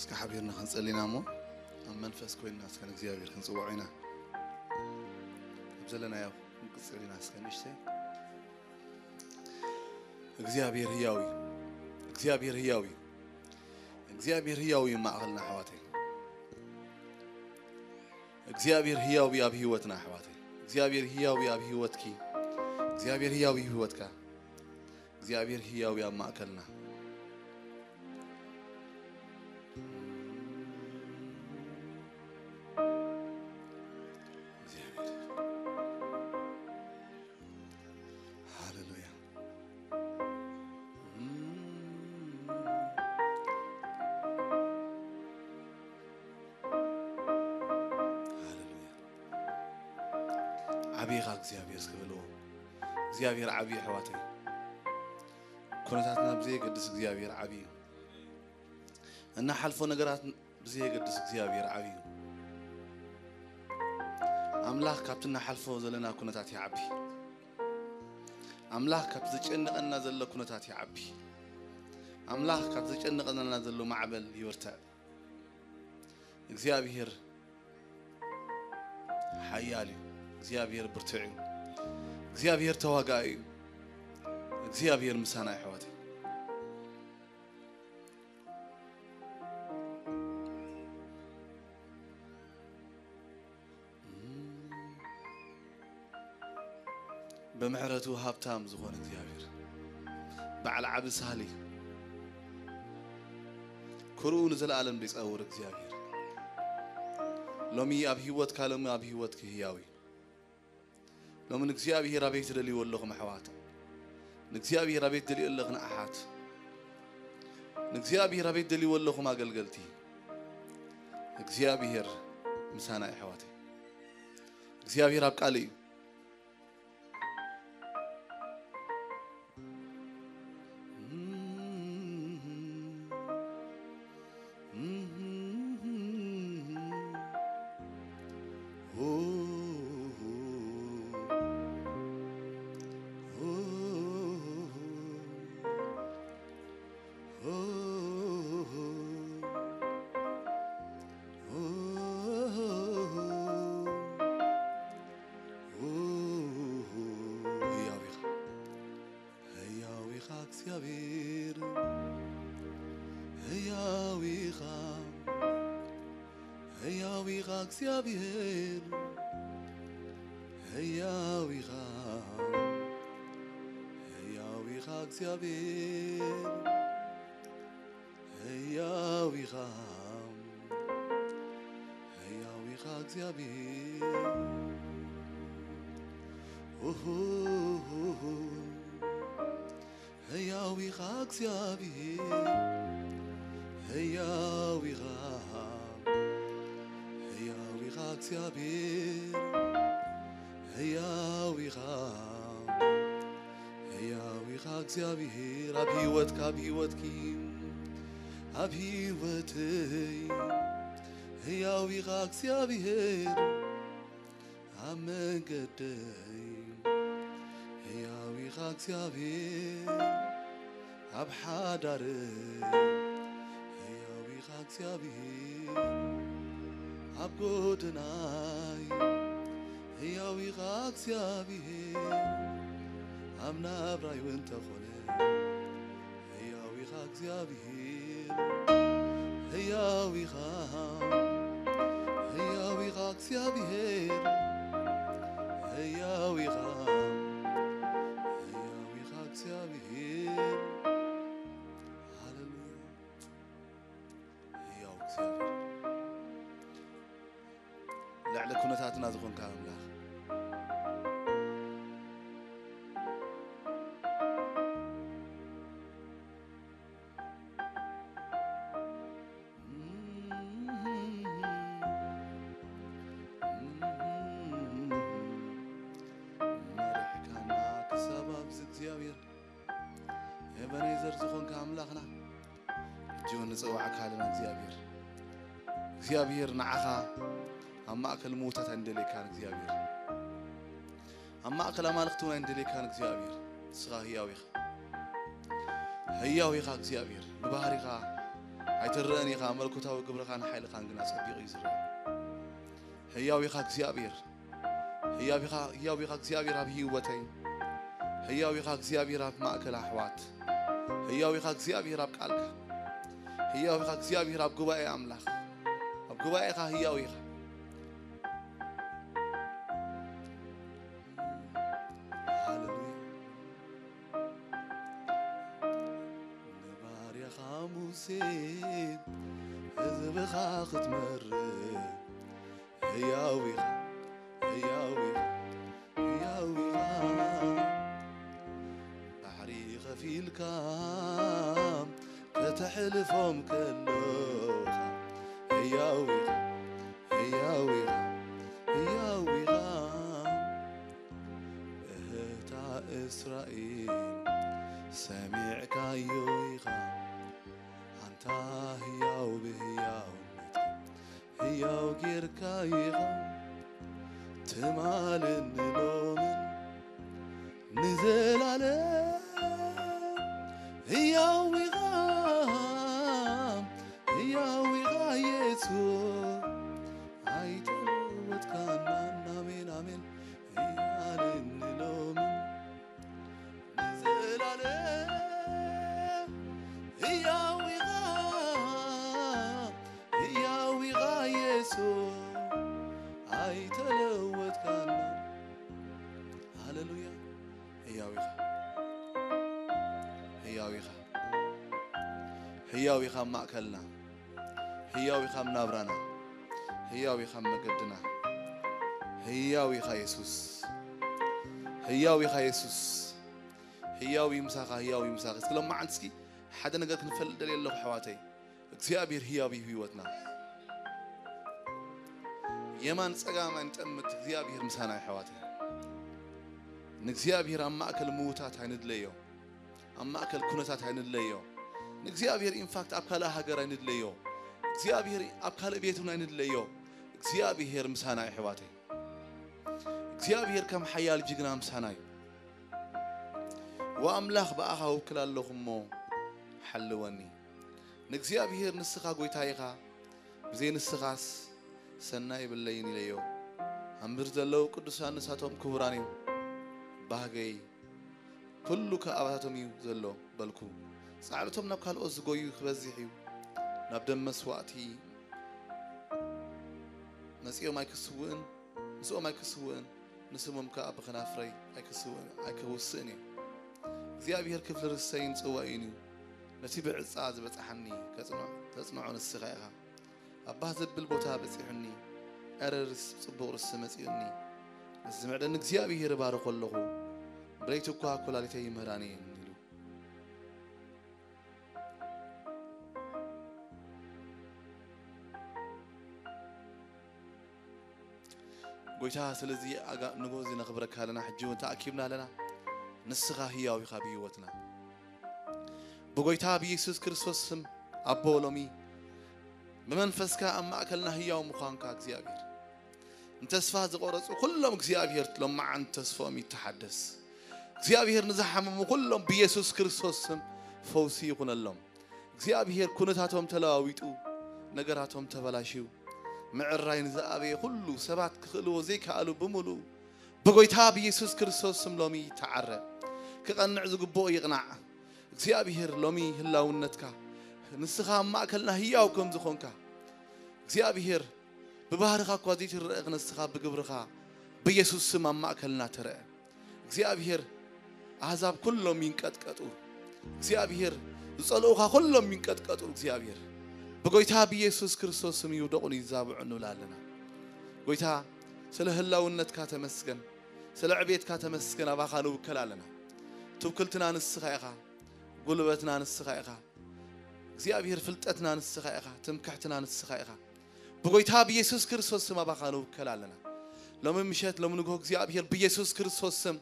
እስከ ሓቢርና ክንጸሊ ኢና እሞ ኣብ መንፈስ ኮይንና እስከ ንእግዚኣብሔር ክንጽውዖ ኢና። ኣብ ዘለናዮ ክንቅጽል ኢና እስከ ንእሽተይ። እግዚኣብሔር ህያው እዩ። እግዚኣብሔር ህያው እዩ። እግዚኣብሔር ህያው እዩ ኣብ ማእከልና ኣሕዋተይ። እግዚኣብሔር ህያው እዩ ኣብ ህይወትና ኣሕዋተይ። እግዚኣብሔር ህያው እዩ ኣብ ህይወትኪ። እግዚኣብሔር ህያው እዩ ኣብ ህይወትካ። እግዚኣብሔር ህያው እዩ ኣብ ማእከልና። እግዚኣብሔር። ሃሌሉያ። ሃሌሉያ። ዓብዪ ኢኻ እግዚኣብሔር እስኪ በልዎ። እግዚኣብሔር ዓብዪ ኣሕዋተይ። ኩነታትና ብዘየገድስ እግዚኣብሔር ዓብዪ እዩ። እናሓልፎ ነገራት ብዘየገድስ እግዚኣብሔር ዓብዪ እዩ። ኣምላኽ ካብቲ እናሓልፎ ዘለና ኩነታት ይዓቢ። ኣምላኽ ካብቲ ዘጨንቐና ዘሎ ኩነታት ይዓቢ። ኣምላኽ ካብቲ ዘጨንቐና ዘሎ ማዕበል ይብርትዕ። እግዚኣብሔር ሓያል እዩ። እግዚኣብሔር ብርቱዕ እዩ። እግዚኣብሔር ተዋጋኢ እዩ። እግዚኣብሔር ምሳና እዩ ኣሕዋተይ። ብምሕረቱ ሃብታም ዝኾነ እግዚኣብሔር፣ በዓል ዓቢ ሳህሊ፣ ክርኡ ንዘለኣለም ዘይጸውር እግዚኣብሔር፣ ሎሚ ኣብ ህይወትካ፣ ሎሚ ኣብ ህይወትኪ ህያው እዩ። ሎሚ ንእግዚኣብሔር ኣበይ ትደልይዎ ኣለኹም ኣሕዋት? ንእግዚኣብሔር ኣበይ ትደልይዎ ኣለኽን ኣሓት? ንእግዚኣብሔር ኣበይ ትደልይዎ ኣለኹም ኣገልገልቲ? እግዚኣብሔር ምሳና እዩ ኣሕዋተይ። እግዚኣብሔር ኣብ ቃል እዩ። ህያው ኢኻ፣ ህያው ኢኻ እግዚኣብሔር፣ ህያው ኢኻ፣ ህያው ኢኻ እግዚኣብሔር፣ ህያው ኢኻ፣ ህያው ኢኻ እግዚኣብሔር፣ ህያው ኢኻ፣ ህያው ኢኻ እግዚኣብሔር። ኡሁ፣ ህያው ኢኻ እግዚኣብሔር፣ ህያው ኢኻ፣ ህያው ኢኻ እግዚኣብሔር፣ ህያው ኢኻ፣ ህያው ኢኻ እግዚኣብሔር። ኣብ ህይወትካ፣ ኣብ ህይወትኪ፣ ኣብ ህይወተይ ህያው ኢኻ እግዚኣብሔር። ኣብ መንገደይ ህያው ኢኻ እግዚኣብሔር፣ ኣብ ሓዳረይ ህያው ኢኻ እግዚኣብሔር፣ ኣብ ጎደናይ ህያው ኢኻ እግዚኣብሔር፣ ኣብ ናብራይ እውን ተኾነ ህያው ኢኻ እግዚኣብሔር፣ ህያው ኢኻ፣ ህያው ኢኻ እግዚኣብሔር፣ ህያው ኢኻ፣ ህያው ኢኻ እግዚኣብሔር። ሃሌሉያ። ህያው እግዚኣብሔር፣ ልዕሊ ኩነታትና ዝኾንካ ኣምላኽ። መሪሕካና ክሳብ ኣብዚ እግዚኣብሔር፣ ኤበኔዘር ዝኾንካ ኣምላኽና፣ ሕጂ እውን ንጸዋዕካ ኣለና እግዚኣብሔር። እግዚኣብሔር ንዓኻ ኣብ ማእከል ምዉታት ኣይንደልየካን እግዚኣብሔር። ኣብ ማእከል ኣማልኽቲ እውን ኣይንደልየካን እግዚኣብሔር። ንስኻ ህያው ኢኻ። ህያው ኢኻ እግዚኣብሔር። ንባህሪኻ ኣይትረእን ኢኻ፣ መለኮታዊ ግብርኻን ሓይልኻን ግና ጸቢቑ እዩ ዝረአ። ህያው ኢኻ እግዚኣብሔር። ህያው ኢኻ፣ ህያው ኢኻ እግዚኣብሔር ኣብ ህይወተይ። ህያው ኢኻ እግዚኣብሔር ኣብ ማእከል ኣሕዋት። ህያው ኢኻ እግዚኣብሔር ኣብ ቃልካ። ህያው ኢኻ እግዚኣብሔር ኣብ ጉባኤ ኣምላኽ። ኣብ ጉባኤኻ ህያው ኢኻ። ሃሌሉያ። ንባርያኻ ሙሴ ህዝብኻ ክትመርሕ ህያው ኢኻ፣ ህያው ኢኻ፣ ህያው ኢኻ። ባሕሪ ከፊልካ ከተሕልፎም ከለኻ ህያው ኢኻ፣ ህያው ኢኻ፣ ህያው ኢኻ። እህታ እስራኤል ሰሚዕካዮ ኢኻ፣ ኣንታ ህያው ብህያውነትካ ህያው ጌርካ ኢኻ። ትማልን ሎምን ንዘላለም ህያው ኢኻ፣ ህያው ኢኻ ኢየሱስ፣ ኣይተለወጥካን። ኣሜን፣ ኣሜን። ትማልን ሎምን ንዘላለም ህያው ኢኻ፣ ህያው ኢኻ ኢየሱስ፣ ኣይተለወጥካን። ሃሌሉያ። ህያው ኢኻ፣ ህያው ኢኻ፣ ህያው ኢኻ ኣብ ማእከልና፣ ህያው ኢኻ ኣብ ናብራና፣ ህያው ኢኻ ኣብ መገድና። ህያው ኢኻ የሱስ፣ ህያው ኢኻ የሱስ። ህያው እዩ ምሳኻ፣ ህያው እዩ ምሳኺ። እስኪ ሎማዓንቲ እስኪ ሓደ ነገር ክንፈልጥ ደልየ ኣለኹ ኣሕዋተይ። እግዚኣብሔር ህያው እዩ ህይወትና። የማን ጸጋም ኣይንጠምት፣ እግዚኣብሔር ምሳና እዩ ኣሕዋተይ። ንእግዚኣብሔር ኣብ ማእከል ምዉታት ኣይንድለዮ። ኣብ ማእከል ኩነታት ኣይንድለዮ። ንእግዚኣብሔር ኢንፋክት ኣብ ካልእ ሃገር ኣይንድለዮ። እግዚኣብሔር ኣብ ካልእ ቤት እውን ኣይንድለዮ። እግዚኣብሔር ምሳና እዩ ኣሕዋተይ። እግዚኣብሔር ከም ሓያል ጅግና ምሳና እዩ። ወኣምላኽ ብኣኻ ውክል ኣለኹ እሞ ሓልወኒ። ንእግዚኣብሔር ንስኻ ጐይታ ኢኻ፣ ብዘይ ንስኻስ ሰናይ የብለይን ኢለዮ። ኣብ ምድሪ ዘለዉ ቅዱሳን ንሳቶም ክቡራን እዮም። ባህገይ ኩሉ ከኣባታቶም እዩ ዘሎ በልኩ። ጻዕርቶም ናብ ካልኦት ዝጎዩ ክበዝሕ እዩ። ናብ ደም መስዋእቲ መጺኦም ኣይክስውእን፣ ምስኦም ኣይክስውእን፣ ንስሞም ከኣ ብኸናፍረይ ኣይክስውእን፣ ኣይክውስእን እዩ። እግዚኣብሔር ክፍሊ ርስተይን ጽዋእን እዩ። ነቲ ብዕጻ ዝበጽሓኒ ከጽንዖ፣ ተጽንዖ ንስኻ ኢኻ። ኣብ ባህ ዘብል ቦታ በጺሑኒ፣ ዕረ ርስ-፣ ጽቡቕ ርሲ መጺኡኒ። ነዚ ዝምዕደኒ እግዚኣብሔር እባርኾ ኣለኹ። ብለይቲ እኳ ኵላሊተይ ይምህራኒ እየን ኢሉ። ጎይታ፣ ስለዚ ኣጋ-፣ ንግሆ እዚ ነኽብረካ ኣለና። ሕጂ እውን ተኣኪብና ኣለና። ንስኻ ህያው ኢኻ ብህይወትና። ብጎይታ ብኢየሱስ ክርስቶስ ስም፣ ኣቦ፣ ሎሚ ብመንፈስካ ኣብ ማእከልና ህያው ምዃንካ እግዚኣብሔር፣ ንተስፋ ዝቖረጹ ኩሎም እግዚኣብሔር ሎመዓንቲ ተስፋኦም ይተሓደስ። እግዚኣብሔር ንዝሓመሙ ኩሎም ብኢየሱስ ክርስቶስ ስም ፈውሲ ይኹነሎም። እግዚኣብሔር ኩነታቶም ተለዋዊጡ፣ ነገራቶም ተበላሽዩ፣ ምዕራይ ንዝኣበየ ኩሉ ሰባት ክኽእልዎ ዘይከኣሉ ብምሉኡ ብጎይታ ብኢየሱስ ክርስቶስ ስም ሎሚ ይተዓረ። ክቐንዕ ዝግብኦ ይቕናዕ። እግዚኣብሔር ሎሚ ህላውነትካ ንስኻ ኣብ ማእከልና ህያው ከም ዝኾንካ እግዚኣብሔር ብባህርኻ እኳ ዘይትረአ ንስኻ ብግብርኻ ብኢየሱስ ስም ኣብ ማእከልና ትረአ። እግዚኣብሔር ኣህዛብ ኩሎም ይንቀጥቀጡ። እግዚኣብሔር ዝጸልኡኻ ኩሎም ይንቀጥቀጡ። እግዚኣብሔር ብጎይታ ብኢየሱስ ክርስቶስ ስም ይውደቑን ይዛብዑ ንብል ኣለና። ጎይታ ስለ ህላውነትካ ተመስገን፣ ስለ ዕቤትካ ተመስገን። ኣባኻ ንውከል ኣለና። ትውክልትና ንስኻ ኢኻ፣ ጉልበትና ንስኻ ኢኻ። እግዚኣብሔር ፍልጠትና ንስኻ ኢኻ፣ ትምክሕትና ንስኻ ኢኻ። ብጎይታ ብኢየሱስ ክርስቶስ ስም ኣባኻ ንውከል ኣለና። ሎሚ ምሸት፣ ሎሚ ንግሆ እግዚኣብሔር ብኢየሱስ ክርስቶስ ስም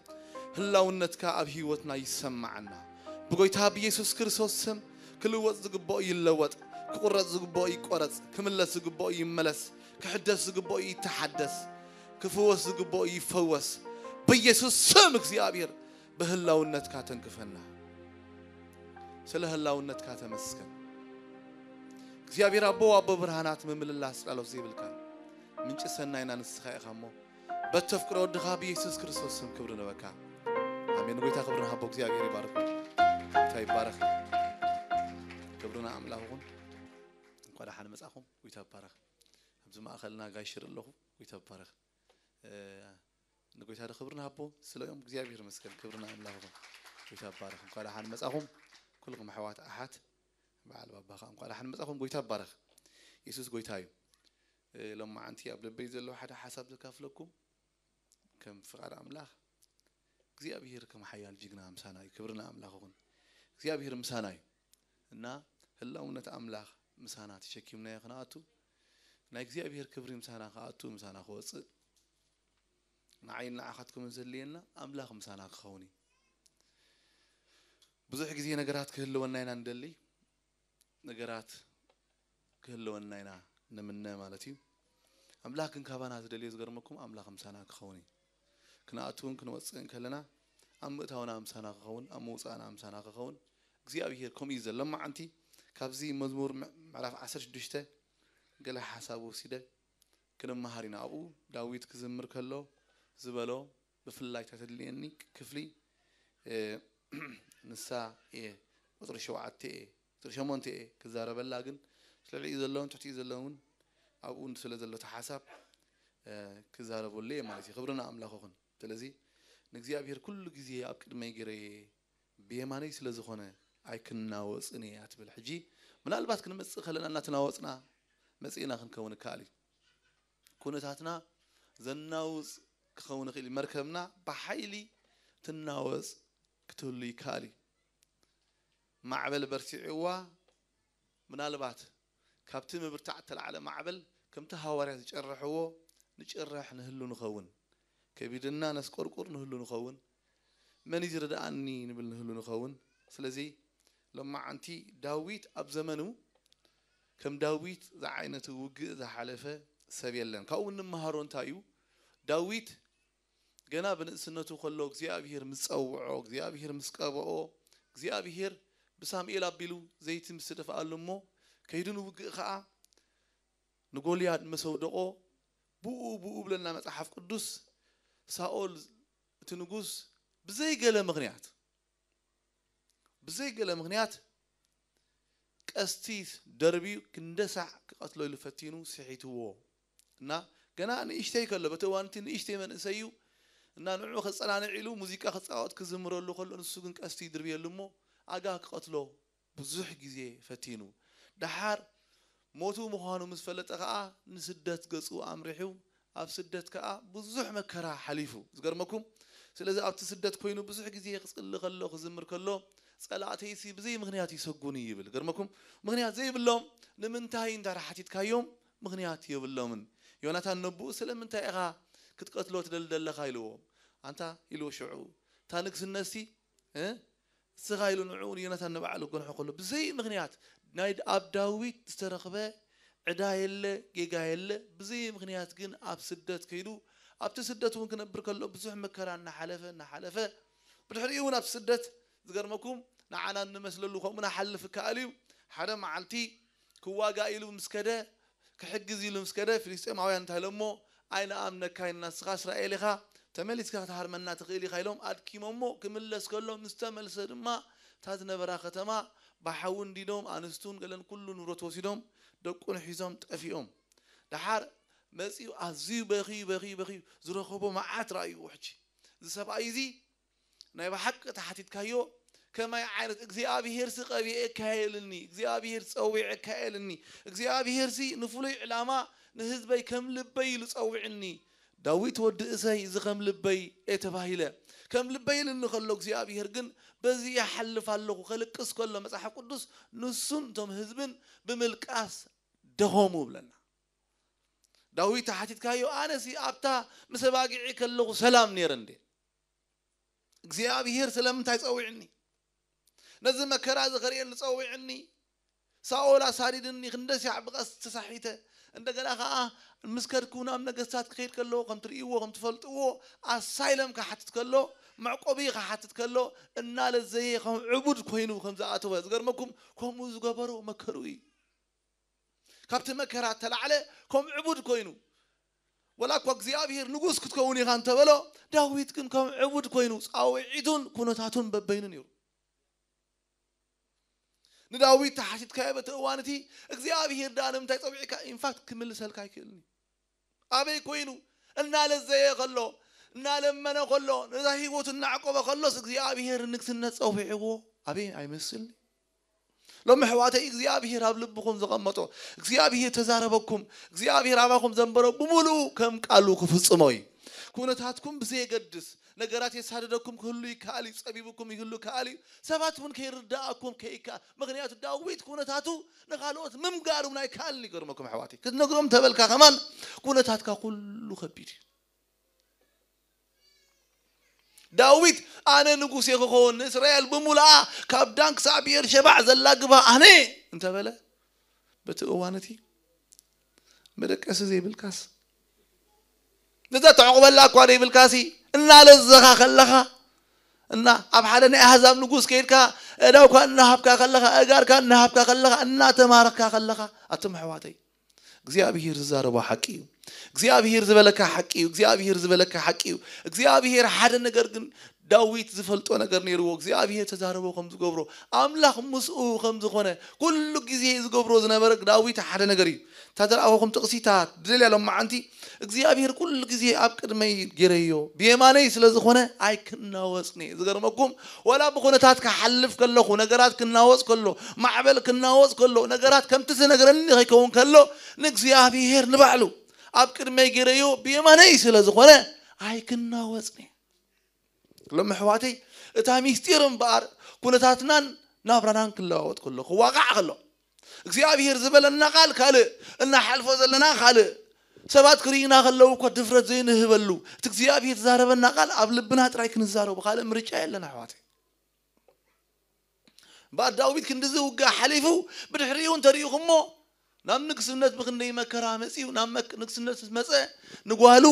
ህላውነትካ ኣብ ህይወትና ይሰማዓና። ብጎይታ ብኢየሱስ ክርስቶስ ስም ክልወጥ ዝግብኦ ይለወጥ፣ ክቁረጽ ዝግብኦ ይቆረጽ፣ ክምለስ ዝግብኦ ይመለስ፣ ክሕደስ ዝግብኦ ይተሓደስ፣ ክፍወስ ዝግብኦ ይፈወስ። ብኢየሱስ ስም እግዚኣብሔር ብህላውነትካ ተንክፈና። ስለ ህላውነትካ ተመስገን። እግዚኣብሔር ኣቦ፣ ኣቦ ብርሃናት፣ ምምልላስ ጻሎት ዘይብልካ፣ ምንጪ ሰናይና ንስኻ ኢኻ እሞ፣ በተፍቅሮ ወድኻ ብኢየሱስ ክርስቶስ ስም ክብሪ ንበካ። ኣሜን። ጎይታ ክብሪ ንሃቦ። እግዚኣብሔር ይባርክ። ጎይታ ይባረክ። ክብርና ኣምላኽ ይኹን። እንኳ ደሓን መጻኹም። ጎይታ ይባረክ። ኣብዚ ማእኸልና ጋሽ ይርኢ ኣለኹ። ጎይታ ይባረክ። እ፣ ንጎይታ ዶ ክብሪ ንሃቦ። ስለኦም እግዚኣብሔር ይመስገን። ክብርና ኣምላኽ ይኹን። ጎይታ ይባረክ። እንኳ ደሓን መጻኹም። ኩልኩም ኣሕዋት ኣሓት፣ በዓል ባባ ኸዓ እንኳ ደሓን መጻኹም። ጎይታ ይባረክ። የሱስ ጎይታ እዩ። እ፣ ሎማዓንቲ ኣብ ልበይ ዘሎ ሓደ ሓሳብ ዘካፍለኩም፣ ከም ፍቓድ ኣምላኽ እግዚኣብሔር ከም ሓያል ጅግና ምሳና እዩ። ክብርና ኣምላኽ ይኹን። እግዚኣብሔር ምሳና እዩ። እና ህላውነት ኣምላኽ ምሳና ተሸኪምናዮ ክንኣቱ፣ ናይ እግዚኣብሔር ክብሪ ምሳና ክኣቱ፣ ምሳና ክወጽእ፣ ንዓይን ንዓኻትኩምን ዘድልየና ኣምላኽ ምሳና ክኸውን እዩ። ብዙሕ ግዜ ነገራት ክህልወና ኢና ንደሊ። ነገራት ክህልወና ኢና ንምነ ማለት እዩ። ኣምላኽ ግን ካባና ዝደልዮ፣ ዝገርመኩም፣ ኣምላኽ ምሳና ክኸውን እዩ። ክንኣትውን ክንወፅእን ከለና ኣብ ምእታውና ምሳና ክኸውን፣ ኣብ ምውፃእና ምሳና ክኸውን እግዚኣብሔር ከምኡ እዩ ዘሎ። ሎማዓንቲ ካብዚ መዝሙር ምዕ-፣ ምዕራፍ ዓሰርተ ሽዱሽተ ገለ ሓሳብ ወሲደ ክንመሃር ኢና። ኣብኡ ዳዊት ክዝምር ከሎ ዝበሎ፣ ብፍላይ እታ ተድልየኒ ክፍሊ፣ እ፣ ንሳ እየ ቁፅሪ ሸውዓተ እየ፣ ቁፅሪ ሸሞንተ እየ ክዛረበላ፣ ግን ልዕሊኡ ዘለውን ትሕቲኡ ዘለውን ኣብኡ ስለ ዘሎ እቲ ሓሳብ፣ እ፣ ክዛረበሉ እየ ማለት እዩ። ክብርና ኣምላኽ ይኹን። ስለዚ ንእግዚኣብሔር ኩሉ ግዜ ኣብ ቅድመይ ገይረየ ብየማነይ ስለ ዝኾነ ኣይክናወፅን እየ ኣትብል። ሕጂ ምናልባት ክንመፅእ ከለና እናተናወፅና መፂእና ክንከውን ይከኣል እዩ። ኩነታትና ዘናውፅ ክኸውን ይኽእል እዩ። መርከብና ብሓይሊ ትናወፅ ክትህሉ ይከኣል እዩ። ማዕበል በርቲዕዋ፣ ምናልባት ካብቲ ምብርታዕ እተላዕለ ማዕበል ከምቲ ሃዋርያት ዝጨረሕዎ ንጭረሕ ንህሉ ንኸውን። ከቢድና ነስቆርቁር ንህሉ ንኸውን። መን እዩ ዝረድኣኒ ንብል ንህሉ ንኸውን። ስለዚ ሎማዓንቲ ዳዊት ኣብ ዘመኑ ከም ዳዊት ዝዓይነቱ ውግእ ዝሓለፈ ሰብ የለን። ካብኡ እንመሃሮ እንታይ እዩ? ዳዊት ገና ብንእስነቱ ከሎ እግዚኣብሔር ምስ ጸውዖ፣ እግዚኣብሔር ምስ ቀብኦ፣ እግዚኣብሔር ብሳሙኤል ኣቢሉ ዘይቲ ምስ ደፍኣሉ እሞ ከይዱ ንውግእ ኸኣ ንጎልያድ ምስ ኣውደቖ፣ ብኡ ብኡ ብለና መጽሓፍ ቅዱስ፣ ሳኦል እቲ ንጉስ ብዘይገለ ምኽንያት፣ ብዘይገለ ምኽንያት ቀስቲ ደርብዩ ክንደሳዕ ክቐትሎ ኢሉ ፈቲኑ ስሒትዎ። እና ገና ንእሽተይ ከሎ፣ በቲ እዋን እቲ ንእሽተይ መንእሰይ እዩ። እና ንዕኡ ከጸናንዕ ኢሉ ሙዚቃ ክጻወት ክዝምረሉ ከሎ፣ ንሱ ግን ቀስቲ ይድርብየሉ እሞ ኣጋ ክቐትሎ ብዙሕ ግዜ ፈቲኑ። ደሓር ሞቱ ምዃኑ ምስ ፈለጠ ኸኣ ንስደት ገጹ ኣምሪሑ፣ ኣብ ስደት ከኣ ብዙሕ መከራ ሓሊፉ። ዝገርመኩም፣ ስለዚ ኣብቲ ስደት ኮይኑ ብዙሕ ግዜ ክጽሊ ከሎ፣ ክዝምር ከሎ፣ "ጸላእተይሲ ብዘይ ምኽንያት ይሰጉኒ" ይብል። ገርመኩም፣ ምኽንያት ዘይብሎም ንምንታይ እንዳ ሓቲትካዮም ምኽንያት የብሎምን። ዮናታን ነብኡ "ስለምንታይ ኢኻ ክትቀትሎ ትደሊ ዘለኻ?" ኢልዎ። "ኣንታ" ኢልዎ ሽዑ፣ "እታ ንግስነትሲ፣ እ፣ እስኻ" ኢሉ ንዕኡ ንዮናታን ንባዕሉ ክገንሖ ከሎ፣ ብዘይ ምኽንያት ናይ ኣብ ዳዊት ዝተረኽበ ዕዳ የለ፣ ጌጋ የለ። ብዘይ ምኽንያት ግን ኣብ ስደት ከይዱ፣ ኣብቲ ስደት እውን ክነብር ከሎ ብዙሕ መከራ እናሓለፈ፣ እናሓለፈ፣ ብድሕሪኡ እውን ኣብ ስደት፣ ዝገርመኩም፣ ንዓና እንመስለሉ ከምኡ ንሓልፍ ይከኣል እዩ። ሓደ መዓልቲ ክዋጋእ ኢሉ ምስ ከደ፣ ክሕግዝ ኢሉ ምስ ከደ፣ ፍልስጤማውያን እንታይ ኢሎሞ? "ኣይንኣምነካይን፣ ንስኻ እስራኤል ኢኻ፣ ተመሊስካ ክትሃርመና ትኽእል ኢኻ" ኢሎም ኣድኪሞሞ ክምለስ ከሎ፣ ምስ ተመልሰ ድማ እታ ዝነበራ ከተማ ብሓዊ እንዲዶም፣ ኣንስቱን ገለን ኩሉ ንብረት ወሲዶም፣ ደቁን ሒዞም ጠፊኦም። ደሓር መጺኡ ኣዝዩ በኽዩ፣ በኽዩ፣ በኽዩ፣ ዝረኸቦ መዓት ረኣዩ። ሕጂ እዚ ሰብኣይ እዚ ናይ ብሓቂ ተሓቲትካዮ፣ ከማይ ዓይነት እግዚኣብሄርሲ ቀቢኤካ የልኒ፣ እግዚኣብሄር ጸዊዐካ የልኒ፣ እግዚኣብሄርሲ ንፍሉይ ዕላማ ንህዝበይ ከም ልበይ ኢሉ ጸዊዕኒ። ዳዊት ወዲ እሰይ እዚ ከም ልበይ እየ ተባሂለ። ከም ልበይ ኢልኒ ከሎ እግዚኣብሄር ግን በዚ ይሓልፍ ኣለኹ። ከልቅስ ከሎ መጽሓፍ ቅዱስ ንሱን እቶም ህዝብን ብምልቃስ ደኸሙ ብለና። ዳዊት ተሓቲትካዮ፣ ኣነሲ ኣብታ ምስ ኣባጊዐይ ከለኹ ሰላም ነይረ እንዴ? እግዚኣብሄር ስለምንታይ ጸዊዕኒ? ነዚ መከራ እዚ ከርእየኒ ጸዊዕኒ? ሳኦል ኣሳዲድኒ፣ ክንደስ ያዕ ብቐስ ተሳሒተ። እንደገና ኸኣ ምስ ከድኩ ናብ ነገስታት ክኸይድ ከለኹ፣ ከም ትርእይዎ፣ ከም ትፈልጥዎ፣ ኣሳይለም ክሓትት ከሎ፣ መዕቆቢ ክሓትት ከሎ፣ እናለዘየ ከም ዕቡድ ኮይኑ ከም ዝኣተወ። ዝገርመኩም፣ ከምኡ ዝገበሮ መከሩ እዩ። ካብቲ መከራ ተላዕለ ከም ዕቡድ ኮይኑ። ወላ እኳ እግዚኣብሔር ንጉስ ክትከውን ኢኻ እንተበሎ፣ ዳዊት ግን ከም ዕቡድ ኮይኑ ጻውዒቱን ኩነታቱን በበይኑ ነይሩ። ንዳዊት ተሓቲትካዮ በቲ እዋን እቲ እግዚኣብሔር ደኣ ንምንታይ ጸዊዕካ? ኢንፋክት ክምልሰልካ ኣይክእልን እዩ። ኣበይ ኮይኑ? እናለዘየ ከሎ፣ እናለመነ ከሎ፣ ነዛ ህይወቱ እናዕቆበ ከሎስ እግዚኣብሔር ንግስነት ጸዊዕዎ ኣበይ ኣይመስልን። ሎሚ ኣሕዋተይ እግዚኣብሔር ኣብ ልብኹም ዘቐመጦ፣ እግዚኣብሔር ተዛረበኩም፣ እግዚኣብሔር ኣባኹም ዘንበሮ ብምሉኡ ከም ቃሉ ክፍጽሞ እዩ። ኩነታትኩም ብዘየገድስ ነገራት የሳደደኩም ክህሉ ይከኣል እዩ፣ ጸቢብኩም ይህሉ ይከኣል እዩ። ሰባት እውን ከይርዳኣኩም ከይከኣል፣ ምኽንያቱ ዳዊት ኩነታቱ ንኻልኦት ምምጋር እውን ኣይከኣልን። ይገርመኩም ኣሕዋተይ፣ ክትነግሮም ተበልካ ከማን ኩነታትካ ኩሉ ከቢድ እዩ። ዳዊት ኣነ ንጉስ እየ ክኸውን፣ ንእስራኤል ብምሉኣ ካብ ዳን ክሳብ ብኤርሸባዕ ዘላግባ ኣነ እንተበለ፣ በቲ እዋን እቲ መደቀሲ ዘይብልካስ፣ ነዛ ተዕቑበላ እኳ ዘይብልካሲ፣ እናለዘኻ ከለኻ፣ እና ኣብ ሓደ ናይ ኣህዛብ ንጉስ ከይድካ፣ እዳውካ እናሃብካ ከለኻ፣ እጋርካ እናሃብካ ከለኻ፣ እናተማረኽካ ከለኻ፣ ኣቱም ኣሕዋተይ፣ እግዚኣብሔር ዝዛረቦ ሓቂ እዩ። እግዚኣብሔር ዝበለካ ሓቂ እዩ። እግዚኣብሔር ዝበለካ ሓቂ እዩ። እግዚኣብሔር ሓደ ነገር ግን ዳዊት ዝፈልጦ ነገር ነይርዎ። እግዚኣብሔር ተዛረቦ ከም ዝገብሮ፣ ኣምላኽ ምስኡ ከም ዝኾነ፣ ኩሉ ግዜ ዝገብሮ ዝነበረ ዳዊት ሓደ ነገር እዩ። እታ ዝረኣኹኹም ጥቕሲታት ድደልያ ሎም መዓንቲ፣ እግዚኣብሔር ኩሉ ግዜ ኣብ ቅድመይ ገይረዮ፣ ብየማነይ ስለ ዝኾነ ኣይክናወጽን እየ። ዝገርመኩም፣ ወላ ብኹነታት ክሓልፍ ከለኹ፣ ነገራት ክናወጽ ከሎ፣ ማዕበል ክናወጽ ከሎ፣ ነገራት ከምቲ ዝነግረኒ ከይከውን ከሎ፣ ንእግዚኣብሔር ንባዕሉ ኣብ ቅድመይ ገይረዮ፣ ብየማነይ ስለ ዝኾነ ኣይክናወጽን እየ። ሎም ኣሕዋተይ፣ እታ ሚስጢር እምበኣር ኩነታትናን ናብራናን ክለዋወጥ ከሎ፣ ክዋቃዕ ከሎ፣ እግዚኣብሔር ዝበለና ቃል ካልእ፣ እናሓልፎ ዘለና ካልእ፣ ሰባት ክርእዩና ከለዉ እኳ ድፍረት ዘይንህበሉ፣ እቲ እግዚኣብሔር ዝዛረበና ቃል ኣብ ልብና ጥራይ ክንዛረቡ፣ ካልእ ምርጫ የለን ኣሕዋተይ። እምበኣር ዳዊት ክንድዚ ውግእ ሓሊፉ፣ ብድሕሪኡ እንተሪኢኹሞ፣ ናብ ንግስነት ብኽንደይ መከራ መጺኡ፣ ናብ መክ-፣ ንግስነት ምስ መጸ፣ ንጓሉ፣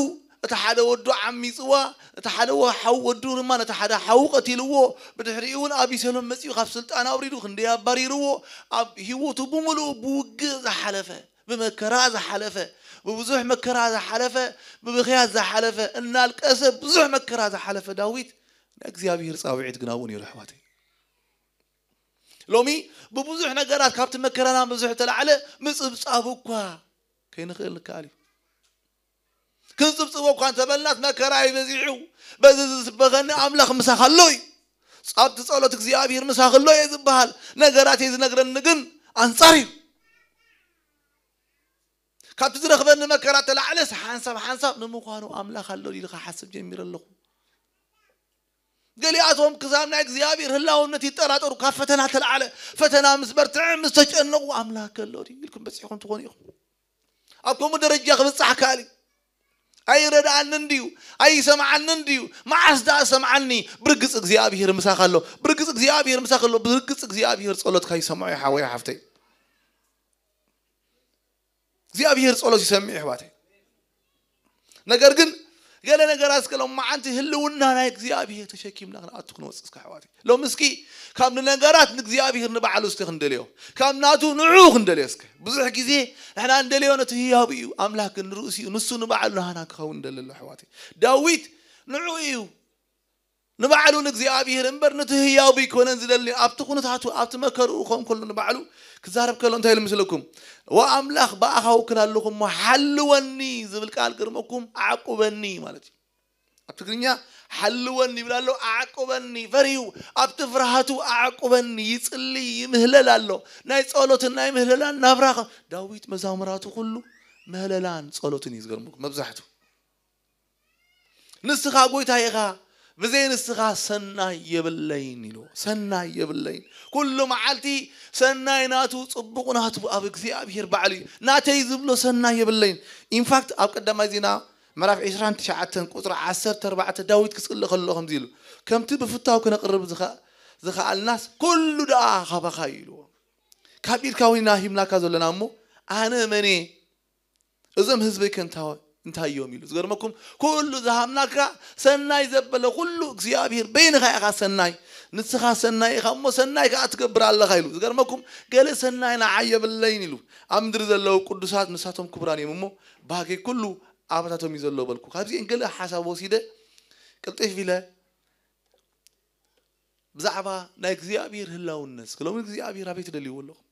እቲ ሓደ ወዱ ዓሚጽዋ፣ እቲ ሓደ ወ-፣ ሓው ወዱ ድማ ነቲ ሓደ ሓው ቀቲልዎ፣ ብድሕሪኡ እውን ኣቢሰሎም መጺኡ ካብ ስልጣን ኣውሪዱ ክንደይ ኣባሪርዎ፣ ኣብ ህይወቱ ብምሉኡ ብውግእ ዝሓለፈ፣ ብመከራ ዝሓለፈ፣ ብብዙሕ መከራ ዝሓለፈ፣ ብብኽያት ዝሓለፈ፣ እናልቀሰ ብዙሕ መከራ ዝሓለፈ ዳዊት፣ ናይ እግዚኣብሔር ጻውዒት ግን ኣብኡ ነይሩ ኣሕዋተይ። ሎሚ ብብዙሕ ነገራት ካብቲ መከራና ብዙሕ ተላዕለ ምጽብጻብ እኳ ከይንኽእል ንከኣል እዩ። ክንጽብጽቦ እኳ እንተበልናት መከራ እዩ በዚሑ፣ በዚ ዝስበኸኒ ኣምላኽ ምሳኻ ኣሎ እዩ። ኣብቲ ጸሎት እግዚኣብሔር ምሳኻ ኣሎ እየ ዝበሃል። ነገራት እየ ዝነግረኒ ግን ኣንጻር እዩ። ካብቲ ዝረኽበኒ መከራ ተላዕለስ ሓንሳብ ሓንሳብ ንምዃኑ ኣምላኽ ኣሎ ድዩ ኢልካ ሓስብ ጀሚረ ኣለኹ። ገሊኣቶም ክሳብ ናይ እግዚኣብሔር ህላውነት ይጠራጠሩ። ካብ ፈተና ተላዕለ፣ ፈተና ምስ በርትዐ፣ ምስ ተጨነቑ ኣምላኽ ከሎ ድዩ ኢልኩም በጺሕኩም ትኾኑ ኢኹም። ኣብ ከምኡ ደረጃ ክብጻሕ ከኣል እዩ። ኣይረድኣንን ድዩ? ኣይሰምዓንን ድዩ? መዓስ ደኣ ሰምዓኒ? ብርግጽ እግዚኣብሔር ምሳኻ ኣሎ። ብርግጽ እግዚኣብሔር ምሳኻ ኣሎ። ብርግጽ እግዚኣብሔር ጸሎትካ ይሰምዖ እዩ ሓወይ ሓፍተይ። እግዚኣብሔር ጸሎት ይሰምዕ ኣሕዋተይ። ነገር ግን ገለ ነገራት እስከ ሎም መዓንቲ ህልውና ናይ እግዚኣብሔር ተሸኪምና ክንኣቱ ክንወጽእ እስከ ኣሕዋተይ። ሎም እስኪ ካብ ንነገራት ንእግዚኣብሔር ንባዕሉ እስከ ክንደልዮ፣ ካብ ናቱ ንዑ ክንደልዮ እስከ። ብዙሕ ግዜ ንሕና እንደልዮ ነቲ ህያው እዩ፣ ኣምላክ ግን ንርእሲኡ ንሱ ንባዕሉ ናህና ክኸውን እንደለሎ ኣሕዋተይ። ዳዊት ንዑ እዩ ንባዕሉ ንእግዚኣብሔር እምበር ነቲ ህያው ብይኮነን ዝደሊ። ኣብቲ ኩነታቱ ኣብቲ መከርኡ ከም ከሎ ንባዕሉ ክዛረብ ከሎ እንታይ ኢሉ ምስለኩም? ወኣምላኽ ብኣኻ ውክል ኣለኹ እሞ ሓልወኒ ዝብል ቃል ግርመኩም ኣዕቁበኒ ማለት እዩ። ኣብ ትግርኛ ሓልወኒ ይብል ኣሎ፣ ኣዕቁበኒ ፈሪሁ ኣብቲ ፍርሃቱ ኣዕቁበኒ ይጽሊ ይምህለል ኣሎ። ናይ ጸሎትን ናይ ምህለላን ናብራ ኸ-፣ ዳዊት መዛሙራቱ ኩሉ ምህለላን ጸሎትን እዩ ዝገርመኩም መብዛሕቱ። ንስኻ ጎይታ ኢኻ፣ ብዘይ ንስኻ ሰናይ የብለይን ኢሉ። ሰናይ የብለይን። ኩሉ መዓልቲ ሰናይ ናቱ፣ ጽቡቕ ናቱ ኣብ እግዚኣብሔር ባዕሉ እዩ። ናተይ ዝብሎ ሰናይ የብለይን። ኢንፋክት ኣብ ቀዳማይ ዜና ምዕራፍ ዕስራን ትሽዓተን ቁጽሪ ዓሰርተ ኣርባዕተ ዳዊት ክጽሊ ከሎ ከምዚ ኢሉ፣ ከምቲ ብፍታው ክነቕርብ ዝኸ-፣ ዝኸኣልናስ ኩሉ ደኣ ካባኻ እዩ ኢልዎ። ካብ ኢድካ ወኒና ሂብናካ ዘለና እሞ ኣነ መን እየ? እዞም ህዝበይ ከ እንታይ እንታይ እዮም ኢሉ። ዝገርመኩም፣ ኩሉ ዝሃምናካ ሰናይ ዘበለ ኩሉ እግዚኣብሔር በይንኻ ኢኻ ሰናይ፣ ንስኻ ሰናይ ኢኻ እሞ ሰናይ ከኣ ትገብር ኣለኻ ኢሉ። ዝገርመኩም፣ ገለ ሰናይ ንዓይ የብለይን ኢሉ። ኣብ ምድሪ ዘለዉ ቅዱሳት ንሳቶም ክቡራን እዮም እሞ፣ ባህገይ ኩሉ ኣባታቶም እዩ ዘሎ በልኩ። ካብዚኤን ገለ ሓሳብ ወሲደ ቅልጥፍ ኢለ ብዛዕባ ናይ እግዚኣብሔር ህላውነት፣ ሎሚ እግዚኣብሔር ኣበይ ትደልይዎ ኣለኹም?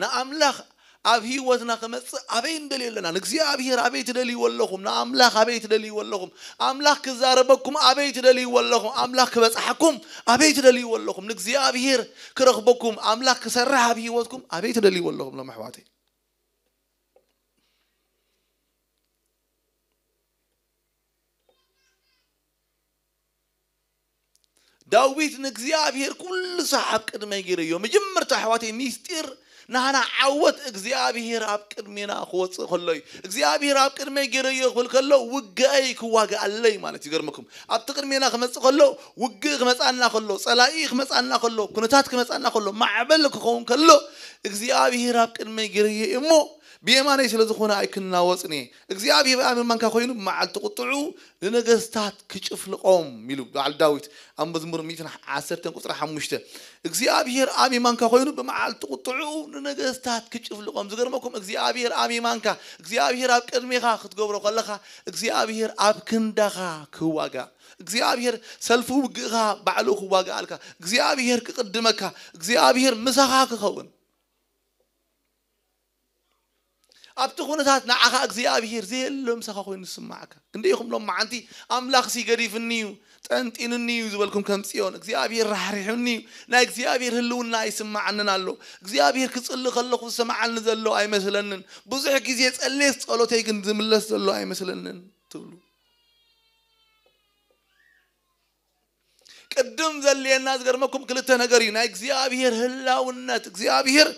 ንኣምላኽ ኣብ ህይወትና ክመጽእ ኣበይ ንደልዮ ኣለና? ንእግዚኣብሔር ኣበይ ትደልይዎ ኣለኹም? ንኣምላኽ ኣበይ ትደልይዎ ኣለኹም? ኣምላኽ ክዛረበኩም ኣበይ ትደልይዎ ኣለኹም? ኣምላኽ ክበጽሓኩም ኣበይ ትደልይዎ ኣለኹም? ንእግዚኣብሔር ክረኽበኩም፣ ኣምላኽ ክሰርሕ ኣብ ህይወትኩም ኣበይ ትደልይዎ ኣለኹም? ሎም ኣሕዋተይ፣ ዳዊት ንእግዚኣብሔር ኩሉ ሳዕ ኣብ ቅድመይ ገይረዮ። መጀመርታ ኣሕዋተይ፣ ሚስጢር ናህና ዓወት እግዚኣብሔር ኣብ ቅድሜና ክወፅእ ከሎ እዩ። እግዚኣብሔር ኣብ ቅድመይ ገይረዮ ክብል ከሎ ውግአይ ክዋግኣለይ ማለት እዩ። ይገርመኩም፣ ኣብቲ ቅድሜና ክመፅእ ከሎ፣ ውግእ ክመፃና ከሎ፣ ፀላኢ ክመፃና ከሎ፣ ኩነታት ክመፃና ከሎ፣ ማዕበል ክኸውን ከሎ እግዚኣብሔር ኣብ ቅድመይ ገይረዮ እሞ ብየማነይ ስለ ዝኾነ ኣይክናወፅን እየ። እግዚኣብሔር ኣብ የማንካ ኮይኑ ብመዓልቲ ቁጥዑ ንነገስታት ክጭፍልቖም ኢሉ በዓል ዳዊት ኣብ መዝሙር ሚእትን ዓሰርተን ቁፅሪ ሓሙሽተ። እግዚኣብሔር ኣብ የማንካ ኮይኑ ብመዓልቲ ቁጥዑ ንነገስታት ክጭፍልቖም። ዝገርመኩም እግዚኣብሔር ኣብ የማንካ፣ እግዚኣብሔር ኣብ ቅድሜኻ ክትገብሮ ከለኻ እግዚኣብሔር ኣብ ክንዳኻ ክዋጋእ፣ እግዚኣብሔር ሰልፊ ውግእኻ ባዕሉ ክዋጋኣልካ፣ እግዚኣብሔር ክቕድመካ፣ እግዚኣብሔር ምሳኻ ክኸውን። ኣብቲ ኩነታት ንዓኻ እግዚኣብሔር ዘየሎ ምሳኻ ኮይኑ ዝስማዓካ። ክንደይ ኢኹም ሎም መዓንቲ ኣምላኽሲ ገዲፍኒ እዩ፣ ጠንጢንኒ እዩ ዝበልኩም ከም ጽዮን፣ እግዚኣብሔር ራሕሪሑኒ እዩ፣ ናይ እግዚኣብሔር ህልውና ኣይስማዓንን ኣሎ። እግዚኣብሔር ክጽሊ ከለኹ ዝሰማዓኒ ዘሎ ኣይመስለንን። ብዙሕ ግዜ ጸልየስ ጸሎተይ ግን ዝምለስ ዘሎ ኣይመስለንን ትብሉ። ቅድም ዘልየና ዝገርመኩም ክልተ ነገር እዩ። ናይ እግዚኣብሔር ህላውነት፣ እግዚኣብሔር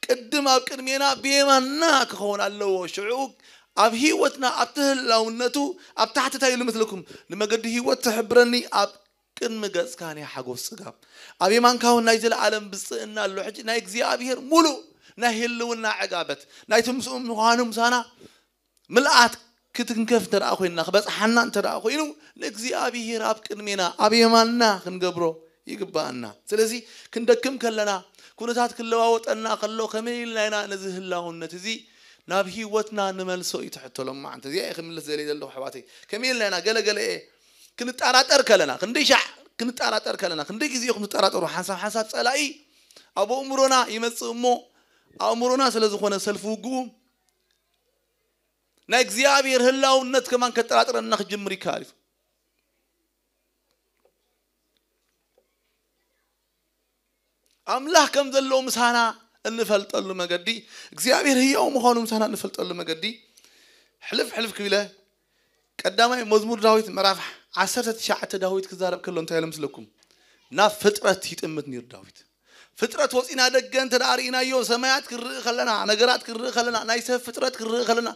ቅድም ኣብ ቅድሜና ብየማንና ክኸውን ኣለዎ። ሽዑ ኣብ ህይወትና ኣብቲ ህላውነቱ ኣብ ታሕቲ እንታይ ኢሉ መስለኩም? ንመገዲ ህይወት ትሕብረኒ ኣብ ቅድሚ ገጽካ ናይ ሓጎስ ጽጋብ። ኣብ የማንካ እውን ናይ ዘለኣለም ብጽእና ኣሎ። ሕጂ ናይ እግዚኣብሔር ሙሉእ ናይ ህልውና ዕጋበት፣ ናይቲ ምስኡ ምዃኑ ምሳና ምልኣት ክትንከፍ እንተ ደኣ ኮይንና፣ ክበጽሓና እንተ ደኣ ኮይኑ፣ ንእግዚኣብሔር ኣብ ቅድሜና፣ ኣብ የማንና ክንገብሮ ይግብኣና። ስለዚ ክንደክም ከለና፣ ኩነታት ክለዋወጠና ከሎ፣ ከመይ ኢልና ኢና ነዚ ህላውነት እዚ ናብ ህይወትና ንመልሶ እዩ ትሕቶ ሎማዓንቲ። እዚኣ እየ ክምልስ ዘልየ ዘለኹ ኣሕዋተይ። ከመይ ኢልና ኢና ገለ ገለ እየ ክንጠራጠር ከለና፣ ክንደይ ሻዕ ክንጠራጠር ከለና፣ ክንደይ ግዜ ኢኹም ትጠራጠሩ? ሓንሳብ ሓንሳብ ጸላኢ ኣብ ኣእምሮና ይመጽእ እሞ፣ ኣእምሮና ስለ ዝኾነ ሰልፊ ውግኡ፣ ናይ እግዚኣብሔር ህላውነት ከማን ከጠራጥረና ክጅምር ይከኣል እዩ። ኣምላኽ ከም ዘሎ ምሳና እንፈልጠሉ መገዲ፣ እግዚኣብሔር ህያው ምዃኑ ምሳና እንፈልጠሉ መገዲ፣ ሕልፍ ሕልፍ ክብለ ቀዳማይ መዝሙር ዳዊት ምዕራፍ ዓሰርተ ትሽዓተ ዳዊት ክዛረብ ከሎ እንታይ ኢሉ ምስለኩም? ናብ ፍጥረት ይጥምት ነይሩ ዳዊት። ፍጥረት ወፂና ደገ እንተ ደኣ ርኢናዮ፣ ሰማያት ክንርኢ ከለና፣ ነገራት ክንርኢ ከለና፣ ናይ ሰብ ፍጥረት ክንርኢ ከለና፣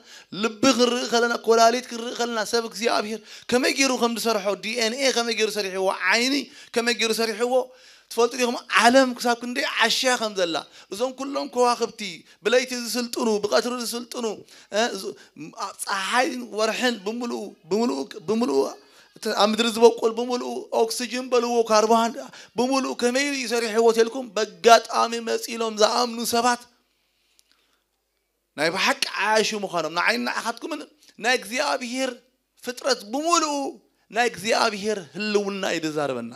ልቢ ክንርኢ ከለና፣ ኮላሊት ክንርኢ ከለና፣ ሰብ እግዚኣብሔር ከመይ ገይሩ ከም ዝሰርሖ፣ ዲ ኤን ኤ ከመይ ገይሩ ሰሪሕዎ፣ ዓይኒ ከመይ ገይሩ ሰሪሕዎ፣ ትፈልጡ ዲኹም? ዓለም ክሳብ ክንደይ ዓሻ ከም ዘላ፣ እዞም ኩሎም ከዋኽብቲ፣ ብለይቲ ዝስልጥኑ፣ ብቐትሪ ዝስልጥኑ፣ እ፣ ዝ-፣ ም-፣ ኣ-፣ ጸሓይን ወርሕን ብምሉኡ፣ ብምሉኡ፣ ብምሉኡ፣ እቲ ኣብ ምድሪ ዝበቁል ብምሉኡ፣ ኦክስጅን በልዎ፣ ካርቦሃን ብምሉኡ ከመይ ኢሉ እዩ ሰሪሕዎ ተልኩም? በጋጣሚ መጺሎም ዝኣምኑ ሰባት ናይ ብሓቂ ዓያሹ ምዃኖም፣ ንዓይን ንዓኻትኩምን ናይ እግዚኣብሔር ፍጥረት ብምሉኡ ናይ እግዚኣብሔር ህልውና እዩ ዝዛረበና።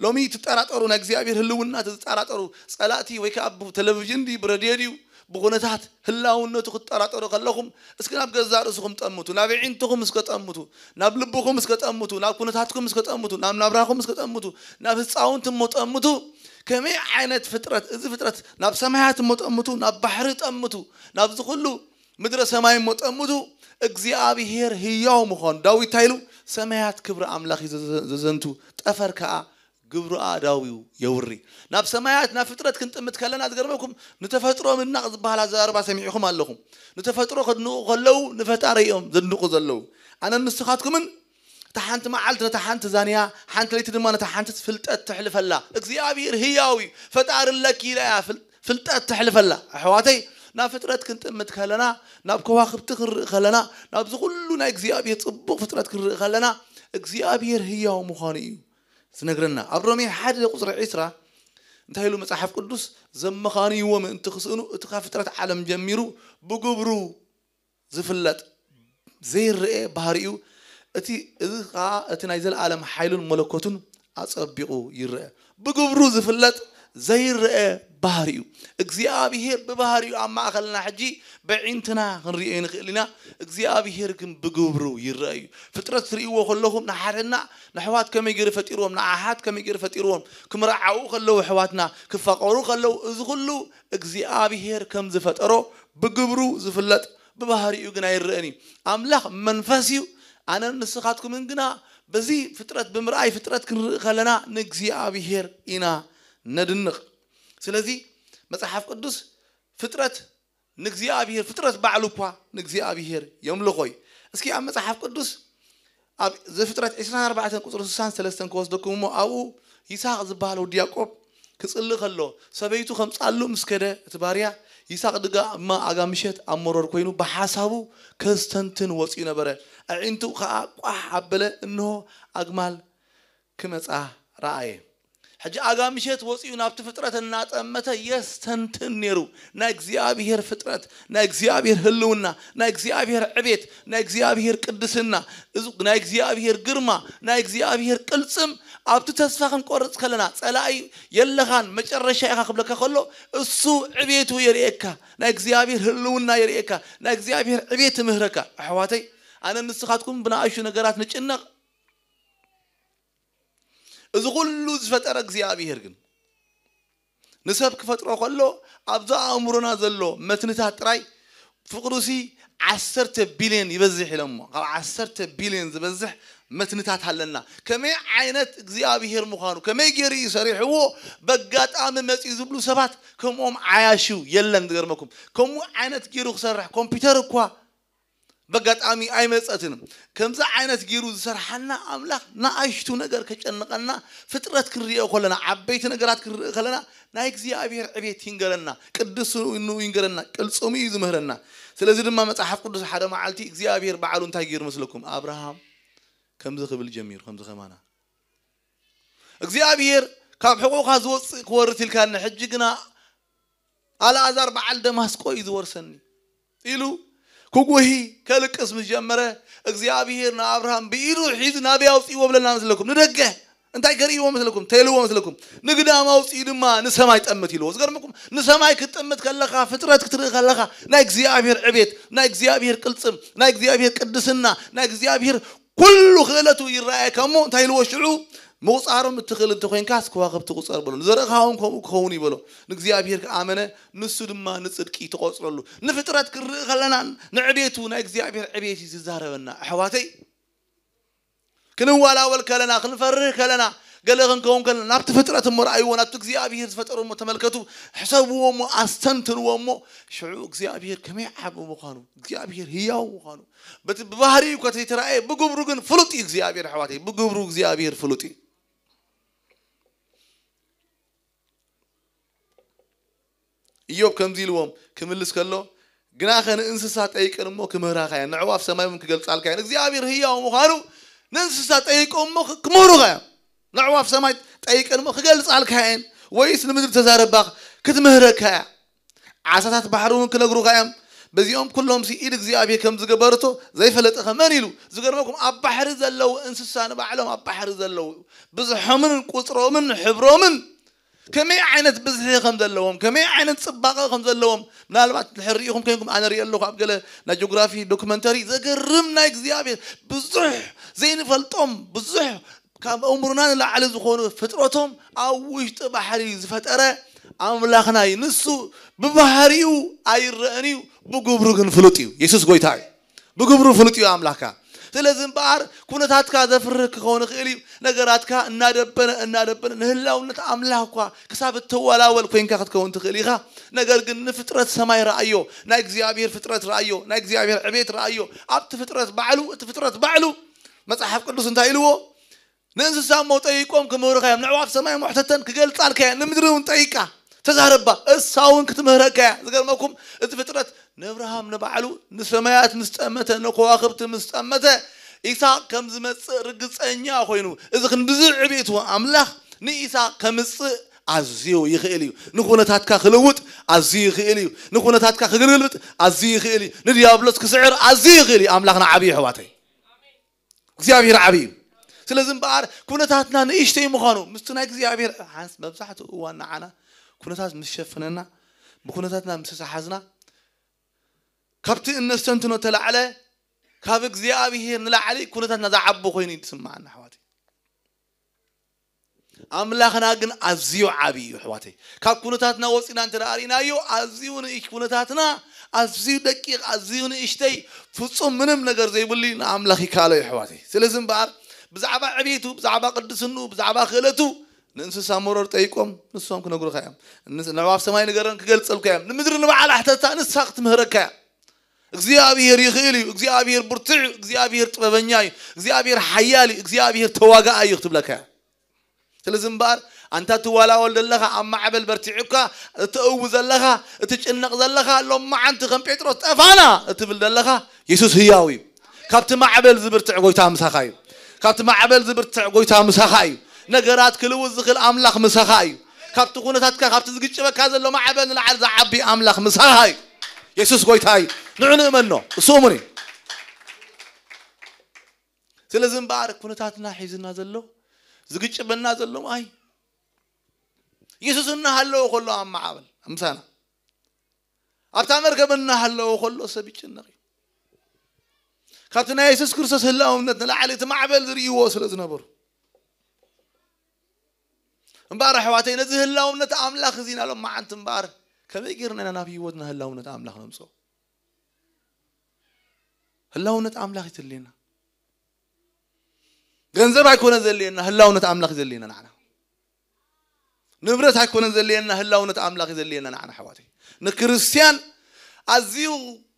ሎሚ ትጠራጠሩ፣ ናይ እግዚኣብሔር ህልውና ትጠራጠሩ፣ ጸላእቲ ወይ ከኣ ብቴሌቪዥን ድዩ፣ ብረድዮ ድዩ፣ ብኹነታት ህላውነቱ ክትጠራጠሩ ከለኹም፣ እስኪ ናብ ገዛእ ርእስኹም ጠምቱ፣ ናብ ኣዒንትኹም እስከ ጠምቱ፣ ናብ ልብኹም እስከ ጠምቱ፣ ናብ ኩነታትኩም እስከ ጠምቱ፣ ናብ ናብራኹም እስከ ጠምቱ፣ ናብ ህጻውንቲ እሞ ጠምቱ። ከመይ ዓይነት ፍጥረት፣ እዚ ፍጥረት ናብ ሰማያት እሞ ጠምቱ፣ ናብ ባሕሪ ጠምቱ፣ ናብዚ ኩሉ ምድረ ሰማይ እሞ ጠምቱ። እግዚኣብሔር ህያው ምዃኑ ዳዊት እንታይ ኢሉ? ሰማያት ክብሪ ኣምላኽ እዩ ዘዘ-፣ ዘዘንቱ፣ ጠፈር ከኣ ግብሩ ኣእዳዊው የውሪ። ናብ ሰማያት፣ ናብ ፍጥረት ክንጥምት ከለና ዝገርመኩም፣ ንተፈጥሮ ምድናቕ ዝበሃል ኣዘራርባ ሰሚዕኹም ኣለኹም። ንተፈጥሮ ከድንቑ ከለዉ ንፈጣሪ እዮም ዘድንቑ ዘለዉ። ኣነን ንስኻትኩምን እታ ሓንቲ መዓልቲ ነታ ሓንቲ ዛንያ፣ ሓንቲ ለይቲ ድማ ነታ ሓንቲ ፍልጠት ተሕልፈላ። እግዚኣብሔር ህያው እዩ። ፈጣሪ ኣለኪ ኢላ እያ ፍል-፣ ፍልጠት ተሕልፈላ። ኣሕዋተይ፣ ናብ ፍጥረት ክንጥምት ከለና፣ ናብ ከዋኽብቲ ክንርኢ ከለና፣ ናብዚ ኩሉ ናይ እግዚኣብሔር ጽቡቕ ፍጥረት ክንርኢ ከለና እግዚኣብሔር ህያው ምዃኑ እዩ ዝነግረና። ኣብ ሮሜ ሓደ ቁጽሪ ዕስራ እንታይ ኢሉ መጽሓፍ ቅዱስ? "ዘመኻንይዎ ምእንቲ ክስእኑ እቲ ካብ ፍጥረት ዓለም ጀሚሩ ብግብሩ ዝፍለጥ ዘይረአ ባህሪኡ፣ እቲ እዚ ኸኣ እቲ ናይ ዘለኣለም ሓይሉን መለኮቱን ኣጸቢቑ ይረአ። ብግብሩ ዝፍለጥ ዘይረአ ባህሪኡ እግዚኣብሔር ብባህሪኡ ኣብ ማእኸልና ሕጂ በዒንትና ክንርእዮ ንኽእል ኢና። እግዚኣብሔር ግን ብግብሩ ይረአ እዩ። ፍጥረት ትርእይዎ ከለኹም ንሓድሕድና ንኣሕዋት ከመይ ገይሩ ፈጢርዎም፣ ንኣሓት ከመይ ገይሩ ፈጢርዎም፣ ክምርዓዉ ከለዉ ኣሕዋትና ክፋቐሩ ከለዉ፣ እዚ ኩሉ እግዚኣብሔር ከም ዝፈጠሮ ብግብሩ ዝፍለጥ፣ ብባህሪኡ ግን ኣይረአን እዩ። ኣምላኽ መንፈስ እዩ። ኣነን ንስኻትኩምን ግና በዚ ፍጥረት ብምርኣይ ፍጥረት ክንርኢ ከለና ንእግዚኣብሔር ኢና ነድንቕ። ስለዚ መጽሓፍ ቅዱስ ፍጥረት ንእግዚኣብሔር፣ ፍጥረት ባዕሉ እኳ ንእግዚኣብሔር የምልኾ እዩ። እስኪ ኣብ መጽሓፍ ቅዱስ ኣብ ዘፍጥረት ዕስራን ኣርባዕተን ቁጽሪ ስሳን ሰለስተን ክወስደኩም እሞ ኣብኡ ይስሐቅ ዝበሃል ወዲ ያዕቆብ ክጽሊ ከሎ ሰበይቱ ከምጻሉ ምስ ከደ እቲ ባርያ ይስሐቅ ድጋ እማ ኣጋ ምሸት ኣብ መሮር ኮይኑ ብሓሳቡ ከስተንትን ወጺኡ ነበረ። ኣዒንቱ ከኣ ቋሕ ኣበለ፣ እንሆ ኣግማል ክመጻ ረኣየ። ሕጂ ኣጋ ምሸት ወጺኡ ናብቲ ፍጥረት እናጠመተ የስተንትን ነይሩ። ናይ እግዚኣብሔር ፍጥረት፣ ናይ እግዚኣብሔር ህልውና፣ ናይ እግዚኣብሔር ዕቤት፣ ናይ እግዚኣብሔር ቅድስና፣ እዚ ናይ እግዚኣብሔር ግርማ፣ ናይ እግዚኣብሔር ቅልጽም ኣብቲ ተስፋ ክንቆርጽ ከለና ጸላኢ የለኻን መጨረሻ ኢኻ ክብለካ ከሎ እሱ ዕቤቱ የርእየካ፣ ናይ እግዚኣብሔር ህልውና የርእየካ፣ ናይ እግዚኣብሔር ዕቤት ይምህረካ። ኣሕዋተይ ኣነ ንስኻትኩም ብንኣሽቱ ነገራት ንጭነቕ። እዚ ኩሉ ዝፈጠረ እግዚኣብሔር ግን ንሰብ ክፈጥሮ ከሎ ኣብዚ ኣእምሮና ዘሎ መትንታት ጥራይ ፍቅሩሲ ዓሰርተ ቢልዮን ይበዝሕ ኢሎሞ። ካብ ዓሰርተ ቢልዮን ዝበዝሕ መትንታት ኣለና። ከመይ ዓይነት እግዚኣብሔር ምዃኑ፣ ከመይ ገይሩ እዩ ሰሪሕዎ፣ በጋጣሚ መጺኡ ዝብሉ ሰባት ከምኦም ዓያሹ የለን። ዝገርመኩም ከምኡ ዓይነት ገይሩ ክሰርሕ ኮምፒውተር እኳ በጋጣሚ ኣይመጸትን። ከምዚ ዓይነት ገይሩ ዝሰርሓና ኣምላኽ ንኣሽቱ ነገር ከጨንቐና፣ ፍጥረት ክንርእዮ ከለና፣ ዓበይቲ ነገራት ክንርኢ ከለና ናይ እግዚኣብሔር ዕቤት ይንገረና፣ ቅድስንኡ ይንገረና፣ ቅልጽሙ እዩ ዝምህረና። ስለዚ ድማ መጽሓፍ ቅዱስ ሓደ መዓልቲ እግዚኣብሔር ባዕሉ እንታይ ገይሩ መስለኩም? ኣብርሃም ከምዚ ክብል ጀሚሩ፣ ከምዚ ከማና እግዚኣብሔር ካብ ሕቆኻ ዝወፅእ ክወርስ ኢልካኒ፣ ሕጂ ግና ኣልኣዛር በዓል ደማስቆ እዩ ዝወርሰኒ ኢሉ ክጉሂ ከልቅስ ምስ ጀመረ፣ እግዚኣብሔር ንኣብርሃም ብኢዱ ሒዙ ናበይ ኣውፅእዎ ብለና መስለኩም? ንደገ። እንታይ ከርእይዎ መስለኩም? ተልዎ መስለኩም? ንግዳም ኣውፅኡ ድማ ንሰማይ ጠምት ኢልዎ። ዝገርመኩም ንሰማይ ክትጠምት ከለኻ፣ ፍጥረት ክትርኢ ከለኻ ናይ እግዚኣብሔር ዕቤት፣ ናይ እግዚኣብሔር ቅልጽም፣ ናይ እግዚኣብሔር ቅድስና፣ ናይ እግዚኣብሔር ኩሉ ክእለቱ ይረኣየካ እሞ እንታይ ኢልዎ ሽዑ? ምቑጻሮም እትኽእል እንተኾይንካስ ከዋኽብቲ ቁጸር በሎ። ንዘርእኻውን ከምኡ ክኸውን ይበሎ። ንእግዚኣብሔር ከኣመነ ንሱ ድማ ንጽድቂ ተቖጽረሉ። ንፍጥረት ክንርኢ ከለና ንዕቤቱ ናይ እግዚኣብሔር ዕቤት እዩ ዝዛረበና። ኣሕዋተይ ክንዋላወል ከለና፣ ክንፈርህ ከለና፣ ገለ ክንከውን ከለና ናብቲ ፍጥረት እሞ ረኣይዎ፣ ናብቲ እግዚኣብሔር ዝፈጠሮ እሞ ተመልከቱ፣ ሕሰብዎ እሞ ኣስተንትንዎ እሞ ሽዑ እግዚኣብሔር ከመይ ዓቢ ምዃኑ፣ እግዚኣብሔር ህያው ምዃኑ በቲ ብባህሪኡ እኮ ተይተራእየ ብግብሩ ግን ፍሉጥ እዩ እግዚኣብሔር። ኣሕዋተይ ብግብሩ እግዚኣብሔር ፍሉጥ እዩ። ኢዮብ ከምዚ ኢልዎም ክምልስ ከሎ ግናኸ ንእንስሳ ጠይቀን እሞ ክምህራኻ እየን፣ ነዕዋፍ ሰማይ እውን ክገልጻልካ እየን። እግዚኣብሔር ህያው ምዃኑ ንእንስሳ ጠይቆ እሞ ክምህሩኻ እዮም። ነዕዋፍ ሰማይ ጠይቀን እሞ ክገልጻልካ እየን፣ ወይስ ንምድሪ ተዛረባ ክትምህረካ እያ። ዓሳታት ባሕሪ እውን ክነግሩኻ እዮም። በዚኦም ኩሎም ኢድ እግዚኣብሔር ከም ዝገበርቶ ዘይፈለጠኸ መን ኢሉ? ዝገርመኩም ኣብ ባሕሪ ዘለዉ እንስሳ ንባዕሎም ኣብ ባሕሪ ዘለዉ ብዝሖምን ቁፅሮምን ሕብሮምን ከመይ ዓይነት ብዝሒ ከም ዘለዎም ከመይ ዓይነት ፅባቐ ከም ዘለዎም ምናልባት ድሕር ርኢኹም ኮይንኩም ኣነ ርኢ ኣለኹ ኣብ ገለ ናይ ጂኦግራፊ ዶክመንተሪ ዘገርም ናይ እግዚኣብሔር ብዙሕ ዘይንፈልጦም ብዙሕ ካብ ኣእምሮና ንላዕሊ ዝኾኑ ፍጥረቶም ኣብ ውሽጢ ባሕሪ ዝፈጠረ ኣምላኽና እዩ። ንሱ ብባህሪኡ ኣይረአን እዩ፣ ብግብሩ ግን ፍሉጥ እዩ። የሱስ ጎይታ እዩ። ብግብሩ ፍሉጥ እዩ ኣምላኽካ። ስለዚ እምበኣር ኩነታትካ ዘፍርህ ክኸውን ይኽእል እዩ። ነገራትካ እናደበነ እናደበነ ንህላውነት ኣምላኽ እኳ ክሳብ እተወላወል ኮይንካ ክትከውን ትኽእል ኢኻ። ነገር ግን ንፍጥረት ሰማይ ረኣዮ፣ ናይ እግዚኣብሔር ፍጥረት ረኣዮ፣ ናይ እግዚኣብሔር ዕቤት ረኣዮ። ኣብቲ ፍጥረት ባዕሉ እቲ ፍጥረት ባዕሉ መጽሓፍ ቅዱስ እንታይ ኢልዎ? ንእንስሳ እሞ ጠይቆም ክምህሩኻ እዮም፣ ንዕዋፍ ሰማይ ሞሕተተን ክገልጻልካ እየን፣ ንምድሪ እውን ጠይቃ ተዛረባ፣ እሳ እውን ክትምህረካ እያ። ዝገርመኩም፣ እቲ ፍጥረት ንኣብርሃም ንባዕሉ ንሰማያት ምስ ጠመተ፣ ንከዋኽብቲ ምስ ጠመተ፣ ኢሳቅ ከም ዝመጽእ ርግጸኛ ኮይኑ፣ እዚ ክንድዚ ዕብየቱ ኣምላኽ ንኢሳቅ ከምጽእ ኣዝዩ ይኽእል እዩ። ንኩነታትካ ክልውጥ ኣዝዩ ይኽእል እዩ። ንኩነታትካ ክግልብጥ ኣዝዩ ይኽእል እዩ። ንዲያብሎስ ክስዕር ኣዝዩ ይኽእል እዩ። ኣምላኽና ዓብዪ፣ ኣሕዋተይ። እግዚኣብሔር ዓብዪ እዩ። ስለዚ እምበኣር ኩነታትና ንእሽተይ ምዃኑ ምስቲ ናይ እግዚኣብሔር ሓንስ መብዛሕትኡ እዋን ንዓና ኩነታት ምስ ሸፈነና፣ ብኩነታትና ምስ ተሓዝና፣ ካብቲ እነስተንትኖ ተላዕለ፣ ካብ እግዚኣብሔር ንላዕሊ ኩነታትና ዝዓቢ ኮይኑ እዩ ዝስምዓና፣ ኣሕዋተይ። ኣምላኽና ግን ኣዝዩ ዓብዪ እዩ፣ ኣሕዋተይ። ካብ ኩነታትና ወፂና እንተ ደኣ ርኢናዮ፣ ኣዝዩ ንእሽ-፣ ኩነታትና ኣዝዩ ደቂቕ፣ ኣዝዩ ንእሽተይ፣ ፍጹም ምንም ነገር ዘይብሉ ንኣምላኽ ይከኣሎ እዩ፣ ኣሕዋተይ። ስለዚ እምበኣር ብዛዕባ ዕቤቱ፣ ብዛዕባ ቅድስንኡ፣ ብዛዕባ ክእለቱ ንእንስሳ መሮር ጠይቆም፣ ንሶም ክነግሩኻ እዮም። እንስ-፣ ንዕባብ ሰማይ ንገረን ክገልጸልካ እዮም። ንምድሪ ንባዕላ ሕተታ፣ ንሳ ክትምህረካ እያ። እግዚኣብሔር ይኽእል እዩ። እግዚኣብሔር ብርቱዕ እዩ። እግዚኣብሔር ጥበበኛ እዩ። እግዚኣብሔር ሓያል እዩ። እግዚኣብሔር ተዋጋኣይ እዩ ክትብለካ እያ። ስለዚ እምበኣር ኣንታ ትዋላወል ዘለኻ፣ ኣብ ማዕበል በርቲዑካ እትእዊ ዘለኻ፣ እትጭነቕ ዘለኻ፣ ሎማዓንቲ ከም ጴጥሮስ ጠፋና እትብል ዘለኻ፣ የሱስ ህያው እዩ። ካብቲ ማዕበል ዝብርትዕ ጎይታ ምሳኻ እዩ። ካብቲ ማዕበል ዝብርትዕ ጎይታ ምሳኻ እዩ። ነገራት ክልውጥ ዝኽእል ኣምላኽ ምሳኻ እዩ። ካብቲ ኩነታትካ፣ ካብቲ ዝግጭበካ ዘሎ ማዕበል ንላዕሊ ዝዓቢ ኣምላኽ ምሳኻ እዩ። የሱስ ጎይታ እዩ። ንዑ ንእመኖ፣ እሱ እሙን እዩ። ስለዚ እምበኣር ኩነታትና ሒዝና ዘሎ፣ ዝግጭበና ዘሎ ማይ፣ የሱስ እናሃለወ ከሎ ኣብ ማዕበል ምሳና፣ ኣብታ መርከብ እናሃለወ ከሎ ሰብ ይጭነቕ እዩ። ካብቲ ናይ የሱስ ክርስቶስ ህላውነት ንላዕሊ እቲ ማዕበል ዝርእይዎ ስለ ዝነበሩ። እምበኣር ኣሕዋተይ፣ ነዚ ህላውነት ኣምላኽ እዚ ኢና ሎማዓንቲ እምበኣር ከመይ ጌርና ኢና ናብ ህይወትና ህላውነት ኣምላኽ ነምጽኦ? ህላውነት ኣምላኽ እዩ ዘድልየና። ገንዘብ ኣይኮነ ዘድልየና፣ ህላውነት ኣምላኽ እዩ ዘድልየና ንዓና። ንብረት ኣይኮነ ዘድልየና፣ ህላውነት ኣምላኽ እዩ ዘድልየና ንዓና፣ ኣሕዋተይ። ንክርስትያን ኣዝዩ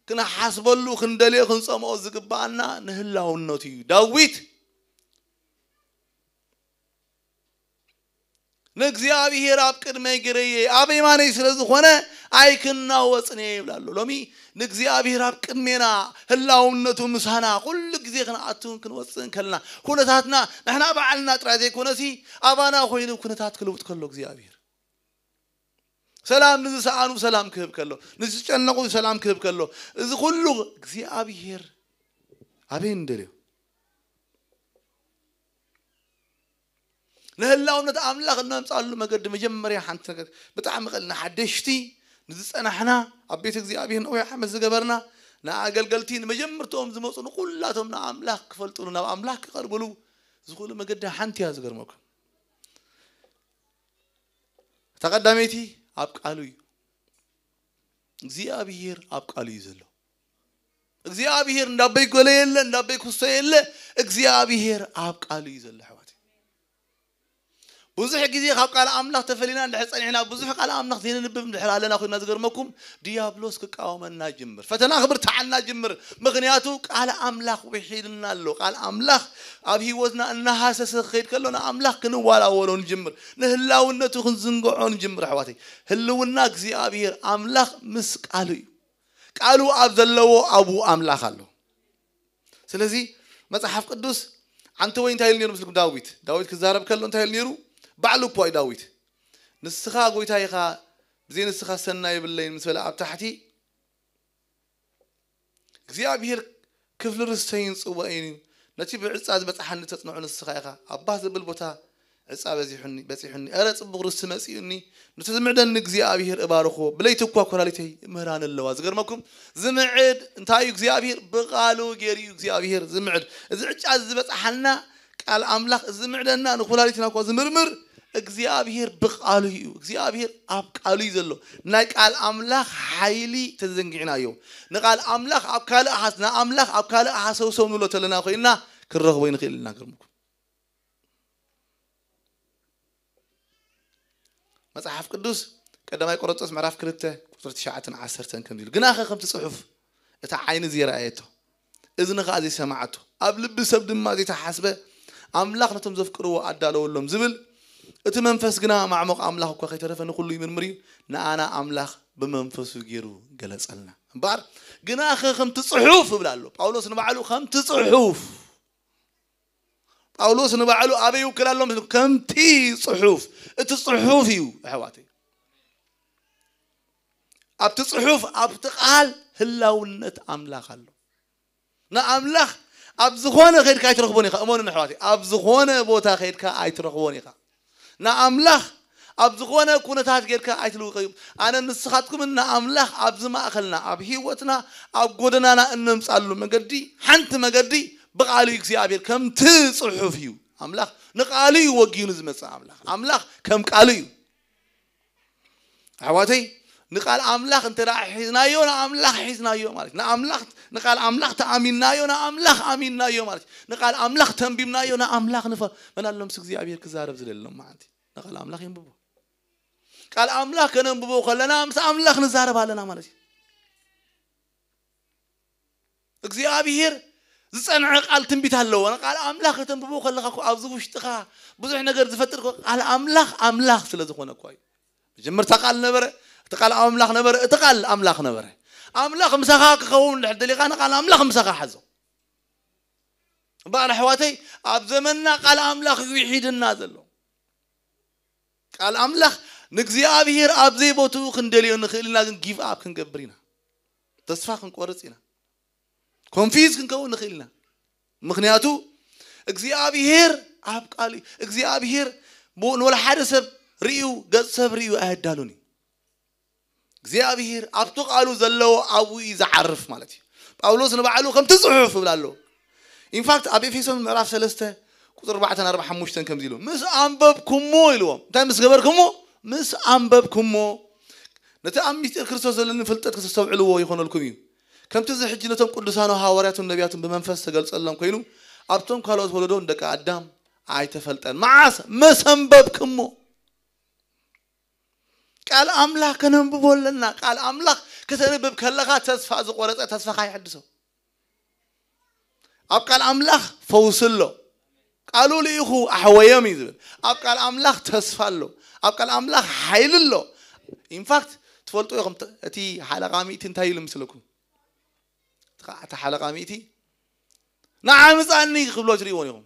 ክንሓስበሉ፣ ክንደልዮ፣ ክንጸምኦ ዝግባኣና ንህላውነቱ እዩ። ዳዊት ንእግዚኣብሔር ኣብ ቅድመይ ግረየ፣ ኣብ የማነይ ስለ ዝኾነ ኣይክናወጽን እየ ይብል ኣሎ። ሎሚ ንእግዚኣብሔር ኣብ ቅድሜና፣ ህላውነቱ ምሳና፣ ኩሉ ግዜ ክንኣትውን ክንወጽእን ከለና፣ ኩነታትና ንሕና ባዕልና ጥራይ ዘይኮነሲ፣ ኣባና ኮይኑ ኩነታት ክልውጥ ከሎ እግዚኣብሔር። ሰላም ንዝሰኣኑ ሰላም ክህብ ከሎ፣ ንዝጨነቑ ሰላም ክህብ ከሎ፣ እዚ ኩሉ እግዚኣብሔር ኣበይ ንደልዮ? ንህላውነት ኣምላኽ እነምጻሉ መገዲ መጀመርያ ሓንቲ ነገር ብጣዕሚ ቀል-፣ ንሓደሽቲ፣ ንዝጸናሕና፣ ኣብ ቤት እግዚኣብሔር ነዊሕ ዓመት ዝገበርና፣ ንኣገልገልቲ፣ ንመጀመርትኦም ዝመጹ ንኹላቶም ንኣምላኽ ክፈልጡሉ፣ ናብ ኣምላኽ ክቐርብሉ ዝኽእሉ መገዲ ሓንቲ እያ ዝገርመኩም። እታ ቀዳመይቲ ኣብ ቃሉ እዩ። እግዚኣብሔር ኣብ ቃሉ እዩ ዘሎ። እግዚኣብሔር እንዳበይ ጎለ የለ፣ እንዳበይ ኩስቶ የለ፣ እግዚኣብሔር ኣብ ቃሉ እዩ ዘሎ ኣሕዋት። ብዙሕ ግዜ ካብ ቃል ኣምላኽ ተፈሊና እንድሕር ጸኒሕና፣ ብዙሕ ቃል ኣምላኽ ዘይነንብብ እንድሕር ኣለና ኮይና፣ ዝገርመኩም ድያብሎስ ክቃወመና ይጅምር፣ ፈተና ክብርትዓና ይጅምር። ምኽንያቱ ቃል ኣምላኽ ውሒድና ኣሎ። ቃል ኣምላኽ ኣብ ህይወትና እናሃሰሰ ክኸይድ ከሎ ንኣምላኽ ክንዋላወሎ ንጅምር፣ ንህላውነቱ ክንዝንግዖ ንጅምር ኣሕዋተይ። ህልውና እግዚኣብሔር ኣምላኽ ምስ ቃሉ እዩ። ቃሉ ኣብ ዘለዎ ኣብኡ ኣምላኽ ኣሎ። ስለዚ መጽሓፍ ቅዱስ ኣንተ ወይ እንታይ ኢሉ ነይሩ ምስልኩም? ዳዊት፣ ዳዊት ክዛረብ ከሎ እንታይ ኢሉ ነይሩ? ባዕሉ እኮ እዩ ዳዊት። "ንስኻ ጎይታ ኢኻ፣ ብዘይ ንስኻ ሰናይ የብለይን" ምስ በለ ኣብ ታሕቲ፣ "እግዚኣብሔር ክፍሊ ርስተይን ጽዋእን እዩ፣ ነቲ ብዕጻ ዝበጽሓኒ ተጽንዖ ንስኻ ኢኻ። ኣባ ዝብል ቦታ ዕጻ በዚሑኒ፣ በጺሑኒ። ኧረ ጽቡቕ ርስቲ መጺኡኒ። ነቲ ዝምዕደኒ እግዚኣብሔር እባርኾ። ብለይቲ እኳ ኮላሊተይ ይምህራኒ ኣለዋ።" ዝገርመኩም፣ ዝምዕድ እንታይ እዩ? እግዚኣብሔር ብቓሉ ገይሩ እዩ እግዚኣብሔር ዝምዕድ። እዚ ዕጫ እዚ ዝበጽሓና ቃል ኣምላኽ፣ እዚ ዝምዕደና፣ ንኮላሊትና እኳ ዝምርምር እግዚኣብሔር ብቓሉ እዩ። እግዚኣብሔር ኣብ ቃሉ እዩ ዘሎ። ናይ ቃል ኣምላኽ ሓይሊ ተዘንጊዕናዮ። ንቃል ኣምላኽ ኣብ ካልእ ሃስ-፣ ንኣምላኽ ኣብ ካልእ ሃሰውሰው ንብሎ ተለና ኮይንና ክንረኽቦ ይንኽእል ኢና። ገርምኩም። መጽሓፍ ቅዱስ ቀዳማይ ቆሮንቶስ ምዕራፍ ክልተ ቁጽሪ ትሽዓተን ዓሰርተን ከምዚ ኢሉ፣ "ግናኸ ከምቲ ጽሑፍ፣ እታ ዓይኒ ዘይረኣየቶ፣ እዝኒ ኸኣ ዘይሰማዓቶ፣ ኣብ ልቢ ሰብ ድማ ዘይተሓስበ፣ ኣምላኽ ነቶም ዘፍቅርዎ ኣዳለወሎም" ዝብል እቲ መንፈስ ግና ማዕሙቕ ኣምላኽ እኳ ከይተረፈ ንኹሉ ይምርምር እዩ፣ ንኣና ኣምላኽ ብመንፈሱ ገይሩ ገለጸልና። እምበኣር ግናኸ ከምቲ ጽሑፍ እብል ኣሎ። ጳውሎስ ንባዕሉ ከምቲ ጽሑፍ፣ ጳውሎስ ንባዕሉ ኣበይ ይውክል ኣሎ? ከምቲ ጽሑፍ፣ እቲ ጽሑፍ እዩ ኣሕዋተይ። ኣብቲ ጽሑፍ፣ ኣብቲ ቃል ህላውነት ኣምላኽ ኣሎ። ንኣምላኽ ኣብ ዝኾነ ከይድካ ኣይትረኽቦን ኢኻ። እመኑ ኣሕዋተይ፣ ኣብ ዝኾነ ቦታ ከይድካ ኣይትረኽቦን ኢኻ። ንኣምላኽ ኣብ ዝኾነ ኩነታት ጌርካ ኣይትልውቀዩ። ኣነ ንስኻትኩምን ንኣምላኽ ኣብዚ ማእኸልና፣ ኣብ ህይወትና፣ ኣብ ጎደናና እነምጻሉ መገዲ፣ ሓንቲ መገዲ ብቓሉ እዩ እግዚኣብሔር። ከምቲ ጽሑፍ እዩ። ኣምላኽ ንቓሉ እዩ ወጊኑ ዝመጽእ። ኣምላኽ ኣምላኽ ከም ቃሉ እዩ። ኣሕዋተይ፣ ንቃል ኣምላኽ እንተ ደኣ ሒዝናዮ፣ ንኣምላኽ ሒዝናዮ ማለት እዩ። ንኣምላኽ፣ ንቃል ኣምላኽ ተኣሚንናዮ፣ ንኣምላኽ ኣሚንናዮ ማለት እዩ። ንቃል ኣምላኽ ተንቢብናዮ፣ ንኣምላኽ ንፈ-፣ መን ኣሎ ምስ እግዚኣብሔር ክዛረብ ዝደሊ ሎም መዓንቲ? ንቃል ኣምላኽ የንብቦ። ቃል ኣምላኽ ከነንብቦ ከለና ምስ ኣምላኽ ንዛረብ ኣለና ማለት እዩ። እግዚኣብሔር ዝጸንዐ ቃል ትንቢት ኣለዎ። ቃል ኣምላኽ ከተንብቦ ከለኻ እኮ ኣብዚ ውሽጥኻ ብዙሕ ነገር ዝፈጥር እኮ ቃል ኣምላኽ፣ ኣምላኽ ስለ ዝኾነ እኮ እዩ። መጀመርታ ቃል ነበረ፣ እቲ ቃል ኣብ ኣምላኽ ነበረ፣ እቲ ቃል ኣምላኽ ነበረ። ኣምላኽ ምሳኻ ክኸውን እንድሕር ደሊኻ ንቃል ኣምላኽ ምሳኻ ሓዞ። እምበኣር ኣሕዋተይ፣ ኣብ ዘመንና ቃል ኣምላኽ እዩ ይሒድና ዘሎ። ቃል ኣምላኽ ንእግዚኣብሔር ኣብ ዘይቦትኡ ክንደልዮ ንኽእል ኢና፣ ግን ጊቭ ኣፕ ክንገብር ኢና። ተስፋ ክንቆርጽ ኢና። ኮንፊዝ ክንከውን ንኽእል ኢና። ምኽንያቱ እግዚኣብሔር ኣብ ቃል እዩ። እግዚኣብሔር ብኡ ንወላ ሓደ ሰብ ርእዩ፣ ገጽ ሰብ ርእዩ ኣየዳሉን እዩ። እግዚኣብሔር ኣብቲ ቃሉ ዘለዎ ኣብኡ እዩ ዝዓርፍ ማለት እዩ። ጳውሎስ ንባዕሉ ከምቲ ጽሑፍ ይብል ኣሎ። ኢንፋክት ኣብ ኤፌሶን ምዕራፍ ሰለስተ ቁጽሪ ኣርባዕተ ኣርባዕተ ሓሙሽተ ከምዚ ኢሉ፣ "ምስ ኣንበብኩሞ" ኢልዎም። እንታይ ምስ ገበርኩሞ? ምስ ኣንበብኩሞ። ነቲ ኣብ ምስጢር ክርስቶስ ዘለኒ ፍልጠት ክተስተውዕልዎ ይኾነልኩም እዩ። ከምቲ እዚ ሕጂ ነቶም ቅዱሳን ሃዋርያትን ነቢያትን ብመንፈስ ተገልጸሎም ኮይኑ፣ ኣብቶም ካልኦት ወለዶ ንደቂ ኣዳም ኣይተፈልጠን። መዓስ? ምስ ኣንበብኩሞ። ቃል ኣምላኽ ከነንብቦ ኣለና። ቃል ኣምላኽ ከተንብብ ከለኻ ተስፋ ዝቆረጸ ተስፋኻ ይሕድሶ። ኣብ ቃል ኣምላኽ ፈውሲ ኣሎ። ቃሉ ልኢኹ ኣሕወዮም እዩ ዝብል። ኣብ ቃል ኣምላኽ ተስፋ ኣሎ። ኣብ ቃል ኣምላኽ ሓይሊ ኣሎ። ኢንፋክት ትፈልጡ ኢኹም፣ ተ-፣ እቲ ሓለቓ ሚእቲ እንታይ ኢሉ ምስለኩም? እቲ ኸ-፣ እቲ ሓለቓ ሚእቲ "ንዓ ምጻኒ" ክብሎ ትርእይዎ ኢኹም።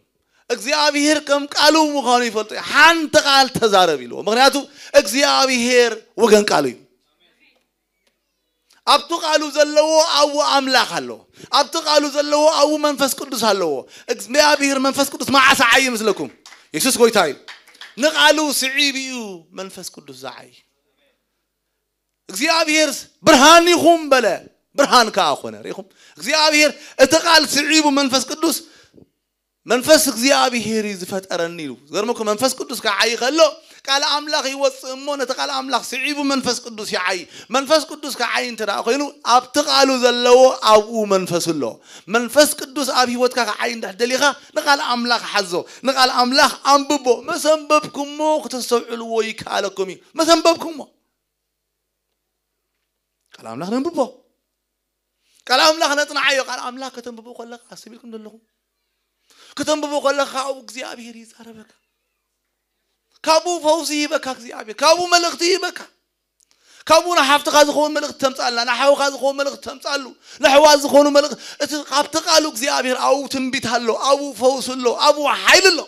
እግዚኣብሔር ከም ቃሉ ምዃኑ ይፈልጡ እዩ። ሓንቲ ቃል ተዛረብ ኢልዎ። ምኽንያቱ እግዚኣብሔር ወገን ቃሉ እዩ። ኣብቲ ቃሉ ዘለዎ ኣብኡ ኣምላኽ ኣለዎ። ኣብቲ ቃሉ ዘለዎ ኣብኡ መንፈስ ቅዱስ ኣለዎ። እግዚኣብሔር መንፈስ ቅዱስ መዓስ ዓይ ይመስለኩም? የሱስ ጎይታ እዩ። ንቃሉ ስዒብ እዩ መንፈስ ቅዱስ ዝዓይ። እግዚኣብሔር "ብርሃን ይኹን" በለ፣ ብርሃን ከኣ ኾነ። ርኢኹም? እግዚኣብሔር እቲ ቃል ስዒቡ መንፈስ ቅዱስ፣ "መንፈስ እግዚኣብሔር እዩ ዝፈጠረኒ" ኢሉ። ዝገርመኩም መንፈስ ቅዱስ ክዓይ ከሎ ቃል ኣምላኽ ይወጽእ እሞ ነቲ ቃል ኣምላኽ ስዒቡ መንፈስ ቅዱስ ይዓይ። መንፈስ ቅዱስ ክዓይ እንተ ደኣ ኮይኑ ኣብቲ ቃሉ ዘለዎ ኣብኡ መንፈስ ኣሎ። መንፈስ ቅዱስ ኣብ ህይወትካ ክዓይ እንድሕር ደሊኻ ንቃል ኣምላኽ ሓዞ፣ ንቃል ኣምላኽ ኣንብቦ። "ምስ ኣንበብኩሞ ክተስተውዕልዎ ይከኣለኩም እዩ።" ምስ ኣንበብኩሞ። ቃል ኣምላኽ ነንብቦ። ቃል ኣምላኽ ነጽንዓዮ። ቃል ኣምላኽ ከተንብቦ ከለኻ ኣስብ ኢልኩም ዘለኹም? ከተንብቦ ከለኻ ካብኡ እግዚኣብሔር ይዛረበካ። ካብኡ ፈውሲ ይህበካ እግዚኣብሔር። ካብኡ መልእኽቲ ይህበካ። ካብኡ ንሓፍትኻ ዝኸውን መልእኽቲ ተምጻልና፣ ንሓውኻ ዝኸውን መልእኽቲ ተምጻሉ፣ ንኣሕዋት ዝኾኑ መልእኽቲ። እቲ ካብቲ ቃሉ እግዚኣብሔር ኣብኡ ትንቢት ኣሎ፣ ኣብኡ ፈውሲ ኣሎ፣ ኣብኡ ሓይሊ ኣሎ።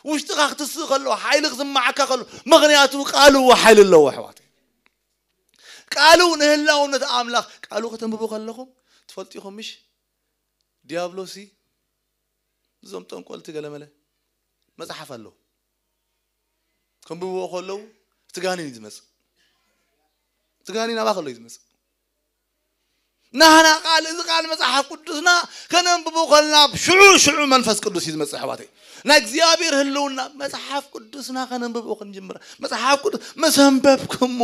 ውሽጥኻ ክትስእ ከሎ፣ ሓይሊ ክስምዓካ ከሎ፣ ምኽንያቱ ቃሉ ሓይሊ ኣለዎ ኣሕዋተይ። ቃሉ ንህላውነት ኣምላኽ፣ ቃሉ ከተንብቡ ከለኹም ትፈልጡ ኢኹም ምሽ? ዲያብሎሲ እዞም ጠንቆልቲ ገለመለ መጽሓፍ ኣለዉ። ከንብብዎ ከለዉ እቲ ጋኔን እዩ ዝመጽእ። እቲ ጋኔን ናባ ከሎ እዩ ዝመጽእ። ናህና ቃል፣ እዚ ቃል መጽሓፍ ቅዱስና ከነንብቦ ከለና ሽዑ ሽዑ መንፈስ ቅዱስ እዩ ዝመጽእ ኣሕዋተይ። ናይ እግዚኣብሔር ህልውና መጽሓፍ ቅዱስና ከነንብቦ ክንጅምር፣ መጽሓፍ ቅዱስ ምስ ኣንበብክሞ፣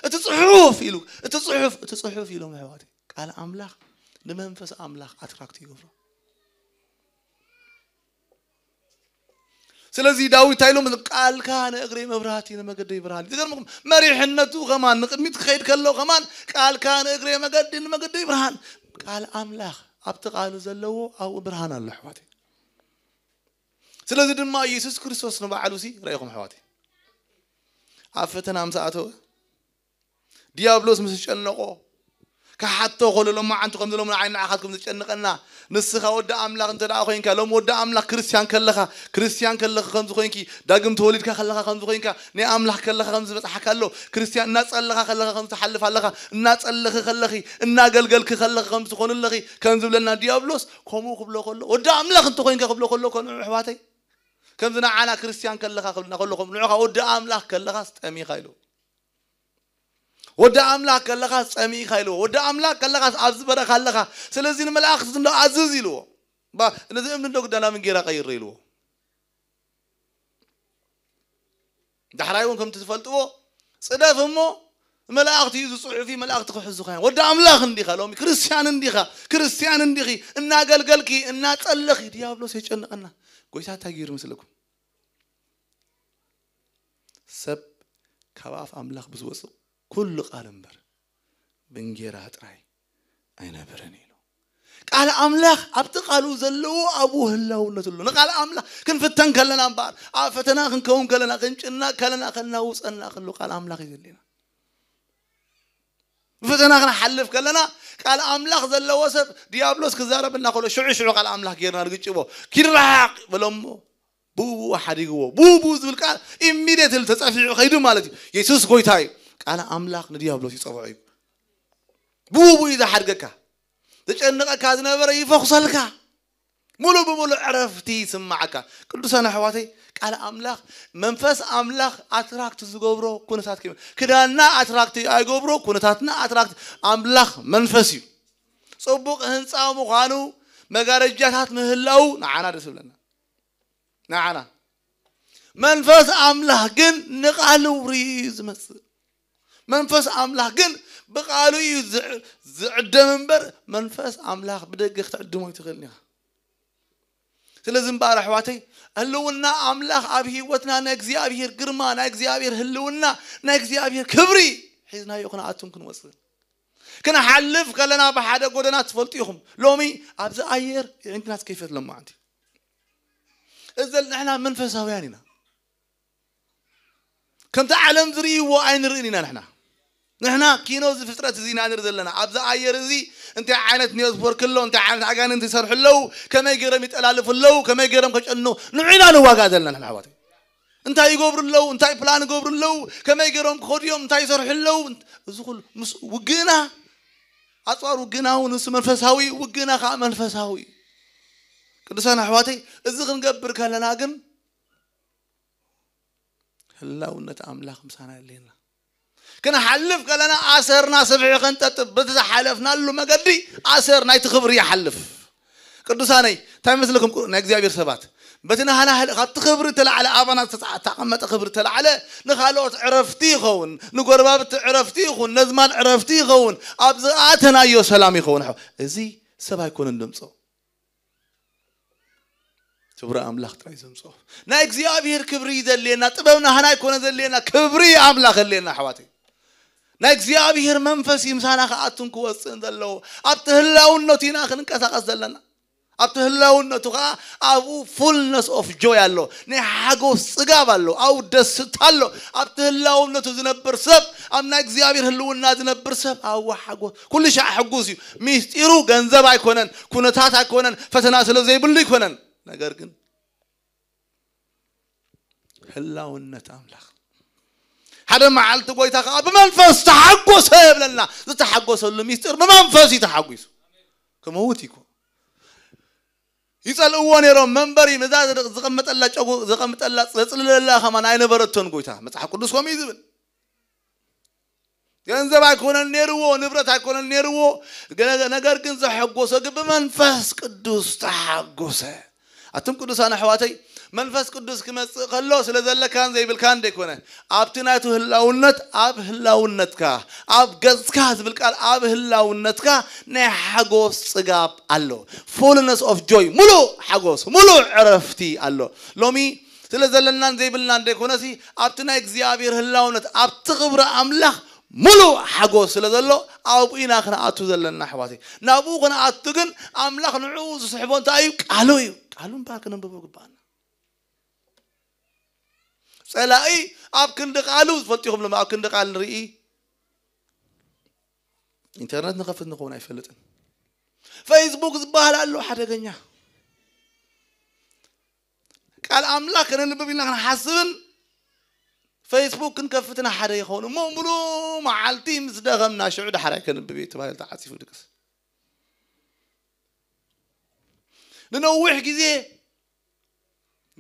እቲ ጽሑፍ ኢሉ፣ እቲ ጽሑፍ፣ እቲ ጽሑፍ ኢሎም ኣሕዋተይ። ቃል ኣምላኽ ንመንፈስ ኣምላኽ ኣትራክት ይገብሮ። ስለዚ ዳዊት እንታይ ኢሎም? "ቃልካ ንእግረይ መብራህቲ ንመገደይ ብርሃን እዩ።" ዝገርመኩም መሪሕነቱ ከማን ንቅድሚት ክኸይድ ከሎ ከማን "ቃልካ ንእግረይ መገዲ ንመገደይ ብርሃን።" ቃል ኣምላኽ ኣብቲ ቃሉ ዘለዎ ኣብኡ ብርሃን ኣሎ ኣሕዋተይ። ስለዚ ድማ ኢየሱስ ክርስቶስ ንባዕሉ ሲ ረኢኹም ኣሕዋተይ፣ ኣብ ፈተና ምስ ኣተወ፣ ዲያብሎስ ምስ ጨነቆ፣ ክሓቶ ከሎ፣ ሎማዓንቲ ከምዚ ሎሚ ንዓይ ንዓኻትኩም ዝጨንቀና፣ ንስኻ ወዲ ኣምላኽ እንተ ደኣ ኮይንካ፣ ሎም ወዲ ኣምላኽ ክርስትያን ከለኻ፣ ክርስትያን ከለኻ ከምዚ ኮይንኪ፣ ዳግም ተወሊድካ ከለኻ ከምዚ ኮይንካ፣ ናይ ኣምላኽ ከለኻ ከምዚ በጽሓካ ኣሎ፣ ክርስትያን እናጸለኻ ከለኻ ከምዚ ትሓልፍ ኣለኻ፣ እናጸለኺ ከለኺ፣ እናገልገልኪ ከለኺ ከምዚ ትኾኒ ኣለኺ፣ ከም ዝብለና ዲያብሎስ ከምኡ ክብሎ ከሎ፣ ወዲ ኣምላኽ እንተ ኮይንካ ክብሎ ከሎ፣ ከንዑ ኣሕዋተይ፣ ከምዚ ንዓና ክርስትያን ከለኻ ክብልና ከሎ፣ ከም ንዑኻ ወዲ ኣምላኽ ከለኻስ ጠሚኻ ኢሉ። ወዲ ኣምላኽ ከለኻስ ጸሚእካ ኢልዎ። ወዲ ኣምላኽ ከለኻስ ኣብዚ በረኻ ኣለኻ። ስለዚ ንመላእኽቲ እንዶ ኣዝዝ ኢልዎ። ባ ነዚ እምኒ እንዶ ግዳ ናብ እንጌራ ቀይሮ ኢልዎ። ዳሕራይ እውን ከምቲ ትፈልጥዎ ጽደፍ እሞ መላእኽቲ እዩ ዝጽሑፍ እዩ፣ መላእኽቲ ክሕዙኻ እዮም። ወዲ ኣምላኽ እንዲኻ፣ ሎሚ ክርስትያን እንዲኻ፣ ክርስትያን እንዲኺ፣ እናገልገልኪ እናጸለኺ ዲያብሎስ የጨንቐና። ጎይታ እንታይ ገይሩ መስለኩም? ሰብ ካብ ኣፍ ኣምላኽ ብዝወፅእ ኩሉ ቃል እምበር ብእንጌራ ጥራይ ኣይነብርን ኢሉ። ቃል ኣምላኽ ኣብቲ ቃሉ ዘለዎ ኣብኡ ህላውነት ኣሎ። ንቃል ኣምላኽ ክንፍተን ከለና እምበኣር፣ ኣብ ፈተና ክንከውን ከለና፣ ክንጭነቕ ከለና፣ ከናውፀና ከሎ ቃል ኣምላኽ እዩ ዘድልየና። ብፈተና ክንሓልፍ ከለና ቃል ኣምላኽ ዘለዎ ሰብ ዲያብሎስ ክዛረበና ከሎ ሽዑ ሽዑ ቃል ኣምላኽ ጌርና ንግጭቦ። ኪድ ርሓቕ በሎ እሞ ብኡ ብኡ ሓዲግዎ። ብኡ ብኡ ዝብል ቃል ኢሚድየትሊ ተጸፊዑ ከይዱ ማለት እዩ። የሱስ ጎይታ እዩ። ቃል ኣምላኽ ንዲያብሎስ ይጸውዖ እዩ። ብኡ ብኡ እዩ ዝሓድገካ። ዘጨንቐካ ዝነበረ ይፈኹሰልካ። ሙሉ ብሙሉ ዕረፍቲ ይስማዓካ። ቅዱሳን ኣሕዋተይ፣ ቃል ኣምላኽ፣ መንፈስ ኣምላኽ ኣትራክት ዝገብሮ ኩነታት ከይመ-፣ ክዳንና ኣትራክት ኣይገብሮ፣ ኩነታትና ኣትራክት። ኣምላኽ መንፈስ እዩ። ጽቡቕ ህንጻ ምዃኑ፣ መጋረጃታት ምህላው ንዓና ደስ ይብለና። ንዓና። መንፈስ ኣምላኽ ግን ንቓሉ ርእዩ እዩ ዝመጽእ። መንፈስ ኣምላኽ ግን ብቓሉ እዩ ዝዕ-፣ ዝዕደም እምበር፣ መንፈስ ኣምላኽ ብደገ ክትዕድሞ ኣይትኽእልን ኢኻ። ስለዚ እምበኣር ኣሕዋተይ፣ ህልውና ኣምላኽ ኣብ ህይወትና ናይ እግዚኣብሄር ግርማ፣ ናይ እግዚኣብሄር ህልውና፣ ናይ እግዚኣብሄር ክብሪ ሒዝናዮ ክንኣቱን ክንወጽእን። ክንሓልፍ ከለና ብሓደ ጎደና ትፈልጡ ኢኹም። ሎሚ ኣብዚ ኣየር ኣዒንትና ትከይፈት ሎማዓንቲ። እዚ ንሕና መንፈሳውያን ኢና። ከምቲ ዓለም ዝርእይዎ ኣይንርእን ኢና ንሕና። ንሕና ኪኖ እዚ ፍጥረት እዚ ኢና ንርኢ ዘለና። ኣብዚ ኣየር እዚ እንታይ ዓይነት ኔትወርክ ኣሎ፣ እንታይ ዓይነት ኣጋንንቲ ይሰርሑ ኣለዉ፣ ከመይ ገይሮም ይጠላልፉ ኣለዉ፣ ከመይ ገይሮም ከጨኑ፣ ንዑ ኢና ንዋጋእ ዘለና ንሕና ኣሕዋተይ። እንታይ ይገብሩ ኣለዉ፣ እንታይ ፕላን ይገብሩ ኣለዉ፣ ከመይ ገይሮም ክኸዱ እዮም፣ እንታይ ይሰርሑ ኣለዉ፣ እዚ ኩሉ ምስ ውግእና፣ ኣጽዋር ውግእና እውን ንሱ መንፈሳዊ፣ ውግእና ከዓ መንፈሳዊ እዩ። ቅዱሳን ኣሕዋተይ፣ እዚ ክንገብር ከለና ግን ህላውነት ኣምላኽ ምሳና የድልየና። ክንሓልፍ ከለና ኣሰርና ስፍሒ ከንጠጥብ፣ በቲ ዝሓለፍናሉ መገዲ ኣሰር ናይቲ ክብሪ ይሓልፍ። ቅዱሳነይ፣ እንታይ መስለኩም? ናይ እግዚኣብሔር ሰባት፣ በቲ ናህና ህል-፣ ካብቲ ክብሪ ተላዕለ፣ ኣባና ዝተጻ-፣ ዝተቐመጠ ክብሪ ተላዕለ፣ ንኻልኦት ዕረፍቲ ይኸውን፣ ንጎረባብቲ ዕረፍቲ ይኹን፣ ነዝማድ ዕረፍቲ ይኸውን፣ ኣብ ዝኣተናዮ ሰላም ይኸውን። ኣሕ-፣ እዚ ሰብ ኣይኮነን ድምጾ። ክብሪ ኣምላኽ ጥራይ ዘምጽኦ። ናይ እግዚኣብሔር ክብሪ እዩ ዘድልየና፣ ጥበብ ናህና ኣይኮነ ዘድልየና፣ ክብሪ ኣምላኽ ዘድልየና ኣሕዋተይ። ናይ እግዚኣብሔር መንፈስ እዩ ምሳና ክኣቱን ክወፅእን ዘለዎ። ኣብቲ ህላውነቱ ኢና ክንንቀሳቐስ ዘለና። ኣብቲ ህላውነቱ ከዓ ኣብኡ ፉልነስ ኦፍ ጆይ ኣሎ፣ ናይ ሓጎስ ጽጋብ ኣሎ፣ ኣብኡ ደስታ ኣሎ። ኣብቲ ህላውነቱ ዝነብር ሰብ፣ ኣብ ናይ እግዚኣብሔር ህልውና ዝነብር ሰብ ኣብኡ ሓጎስ፣ ኩሉ ሻዕ ሕጉስ እዩ። ሚስጢሩ ገንዘብ ኣይኮነን፣ ኩነታት ኣይኮነን፣ ፈተና ስለ ዘይብሉ ኣይኮነን። ነገር ግን ህላውነት ኣምላኽ። ሓደ መዓልቲ ጎይታ ከዓ ብመንፈስ ተሓጎሰ ይብለና። ዝተሓጎሰሉ ሚስጢር ብመንፈስ እዩ ተሓጒሱ። ክመውት እዩ እኮ። ይጸልእዎ ነይሮም። መንበሪ ነዛ ዝቐመጠላ ጨጉ-፣ ዘቐምጠላ ዘጽልለላ ከማን ኣይነበረቶን ጎይታ። መጽሓፍ ቅዱስ ከምኡ እዩ ዝብል። ገንዘብ ኣይኮነን ነይርዎ፣ ንብረት ኣይኮነን ነይርዎ። ገ-፣ ነገር ግን ዘሐጎሶ ግን ብመንፈስ ቅዱስ ተሓጎሰ። ኣቱም ቅዱሳን ኣሕዋተይ፣ መንፈስ ቅዱስ ክመጽእ ከሎ ስለ ዘለካን ዘይብልካን ደይኮነ፣ ኣብቲ ናቱ ህላውነት፣ ኣብ ህላውነትካ፣ ኣብ ገጽካ ዝብል ቃል፣ ኣብ ህላውነትካ ናይ ሓጎስ ጽጋብ ኣሎ። ፉልነስ ኦፍ ጆይ፣ ሙሉእ ሓጎስ፣ ሙሉእ ዕረፍቲ ኣሎ። ሎሚ ስለ ዘለናን ዘይብልናን ደይኮነሲ፣ ኣብቲ ናይ እግዚኣብሔር ህላውነት፣ ኣብቲ ክብሪ ኣምላኽ ሙሉእ ሓጎስ ስለ ዘሎ፣ ኣብኡ ኢና ክንኣቱ ዘለና ኣሕዋተይ። ናብኡ ክንኣቱ ግን ኣምላኽ ንዕኡ ዝስሕቦ እንታይ እዩ? ቃሉ እዩ። ቃሉ እምበኣር ክነንብቦ ግባኣና። ጸላኢ ኣብ ክንዲ ቃሉ ዝፈልጥኹም ሎም ኣብ ክንዲ ቃል ንርኢ። ኢንተርነት ንኸፍት ንኸውን ኣይፈልጥን። ፌስቡክ ዝበሃል ኣሎ ሓደገኛ። ቃል ኣምላኽ ከነንብብ ኢልና ክንሓስብን ፌስቡክ ክንከፍትን ሓደ ይኸውን እሞ፣ ሙሉ መዓልቲ ምስ ደኸምና ሽዑ ዳሕራይ ከንብብ እየ ተባሂሉ ተዓፂፉ ድቅስ። ንነዊሕ ግዜ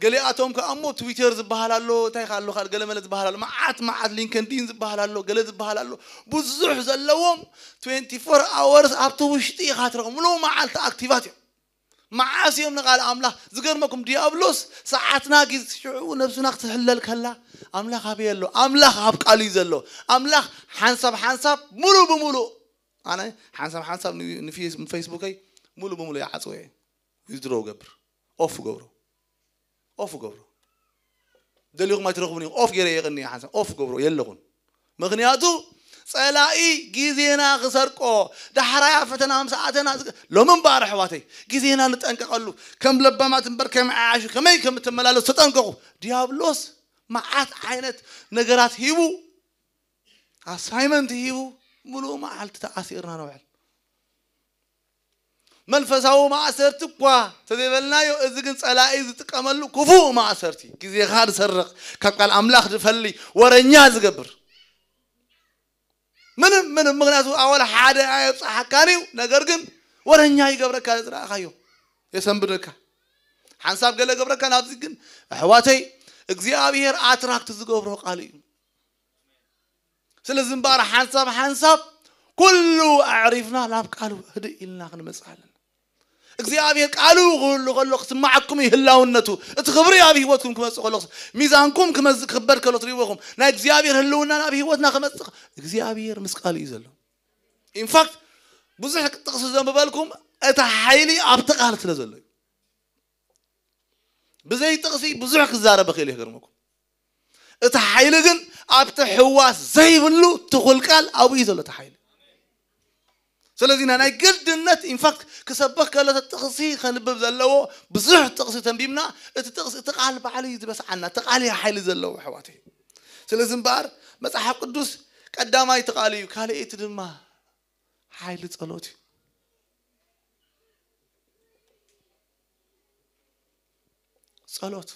ገሊኣቶም ከኣ እሞ ትዊተር ዝበሃል ኣሎ፣ እንታይ ከ ኣሎ፣ ካልእ ገለ መለ ዝበሃል ኣሎ፣ መዓት መዓት ሊንከንዲን ዝበሃል ኣሎ፣ ገለ ዝበሃል ኣሎ። ብዙሕ ዘለዎም ትዌንቲ ፎር ኣወርስ ኣብቲ ውሽጢ ኢኻ ትረኽቦም። ሙሉ መዓልቲ ኣክቲቫት እዮም። መዓስ እዮም ንቓል ኣምላኽ? ዝገርመኩም ዲያብሎስ ሰዓትና ጊዜ ሽዑ ነብስና ክትሕለል ከላ ኣምላኽ ኣበይ ኣሎ? ኣምላኽ ኣብ ቃሉ እዩ ዘሎ። ኣምላኽ ሓንሳብ ሓንሳብ ሙሉ ብምሉእ ኣነ ሓንሳብ ሓንሳብ ንፌስቡከይ ሙሉ ብምሉእ ይዓፅወ እየ። ዊዝድሮ ገብር ኦፍ ገብሮ ኦፍ ገብሮ ደሊኹም ኣይትረኽቡን እዮም። ኦፍ ገይረ የቕኒ ሓንሳብ ኦፍ ገብሮ የለኹን። ምኽንያቱ ጸላኢ ግዜና ክሰርቆ ዳሕራያ ፈተና ምስ ኣተና ሎሚ እምበኣር ኣሕዋተይ ግዜና ንጠንቀቐሉ። ከም ለባማት እምበር ከም ዓያሹ ከመይ ከም እትመላለሱ ተጠንቀቑ። ዲያብሎስ መዓት ዓይነት ነገራት ሂቡ ኣሳይመንት ሂቡ ሙሉእ መዓልቲ ተኣሲርና ነውዕል። መንፈሳዊ ማእሰርቲ እኳ ተዘይበልናዮ፣ እዚ ግን ጸላኢ ዝጥቀመሉ ክፉእ ማእሰርቲ፣ ግዜኻ ዝሰርቕ፣ ካብ ቃል ኣምላኽ ዝፈሊ፣ ወረኛ ዝገብር። ምንም ምንም፣ ምኽንያቱ ኣወል ሓደ ኣየብጽሓካን እዩ፣ ነገር ግን ወረኛ ይገብረካ። ዝረኣኻዮ የሰንብደካ፣ ሓንሳብ ገለ ገብረካ። ናብዚ ግን ኣሕዋተይ እግዚኣብሔር ኣትራክት ዝገብሮ ቃል እዩ። ስለዚ እምበኣር ሓንሳብ ሓንሳብ ኩሉ ኣዕሪፍና ናብ ቃሉ ህድእ ኢልና ክንመጽእ ኣለና። እግዚኣብሔር ቃሉ ክህሉ ከሎ ክስማዓኩም እዩ ህላውነቱ። እቲ ክብሪ ኣብ ህይወትኩም ክመጽእ ከሎ፣ ሚዛንኩም ክመዝ ክበድ ከሎ ትሪእዎ ኢኹም። ናይ እግዚኣብሔር ህልውና ናብ ህይወትና ክመጽእ እግዚኣብሔር ምስ ቃሉ እዩ ዘሎ። ኢንፋክት ብዙሕ ጥቕሲ ዘንብበልኩም እቲ ሓይሊ ኣብቲ ቃል ስለ ዘሎ እዩ። ብዘይ ጥቕሲ ብዙሕ ክዛረብ እኽእል እየ፣ ገርመኩም። እቲ ሓይሊ ግን ኣብቲ ሕዋስ ዘይብሉ ትኹል ቃል ኣብኡ እዩ ዘሎ እቲ ሓይሊ። ስለዚ ና ናይ ግድነት ኢንፋክት ክሰበኽ ከሎ እቲ ጥቕሲ ከንብብ ዘለዎ ብዙሕ ጥቕሲ ተንቢብና፣ እቲ ጥቕሲ እቲ ቃል ባዕሉ እዩ ዝበስዓና። እቲ ቃል እዩ ሓይሊ ዘለዎ ኣሕዋተይ። ስለዚ እምበኣር መጽሓፍ ቅዱስ ቀዳማይ እቲ ቃል እዩ፣ ካልኣይቲ ድማ ሓይሊ ጸሎት እዩ። ጸሎት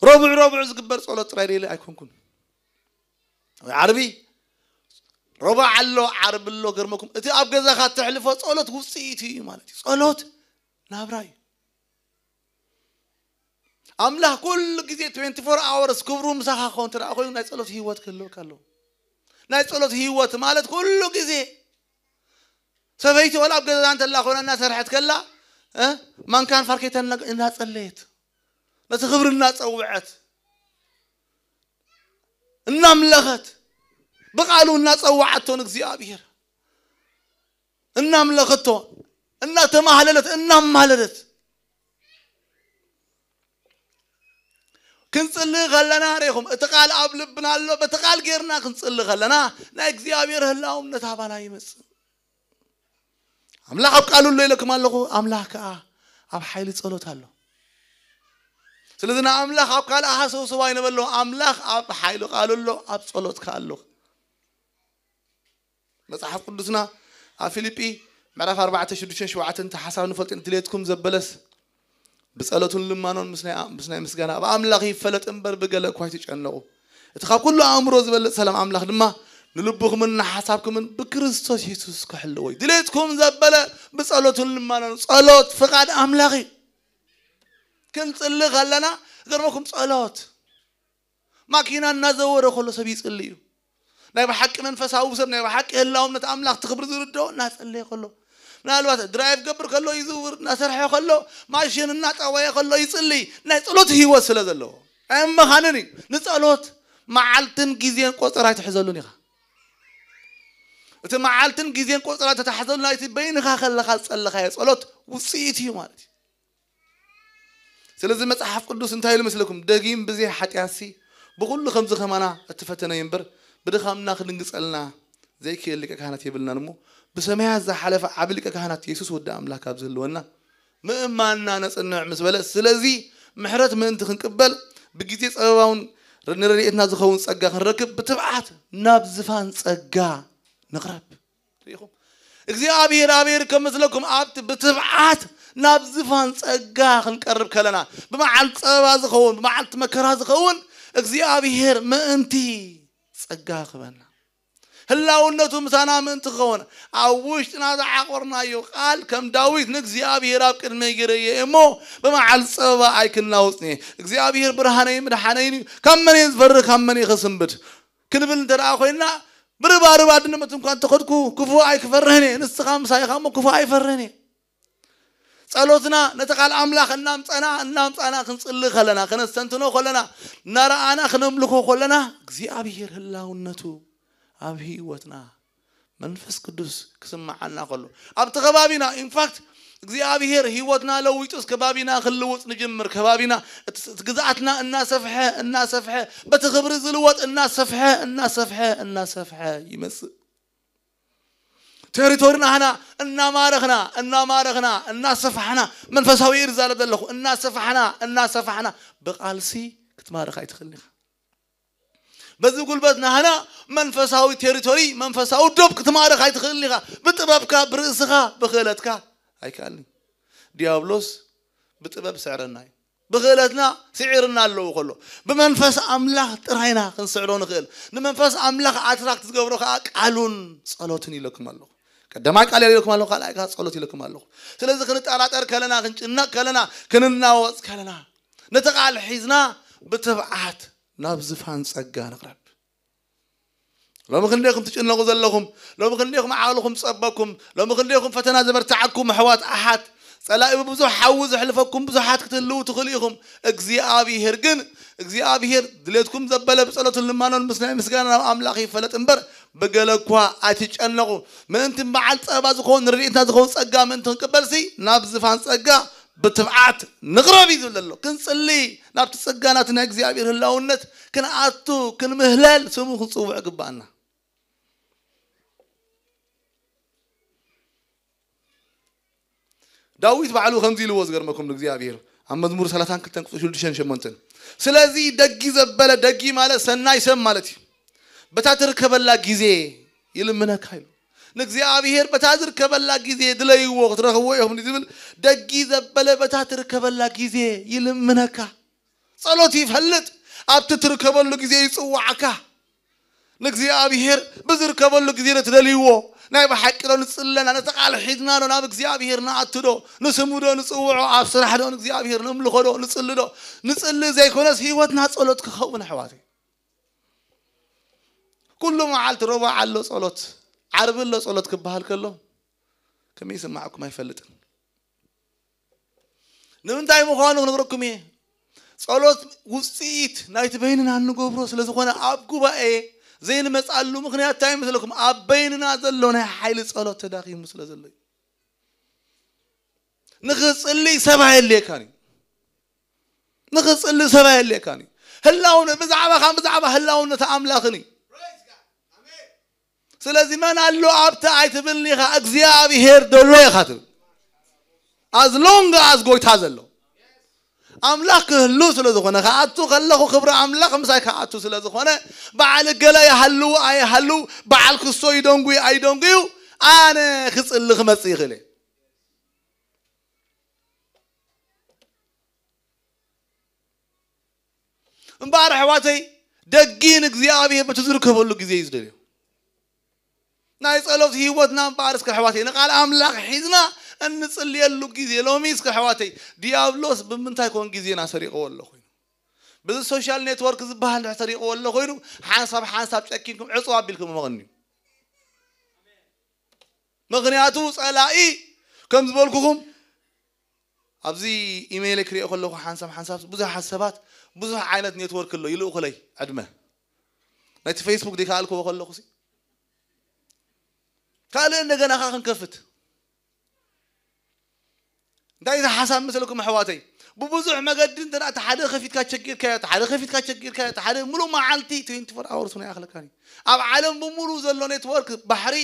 ረቡዕ ረቡዕ ዝግበር ጸሎት ጥራይ ደለ ኣይኮንኩን። ወይ ዓርቢ ረቡዕ ኣሎ፣ ዓርቢ ኣሎ። ገርመኩም እቲ ኣብ ገዛኻ ተሕልፎ ጸሎት ውጽኢት እዩ ማለት እዩ። ጸሎት ናብራ እዩ። ኣምላኽ ኩሉ ግዜ ትዌንቲ ፎር ኣወርስ ክብሩ ምሳኻ ክኸውን እንተ ደኣ ኮይኑ ናይ ጸሎት ህይወት ክህልወካ ኣለዎ። ናይ ጸሎት ህይወት ማለት ኩሉ ግዜ ሰበይቲ ወላ ኣብ ገዛ እንተላ ኮይና እናሰርሐት ከላ እ ማንካን ፋርኬታን እና- እናጸለየት ነቲ ክብሪ እናጸውዐት እናምለኸት ብቃሉ እናጸዋዓቶ ንእግዚኣብሔር እናምለኸቶ እናተማህለለት እናማለለት ክንጽሊ ከለና ርኢኹም እቲ ቃል ኣብ ልብና ኣሎ። በቲ ቃል ጌርና ክንጽሊ ከለና ናይ እግዚኣብሔር ህላውነት ኣባና ይመጽእ። ኣምላኽ ኣብ ቃሉ ኣሎ ኢለኩም ኣለኹ። ኣምላኽ ከኣ ኣብ ሓይሊ ጸሎት ኣሎ። ስለዚ ንኣምላኽ ኣብ ካልእ ሃሰውሰው ኣይንበሎ። ኣምላኽ ኣብ ሓይሊ ቃሉ ኣሎ፣ ኣብ ጸሎትካ ኣሎ። መጽሓፍ ቅዱስና ኣብ ፊልጲ ምዕራፍ ኣርባዕተ ሽዱሽተን ሸውዓተን እቲ ሓሳብ ንፈልጥ ድሌትኩም ዘበለስ ብጸሎትን ልማኖን ምስ ናይ ምስ ናይ ምስጋና ኣብ ኣምላኽ ይፈለጥ እምበር ብገለ እኳ ኣይትጨነቑ። እቲ ካብ ኩሉ ኣእምሮ ዝበልጽ ሰላም ኣምላኽ ድማ ንልብኹምን ንሓሳብኩምን ብክርስቶስ የሱስ ክሕልዎ እዩ። ድሌትኩም ዘበለ ብጸሎትን ልማኖን። ጸሎት ፍቓድ ኣምላኽ እዩ። ክንጽሊ ከለና ገርመኩም ጸሎት ማኪና እናዘወረ ከሎ ሰብ ይጽሊ እዩ። ናይ ብሓቂ መንፈሳዊ ሰብ ናይ ብሓቂ ህላውነት ኣምላኽ ትኽብሪ ዝርድኦ እናጸለየ ከሎ ምናልባት ድራይቭ ገብር ከሎ ይዝውር እናሰርሐ ከሎ ማሽን እናጠወየ ከሎ ይጽሊ ናይ ጸሎት ህይወት ስለ ዘለዎ ኣይመኻንን እዩ። ንጸሎት መዓልትን ግዜን ቆጸራ ኣይትሕዘሉን ኢኻ። እቲ መዓልትን ግዜን ቆጸራ ተታሕዘሉ ናይቲ በይንኻ ከለኻ ዝጸለኻዮ ጸሎት ውጽኢት እዩ ማለት እዩ። ስለዚ መጽሓፍ ቅዱስ እንታይ ኢሉ መስለኩም? ደጊም ብዘይ ሓጢኣትሲ ብኹሉ ከምዚ ከማና እትፈተነ እዩ እምበር ብድኻምና ክድንግጸልና ዘይክእል ሊቀ ካህናት የብልናን እሞ ብሰማያት ዝሓለፈ ዓቢ ሊቀ ካህናት የሱስ ወዲ ኣምላኽ ካብ ዝህልወና ምእማንና ነጽንዕ ምስ በለ፣ ስለዚ ምሕረት ምእንቲ ክንቅበል ብግዜ ጸበባውን ንረድኤትና ዝኸውን ጸጋ ክንረክብ ብትብዓት ናብ ዝፋን ጸጋ ንቕረብ። ርኢኹም? እግዚኣብሔር ኣበይ ይርከብ መስለኩም? ኣብቲ ብትብዓት ናብ ዝፋን ጸጋ ክንቀርብ ከለና፣ ብመዓልቲ ጸበባ ዝኸውን፣ ብመዓልቲ መከራ ዝኸውን እግዚኣብሔር ምእንቲ ጸጋ ክበና። ህላውነቱ ምሳና ምእንቲ ክኸውን ኣብ ውሽጥና ዝዓቆርናዮ ቃል ከም ዳዊት ንእግዚኣብሔር ኣብ ቅድመይ ገይረዮ እሞ ብመዓልቲ ጸበባ ኣይክናወጽን እየ። እግዚኣብሔር ብርሃነይ ምድሓነይን እዩ። ካብ መን እየ ዝፈርህ? ካብ መን እየ ክስንብድ? ክንብል እንተ ደኣ ኮይንና ብርባርብ ኣድንመት እንኳ እንተኸድኩ ክፉእ ኣይክፈርህን እየ። ንስኻ ምሳይኻ እሞ ክፉእ ኣይፈርህን እየ። ጸሎትና ነቲ ቃል ኣምላኽ እናምጸና እናምጻና ክንጽሊ ከለና፣ ከነስተንትኖ ከለና፣ እናረኣና ክነምልኾ ከለና እግዚኣብሔር ህላውነቱ ኣብ ህይወትና መንፈስ ቅዱስ ክስምዓና ከሎ ኣብቲ ከባቢና ኢንፋክት እግዚኣብሔር ህይወትና ለዊጡስ ከባቢና ክልውጥ ንጅምር። ከባቢና እቲ እቲ ግዝኣትና እናሰፍሐ እናሰፍሐ በቲ ክብሪ ዝልወጥ እናሰፍሐ እናሰፍሐ እናሰፍሐ ይመጽእ። ቴሪቶሪና ህና እናማረኽና እናማረኽና እናሰፋሕና መንፈሳዊ እየ ዝዛረብ ዘለኹ እናሰፋሕና እናሰፋሕና ብቃልሲ ክትማረኽ ኣይትኽእልን ኢኻ። በዚ ጉልበት ናህና መንፈሳዊ ቴሪቶሪ መንፈሳዊ ዶብ ክትማረኽ ኣይትኽእልን ኢኻ። ብጥበብካ ብርእስኻ ብክእለትካ ኣይከኣልን። ዲያብሎስ ብጥበብ ስዕረና እዩ። ብክእለትና ስዒርና ኣለዉ ከሎ ብመንፈስ ኣምላኽ ጥራይና ክንስዕሮ ንኽእል። ንመንፈስ ኣምላኽ ኣትራክት ዝገብሮ ከዓ ቃሉን ጸሎትን ኢለኩም ኣለኹ። ቀዳማይ ቃል ኢለኩም ኣለኹ፣ ካልኣይ ከዓ ጸሎት ኢለኩም ኣለኹ። ስለዚ ክንጠራጠር ከለና፣ ክንጭነቕ ከለና፣ ክንናወጽ ከለና ነቲ ቃል ሒዝና ብትብዓት ናብ ዝፋን ጸጋ ንቕረብ። ሎሚ ክንደይኹም ትጭነቑ ዘለኹም፣ ሎሚ ክንደይኹም ዓቕልኹም ጸበኩም፣ ሎሚ ክንደይኹም ፈተና ዘበርትዓኩም ኣሕዋት ኣሓት፣ ጸላኢ ብብዙሕ ሓዊ ዘሕልፈኩም ብዙሓት ክትህልዉ ትኽእሉ ኢኹም። እግዚኣብሔር ግን እግዚኣብሔር ድሌትኩም ዘበለ ብጸሎትን ልማኖን ምስ ናይ ምስጋና ናብ ኣምላኽ ይፈለጥ እምበር ብገለ እኳ ኣይትጨነቑ። ምእንቲ በዓል ጸባ ዝኸውን ንረድኤትና ዝኸውን ጸጋ ምእንቲ ክንቅበልሲ ናብ ዝፋን ጸጋ ብትብዓት ንቕረብ እዩ ዝብል ዘሎ። ክንጽሊ ናብቲ ጸጋ ናቲ ናይ እግዚኣብሔር ህላውነት ክንኣቱ ክንምህለል ስሙ ክንጽውዕ ግባኣና። ዳዊት ባዕሉ ከምዚ ኢልዎ ዝገርመኩም ንእግዚኣብሔር ኣብ መዝሙር ሰላሳን ክልተን ቁፅሪ ሽዱሽተን ሸሞንተን ስለዚ ደጊ ዘበለ ደጊ ማለት ሰናይ ሰብ ማለት እዩ። በታ ትርከበላ ግዜ ይልምነካ ኢሉ ንእግዚኣብሔር በታ ዝርከበላ ግዜ ድለይዎ ክትረኽብዎ ኢኹም ዝብል ደጊ ዘበለ በታ ትርከበላ ግዜ ይልምነካ። ጸሎት ይፈልጥ ኣብቲ ትርከበሉ ግዜ ይጽዋዓካ። ንእግዚኣብሔር ብዝርከበሉ ግዜ ዶ ትደልይዎ ናይ ብሓቂ ዶ ንጽለና ነቲ ቃል ሒዝና ዶ ናብ እግዚኣብሔር ንኣቱ ዶ ንስሙ ዶ ንጽውዖ ኣብ ስራሕ ዶ ንእግዚኣብሔር ነምልኾ ዶ ንጽሊ ዶ ንጽሊ ዘይኮነስ ህይወትና ጸሎት ክኸውን ኣሕዋት ኩሉ መዓልቲ ረቡዕ ኣሎ ጸሎት ዓርቢ ኣሎ ጸሎት ክበሃል ከሎ ከመይ ይስማዕኩም ኣይፈልጥን። ንምንታይ ምዃኑ ክነግረኩም እየ። ጸሎት ውፅኢት ናይቲ በይንና እንገብሮ ስለ ዝኾነ ኣብ ጉባኤ ዘይንመፅኣሉ ምኽንያት እንታይ ይመስለኩም? ኣብ በይንና ዘሎ ናይ ሓይሊ ጸሎት ተዳኺሙ ስለ ዘሎ እዩ። ንኽፅሊ ሰብ ኣየድልየካን እዩ። ንኽፅሊ ሰብ ኣየድልየካን እዩ። ህላውነ ብዛዕባኻ ብዛዕባ ህላውነት ኣምላኽን እዩ። ስለዚ መን ኣሎ ኣብቲ ኣይትብልን ኢኻ እግዚኣብሄር ደሎ ኢኻ ትብል። As long as ጎይታ ዘሎ ኣምላኽ ክህሉ ስለ ዝኾነ ክኣቱ ከለኹ ክብሪ ኣምላኽ ምሳይ ክኣቱ ስለ ዝኾነ በዓል ገለ ይሃልው ኣይሃልው በዓል ክስቶ ይደንጉዩ ኣይደንጉዩ ኣነ ክፅሊ ክመፅእ ይኽእል እየ። እምበኣር ኣሕዋተይ ደጊ ንእግዚኣብሔር በቲ ዝርከበሉ ግዜ እዩ ዝደልዮ። ናይ ጸሎት ህይወትና እምበኣር እስከ ኣሕዋተይ ንቓል ኣምላኽ ሒዝና እንጽልየሉ ግዜ ሎሚ እስከ ኣሕዋተይ ዲያብሎስ ብምንታይ ኮን ግዜና ሰሪቕዎ ኣሎ ኮይኑ በዚ ሶሻል ኔትወርክ ዝበሃል እንድሕር ሰሪቕዎ ኣሎ ኮይኑ ሓንሳብ ሓንሳብ ጨኪንኩም ዕጽው ኣቢልኩም መቐንዩ። ምኽንያቱ ጸላኢ ከም ዝበልኩኹም ኣብዚ ኢሜይለይ ክሪኦ ከለኹ ሓንሳብ ሓንሳብ ብዙሓት ሰባት ብዙሕ ዓይነት ኔትወርክ ኣሎ ይልእኹለይ ዕድመ ናይቲ ፌስቡክ ዲካ ኣልክዎ ከለኹ ካልእ እንደገና ካ ክንከፍት እንታይ እዚ ሓሳብ መስለኩም ኣሕዋተይ ብብዙሕ መገዲ እንተ እቲ ሓደ ከፊትካ ቸጊርካዮ እቲ ሓደ ከፊትካ ቸጊርካዮ እቲ ሓደ ሙሉእ መዓልቲ ትዌንቲ ፎር ኣወርስ ናይ ኣኽለካኒ ኣብ ዓለም ብሙሉ ዘሎ ኔትወርክ ባሕሪ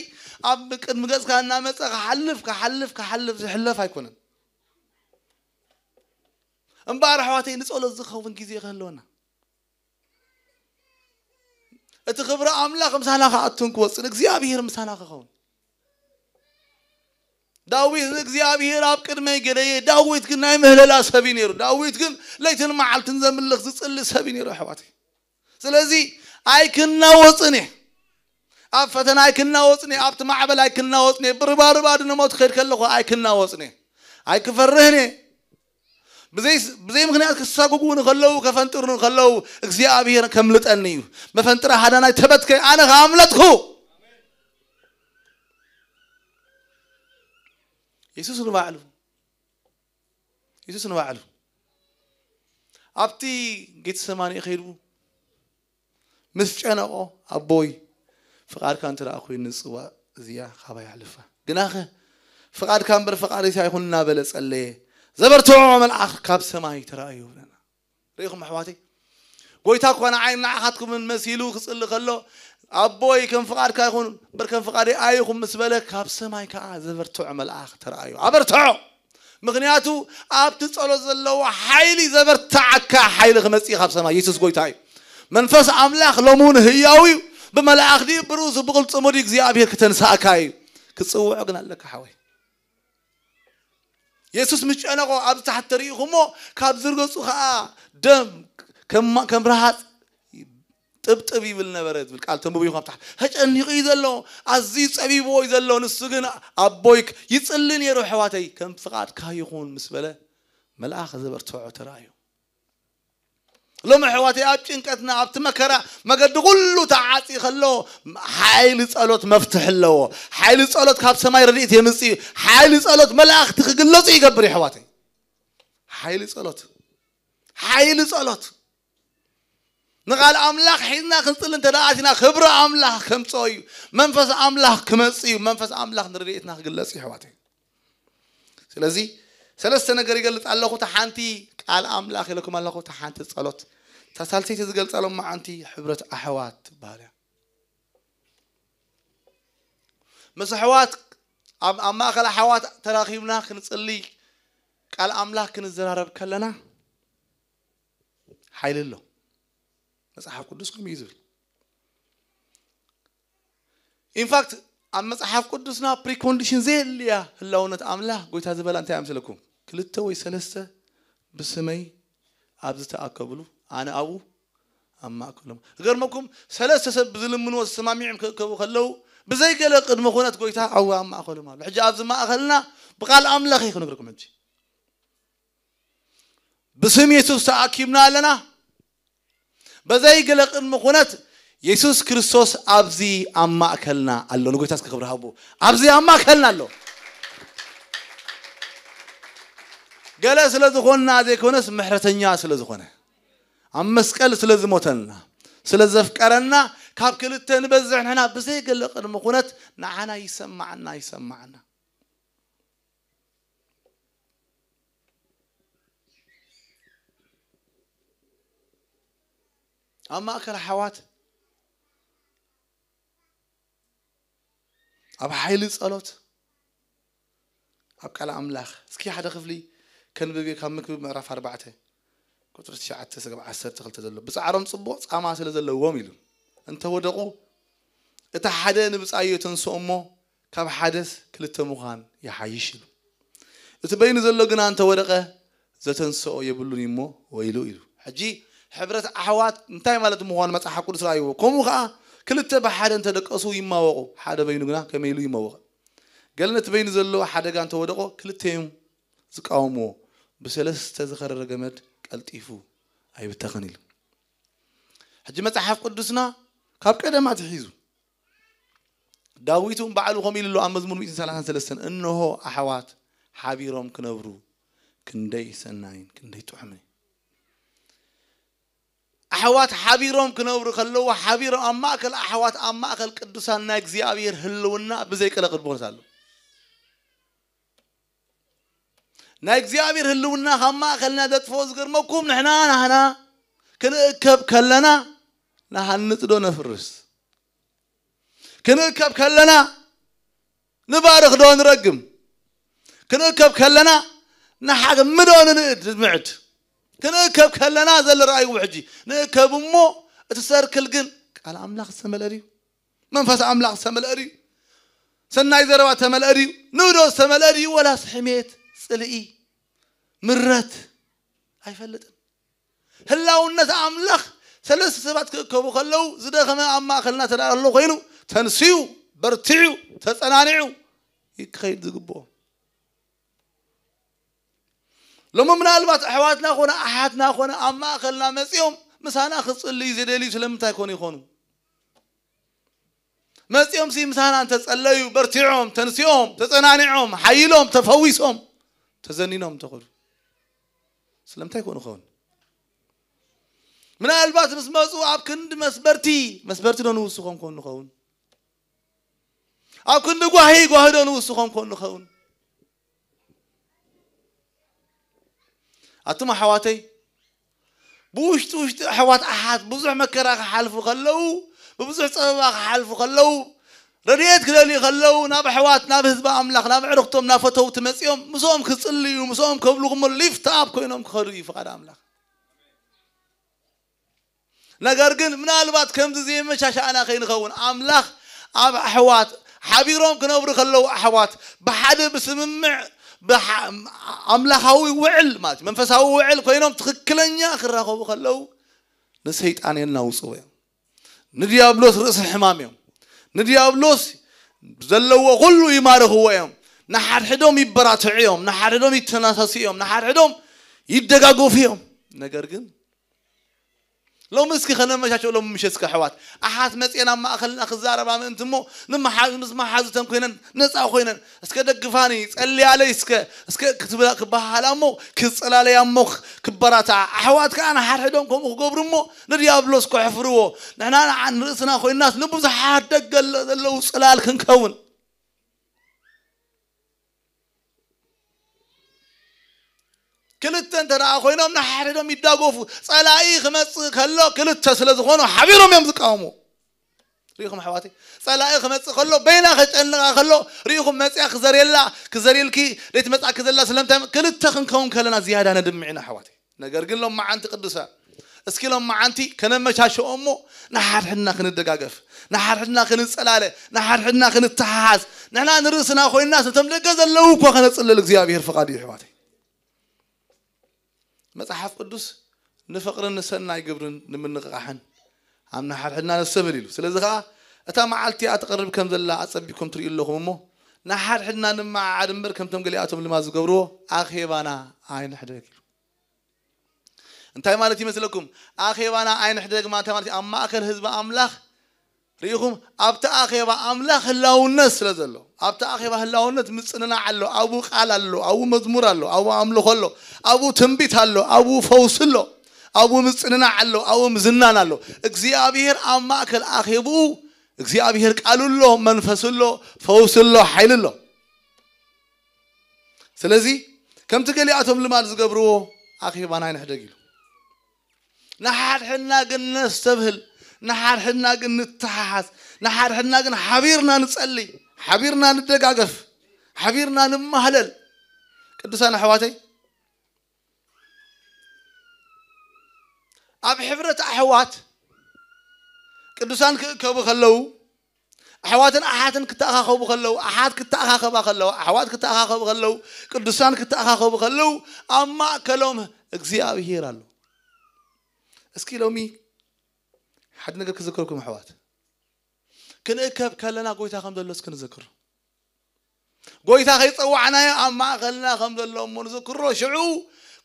ኣብ ቅድሚ ገጽካ እናመጸ ክሓልፍ ክሓልፍ ክሓልፍ ዝሕለፍ ኣይኮነን። እምበኣር ኣሕዋተይ ንጸሎት ዝኸውን ግዜ ክህልወና እቲ ክብሪ ኣምላኽ ምሳና ክኣቱን ክወፅን እግዚኣብሔር ምሳና ክኸውን። ዳዊት ንእግዚኣብሔር ኣብ ቅድመይ ገለየ። ዳዊት ግን ናይ ምህለላ ሰብ እዩ ነይሩ። ዳዊት ግን ለይትን መዓልትን ዘምልኽ ዝጽሊ ሰብ እዩ ነይሩ ኣሕዋተይ። ስለዚ ኣይክናወፅን እየ፣ ኣብ ፈተና ኣይክናወፅን እየ፣ ኣብቲ ማዕበል ኣይክናወፅን እየ። ብርባርባ ድነሞት ክኸይድ ከለኹ ኣይክናወፅን እየ፣ ኣይክፈርህን እየ። ብዘይ ብዘይ ምኽንያት ክሳጉጉ ንኸለዉ ከፈንጥሩ ንኸለዉ እግዚኣብሔር ከምልጠኒ እዩ። መፈንጥራ ሃዳናይ ተበትከ ኣነ ከኣምለጥኩ። የሱስ ንባዕሉ የሱስ ንባዕሉ ኣብቲ ጌተሰማኒ ከይዱ ምስ ጨነቆ ኣቦይ ፍቓድካ እንተ ደኣ ኮይኑ ንጽዋ እዚኣ ካባይ ኣሕልፋ፣ ግናኸ ፍቓድካ እምበር ፍቓደይ ኣይኹን እናበለ ጸለየ። ዘበርትዖ መልኣኽ ካብ ሰማይ ተራእዩ ይብለና። ርኢኹም ኣሕዋተይ፣ ጎይታ እኳ ንዓይ ንዓኻትኩምን መሲሉ ክጽሊ ከሎ ኣቦይ ከም ፍቓድካ ይኹን እምበር ከም ፍቓደይ ኣይኹን ምስ በለ ካብ ሰማይ ከኣ ዘበርትዖ መልኣኽ ተራእዩ። ኣበርትዖ ምኽንያቱ ኣብቲ ጸሎት ዘለዎ ሓይሊ ዘበርትዓካ ሓይሊ ክመጽእ ካብ ሰማይ የሱስ ጎይታ እዩ። መንፈስ ኣምላኽ ሎምውን ህያው እዩ። ብመላእኽቲ ብርእሱ ብቕልጽሙ ድዩ እግዚኣብሔር ክተንስኣካ እዩ። ክጽውዖ ግን ኣለካ ሓወይ። የሱስ ምስ ጨነቆ ኣብዚ ታሕቲ ተሪኢኹሞ ካብ ዝርገጹ ከኣ ደም ከም ከም ረሃጽ ጥብጥብ ይብል ነበረ ዝብል ቃል ተንብቡ ኢኹም። ኣብታ ተጨኒቑ እዩ ዘሎ፣ ኣዝዩ ጸቢብዎ እዩ ዘሎ። ንሱ ግን ኣቦይ ይጽሊ ነይሩ፣ ኣሕዋተይ ከም ፍቓድካ ይኹን ምስ በለ መልኣኽ ዘበርትዖ ተራእዩ። ሎም ኣሕዋተይ ኣብ ጭንቀትና ኣብቲ መከራ መገዲ ኩሉ ተዓጺ ከሎ ሓይሊ ጸሎት መፍትሕ ኣለዎ። ሓይሊ ጸሎት ካብ ሰማይ ረድኤት የምጽእ እዩ። ሓይሊ ጸሎት መላእኽቲ ክግለጹ ይገብር እዩ ኣሕዋተይ። ሓይሊ ጸሎት ሓይሊ ጸሎት ንቓል ኣምላኽ ሒዝና ክንጽሊ እንተ ደኣ ኣቲና ክብሪ ኣምላኽ ከምጽኦ እዩ። መንፈስ ኣምላኽ ክመጽእ እዩ። መንፈስ ኣምላኽ ንረድኤትና ክግለጽ እዩ ኣሕዋተይ። ስለዚ ሰለስተ ነገር ይገልጽ ኣለኹ። እታ ሓንቲ ቃል ኣምላኽ ኢለኩም ኣለኹ። እታ ሓንቲ ጸሎት። እታ ሳልሰይቲ ዝገልጻ ሎማዓንቲ ሕብረት ኣሕዋት ትበሃል እያ። ምስ ኣሕዋት ኣብ ኣብ ማእከል ኣሕዋት ተራኺብና ክንጽሊ ቃል ኣምላኽ ክንዘራረብ ከለና ሓይሊ ኣሎ። መጽሓፍ ቅዱስ ከምኡ እዩ ዝብል። ኢንፋክት ኣብ መጽሓፍ ቅዱስና ፕሪኮንዲሽን ዘየድልያ ህላውነት ኣምላኽ ጎይታ ዝበላ እንታይ ኣምስለኩም? ክልተ ወይ ሰለስተ ብስመይ ኣብ ዝተኣከብሉ ኣነ ኣብኡ ኣብ ማእከሎም። ዝገርመኩም ሰለስተ ሰብ ብዝልምንዎ ዝሰማሚዖም ክእከቡ ከለዉ ብዘይ ገለ ቅድመ ኩነት ጎይታ ኣብኡ ኣብ ማእከሎም ኣሎ። ሕጂ ኣብዚ ማእከልና ብቃል ኣምላኽ እዩ ክነግረኩም። ሕጂ ብስም የሱስ ተኣኪብና ኣለና። በዘይ ገለ ቅድሚ ኩነት የሱስ ክርስቶስ ኣብዚ ኣብ ማእከልና ኣሎ። ንጎይታ እስኪ ክብሪ ሃቡ። ኣብዚ ኣብ ማእከልና ኣሎ። ገለ ስለ ዝኾንና ዘይኮነስ ምሕረተኛ ስለ ዝኾነ ኣብ መስቀል ስለ ዝሞተልና ስለ ዘፍቀረና ካብ ክልተ ንበዝሕ ንሕና ብዘይ ገለ ቅድሚ ኩነት ንዓና ይሰማዓና ይሰማዓና። ኣብ ማእከል ኣሕዋት ኣብ ሓይሊ ጸሎት ኣብ ቃል ኣምላኽ እስኪ ሓደ ክፍሊ ከንብብ እየ። ካብ መክብብ ምዕራፍ ኣርባዕተ ቁጽሪ ትሽዓተ ስጋብ ዓሰርተ ክልተ ዘሎ ብጻዕሮም ጽቡቕ ጻማ ስለ ዘለዎም ኢሉ እንተ ወደቑ እቲ ሓደ ንብጻዩ የተንስኦ እሞ ካብ ሓደስ ክልተ ምዃን ይሓይሽ ኢሉ። እቲ በይኑ ዘሎ ግና እንተ ወደቐ ዘተንስኦ የብሉን እሞ ወይሉ ኢሉ። ሕጂ ሕብረት ኣሕዋት እንታይ ማለት ምዃኑ መጽሓፍ ቅዱስ ረኣይዎ። ከምኡ ኸዓ ክልተ ብሓደ እንተ ደቀሱ ይማወቑ፣ ሓደ በይኑ ግና ከመይ ኢሉ ይማወቕ። ገለ ነቲ በይኑ ዘሎ ሓደጋ እንተ ወደቖ ክልተ እዮም ዝቃወምዎ። ብሰለስተ ዝኸረረ ገመድ ቀልጢፉ ኣይብተኽን ኢሉ። ሕጂ መጽሓፍ ቅዱስና ካብ ቀደም ኣትሒዙ ዳዊት እውን ባዕሉ ከምኡ ኢሉ ኣሎ ኣብ መዝሙር ሚእትን ሰላሳን ሰለስተን፣ "እንሆ ኣሕዋት ሓቢሮም ክነብሩ ክንደይ ሰናይን ክንደይ ጥዑምን እዩ።" ኣሕዋት ሓቢሮም ክነብሩ ከለዉ ሓቢሮም ኣብ ማእከል ኣሕዋት ኣብ ማእከል ቅዱሳን ናይ እግዚኣብሔር ህልውና ብዘይ ቀለ ቅድሞት ኣሎ። ናይ እግዚኣብሔር ህልውና ካብ ማእከልና ዘጥፍኦ ዝገርመኩም ንሕና ናህና ክንእከብ ከለና ንሃንጽ ዶ ነፍርስ? ክንእከብ ከለና ንባርኽ ዶ ንረግም? ክንእከብ ከለና ንሓግም ዶ ንንእድ ንምዕድ? ክንእከብ ከለና ዘሎ ረኣይዎ ሕጂ ንእከብ እሞ እቲ ሰርክል ግን ቃል ኣምላኽ ዝተመልአ ድዩ? መንፈስ ኣምላኽ ዝተመልአ ድዩ? ሰናይ ዘረባ ዝተመልአ ድዩ? ንእዶ ዝተመልአ ድዩ? ወላስ ሕሜት፣ ጽልኢ፣ ምረት? ኣይፈልጥን። ህላውነት ኣምላኽ ሰለስተ ሰባት ክእከቡ ከለዉ ዝደኸመ ኣብ ማእኸልና ተዳሎ ኮይኑ ተንስዩ፣ በርቲዑ፣ ተጸናኒዑ ይክኸይድ ዝግብኦ። ሎሚ ምናልባት ኣሕዋትና ኮነ ኣሓትና ኮነ ኣብ ማእኸልና መጺኦም ምሳና ክጽልዩ ዝደልዩ ስለምንታይ ኮኑ ይኾኑ? መጺኦም ሲ ምሳና እንተጸለዩ፣ በርቲዖም፣ ተንሲኦም፣ ተጸናኒዖም፣ ሓይሎም፣ ተፈዊሶም፣ ተዘኒኖም እንተኸዱ ስለምንታይ ኮኑ ኸውን? ምናልባት ምስ መጹ ኣብ ክንዲ መስበርቲ መስበርቲ ዶ ንውስኾም ኮኑ ንኸውን? ኣብ ክንዲ ጓሂ ጓሂ ዶ ንውስኾም ኮኑ ንኸውን? ኣቱም ኣሕዋተይ፣ ብውሽጢ ውሽጢ ኣሕዋት ኣሓት ብዙሕ መከራ ክሓልፉ ከለዉ፣ ብብዙሕ ጸበባ ክሓልፉ ከለዉ፣ ረድኤት ክደልዩ ከለዉ ናብ ኣሕዋት ናብ ህዝቢ ኣምላኽ ናብ ዕርኽቶም ናብ ፈተውቲ መጺኦም ምስኦም ክጽልዩ ምስኦም ከብልኹሞ ሊፍት ኣፕ ኮይኖም ክኸዱ እዩ ፍቓድ ኣምላኽ። ነገር ግን ምናልባት ከምዚ ዘይመሻሻእና ከይንኸውን ኣምላኽ ኣብ ኣሕዋት ሓቢሮም ክነብሩ ከለዉ ኣሕዋት ብሓደ ብስምምዕ ኣምላኻዊ ውዕል ማለት መንፈሳዊ ውዕል ኮይኖም ትኽክለኛ ክራኸቡ ከለዉ ንሰይጣን የናውፅዎ እዮም። ንዲያብሎስ ርእሲ ሕማም እዮም። ንዲያብሎስ ዘለዎ ኩሉ ይማርኽዎ እዮም። ንሓድሕዶም ይበራትዑ እዮም። ንሓድሕዶም ይተናሳሱ እዮም። ንሓድሕዶም ይደጋገፉ እዮም። ነገር ግን ሎሚ እስኪ ከነመቻቸው ሎም ምሸት እስከ ኣሕዋት ኣሓት መፅኤን ኣብ ማእኸልና ክዛረባ ምእንቲ እሞ ምስ መሓዙተን ኮይነን ነፃ ኮይነን እስከ ደግፋኒ ጸልያለይ እስከ እስከ ክትብላ ክበሃላ እሞ ክጸላለያ እሞ ክበራታ ኣሕዋት ከዓ ንሓድሕዶም ከምኡ ክገብሩ እሞ ንዲያብሎስ ከሕፍርዎ ንሕና ንዓ ንርእስና ኮይናስ ንብዙሓት ደገ ዘለዉ ጽላል ክንከውን ክልተ እንተ ደኣ ኮይኖም ንሓድሕዶም ይዳጎፉ። ጸላኢ ክመጽእ ከሎ ክልተ ስለ ዝኾኑ ሓቢሮም እዮም ዝቃወሙ። ርኢኹም ኣሕዋተይ፣ ጸላኢ ክመጽእ ከሎ በይና ከጨንቓ ከሎ ርኢኹም መጽያ ክዘርየላ ክዘርየልኪ ደይትመጽኣኪ ዘላ ስለምንታይ ክልተ ክንከውን ከለና ዝያዳ ነድምዕ ኢና ኣሕዋተይ። ነገር ግን ሎም መዓንቲ ቅዱሳን እስኪ ሎም መዓንቲ ከነመቻሸኦ እሞ ንሓድሕድና ክንደጋገፍ ንሓድሕድና ክንጸላለ ንሓድሕድና ክንተሓሓዝ ንሕና ንርእስና ኮይንናስ ነቶም ደገ ዘለዉ እኳ ከነጽልል እግዚኣብሔር ፍቓድ እዩ ኣሕዋተይ። መጽሓፍ ቅዱስ ንፍቕርን ንሰናይ ግብርን ንምንቕቓሕን ኣብ ንሓድሕድና ነስተብህል ኢሉ። ስለዚ ኸዓ እታ መዓልቲ እያ ትቐርብ ከም ዘላ ኣጸቢቕኩም ትርእዩ ኣለኹም እሞ ንሓድሕድና ንመዓዓድ እምበር ከምቶም ገሊኣቶም ልማድ ዝገብርዎ ኣኼባና ኣይንሕደግ ኢሉ። እንታይ ማለት ይመስለኩም? ኣኼባና ኣይንሕደግ ማለት እንታይ ማለት እዩ? ኣብ ማእከል ህዝቢ ኣምላኽ ርኢኹም ኣብቲ ኣኼባ ኣምላኽ ህላውነት ስለ ዘሎ ኣብቲ ኣኼባ ህላውነት ምጽንናዕ ኣሎ። ኣብኡ ቃል ኣሎ፣ ኣብኡ መዝሙር ኣሎ፣ ኣብኡ ኣምልኾ ኣሎ፣ ኣብኡ ትንቢት ኣሎ፣ ኣብኡ ፈውሲ ኣሎ፣ ኣብኡ ምጽንናዕ ኣሎ፣ ኣብኡ ምዝናን ኣሎ። እግዚኣብሔር ኣብ ማእከል ኣኼብኡ እግዚኣብሔር ቃሉ ኣሎ፣ መንፈስ ኣሎ፣ ፈውሲ ኣሎ፣ ሓይሊ ኣሎ። ስለዚ ከምቲ ገሊኣቶም ልማድ ዝገብርዎ ኣኼባና ኣይንሕደግ ኢሉ። ንሓድሕድና ግን ነስተብህል፣ ንሓድሕድና ግን ንተሓሓዝ፣ ንሓድሕድና ግን ሓቢርና ንጸሊ፣ ሓቢርና ንደጋገፍ፣ ሓቢርና ንማህለል። ቅዱሳን ኣሕዋተይ ኣብ ሕብረት ኣሕዋት ቅዱሳን ክእከቡ ከለዉ ኣሕዋትን ኣሓትን ክተኣኻኸቡ ከለዉ ኣሓት ክተኣኻኸባ ከለዉ ኣሕዋት ክተኣኻኸቡ ከለዉ ቅዱሳን ክተኣኻኸቡ ከለዉ ኣብ ማእከሎም እግዚኣብሄር ኣሎ። እስኪ ሎሚ ሓደ ነገር ክዝክረኩም ኣሕዋት፣ ክንእከብ ከለና ጎይታ ከም ዘሎ እስኪ ንዘክሮ። ጎይታ ከይጸዋዕናዮ ኣብ ማእከልና ከም ዘሎ እሞ ንዝክሮ። ሽዑ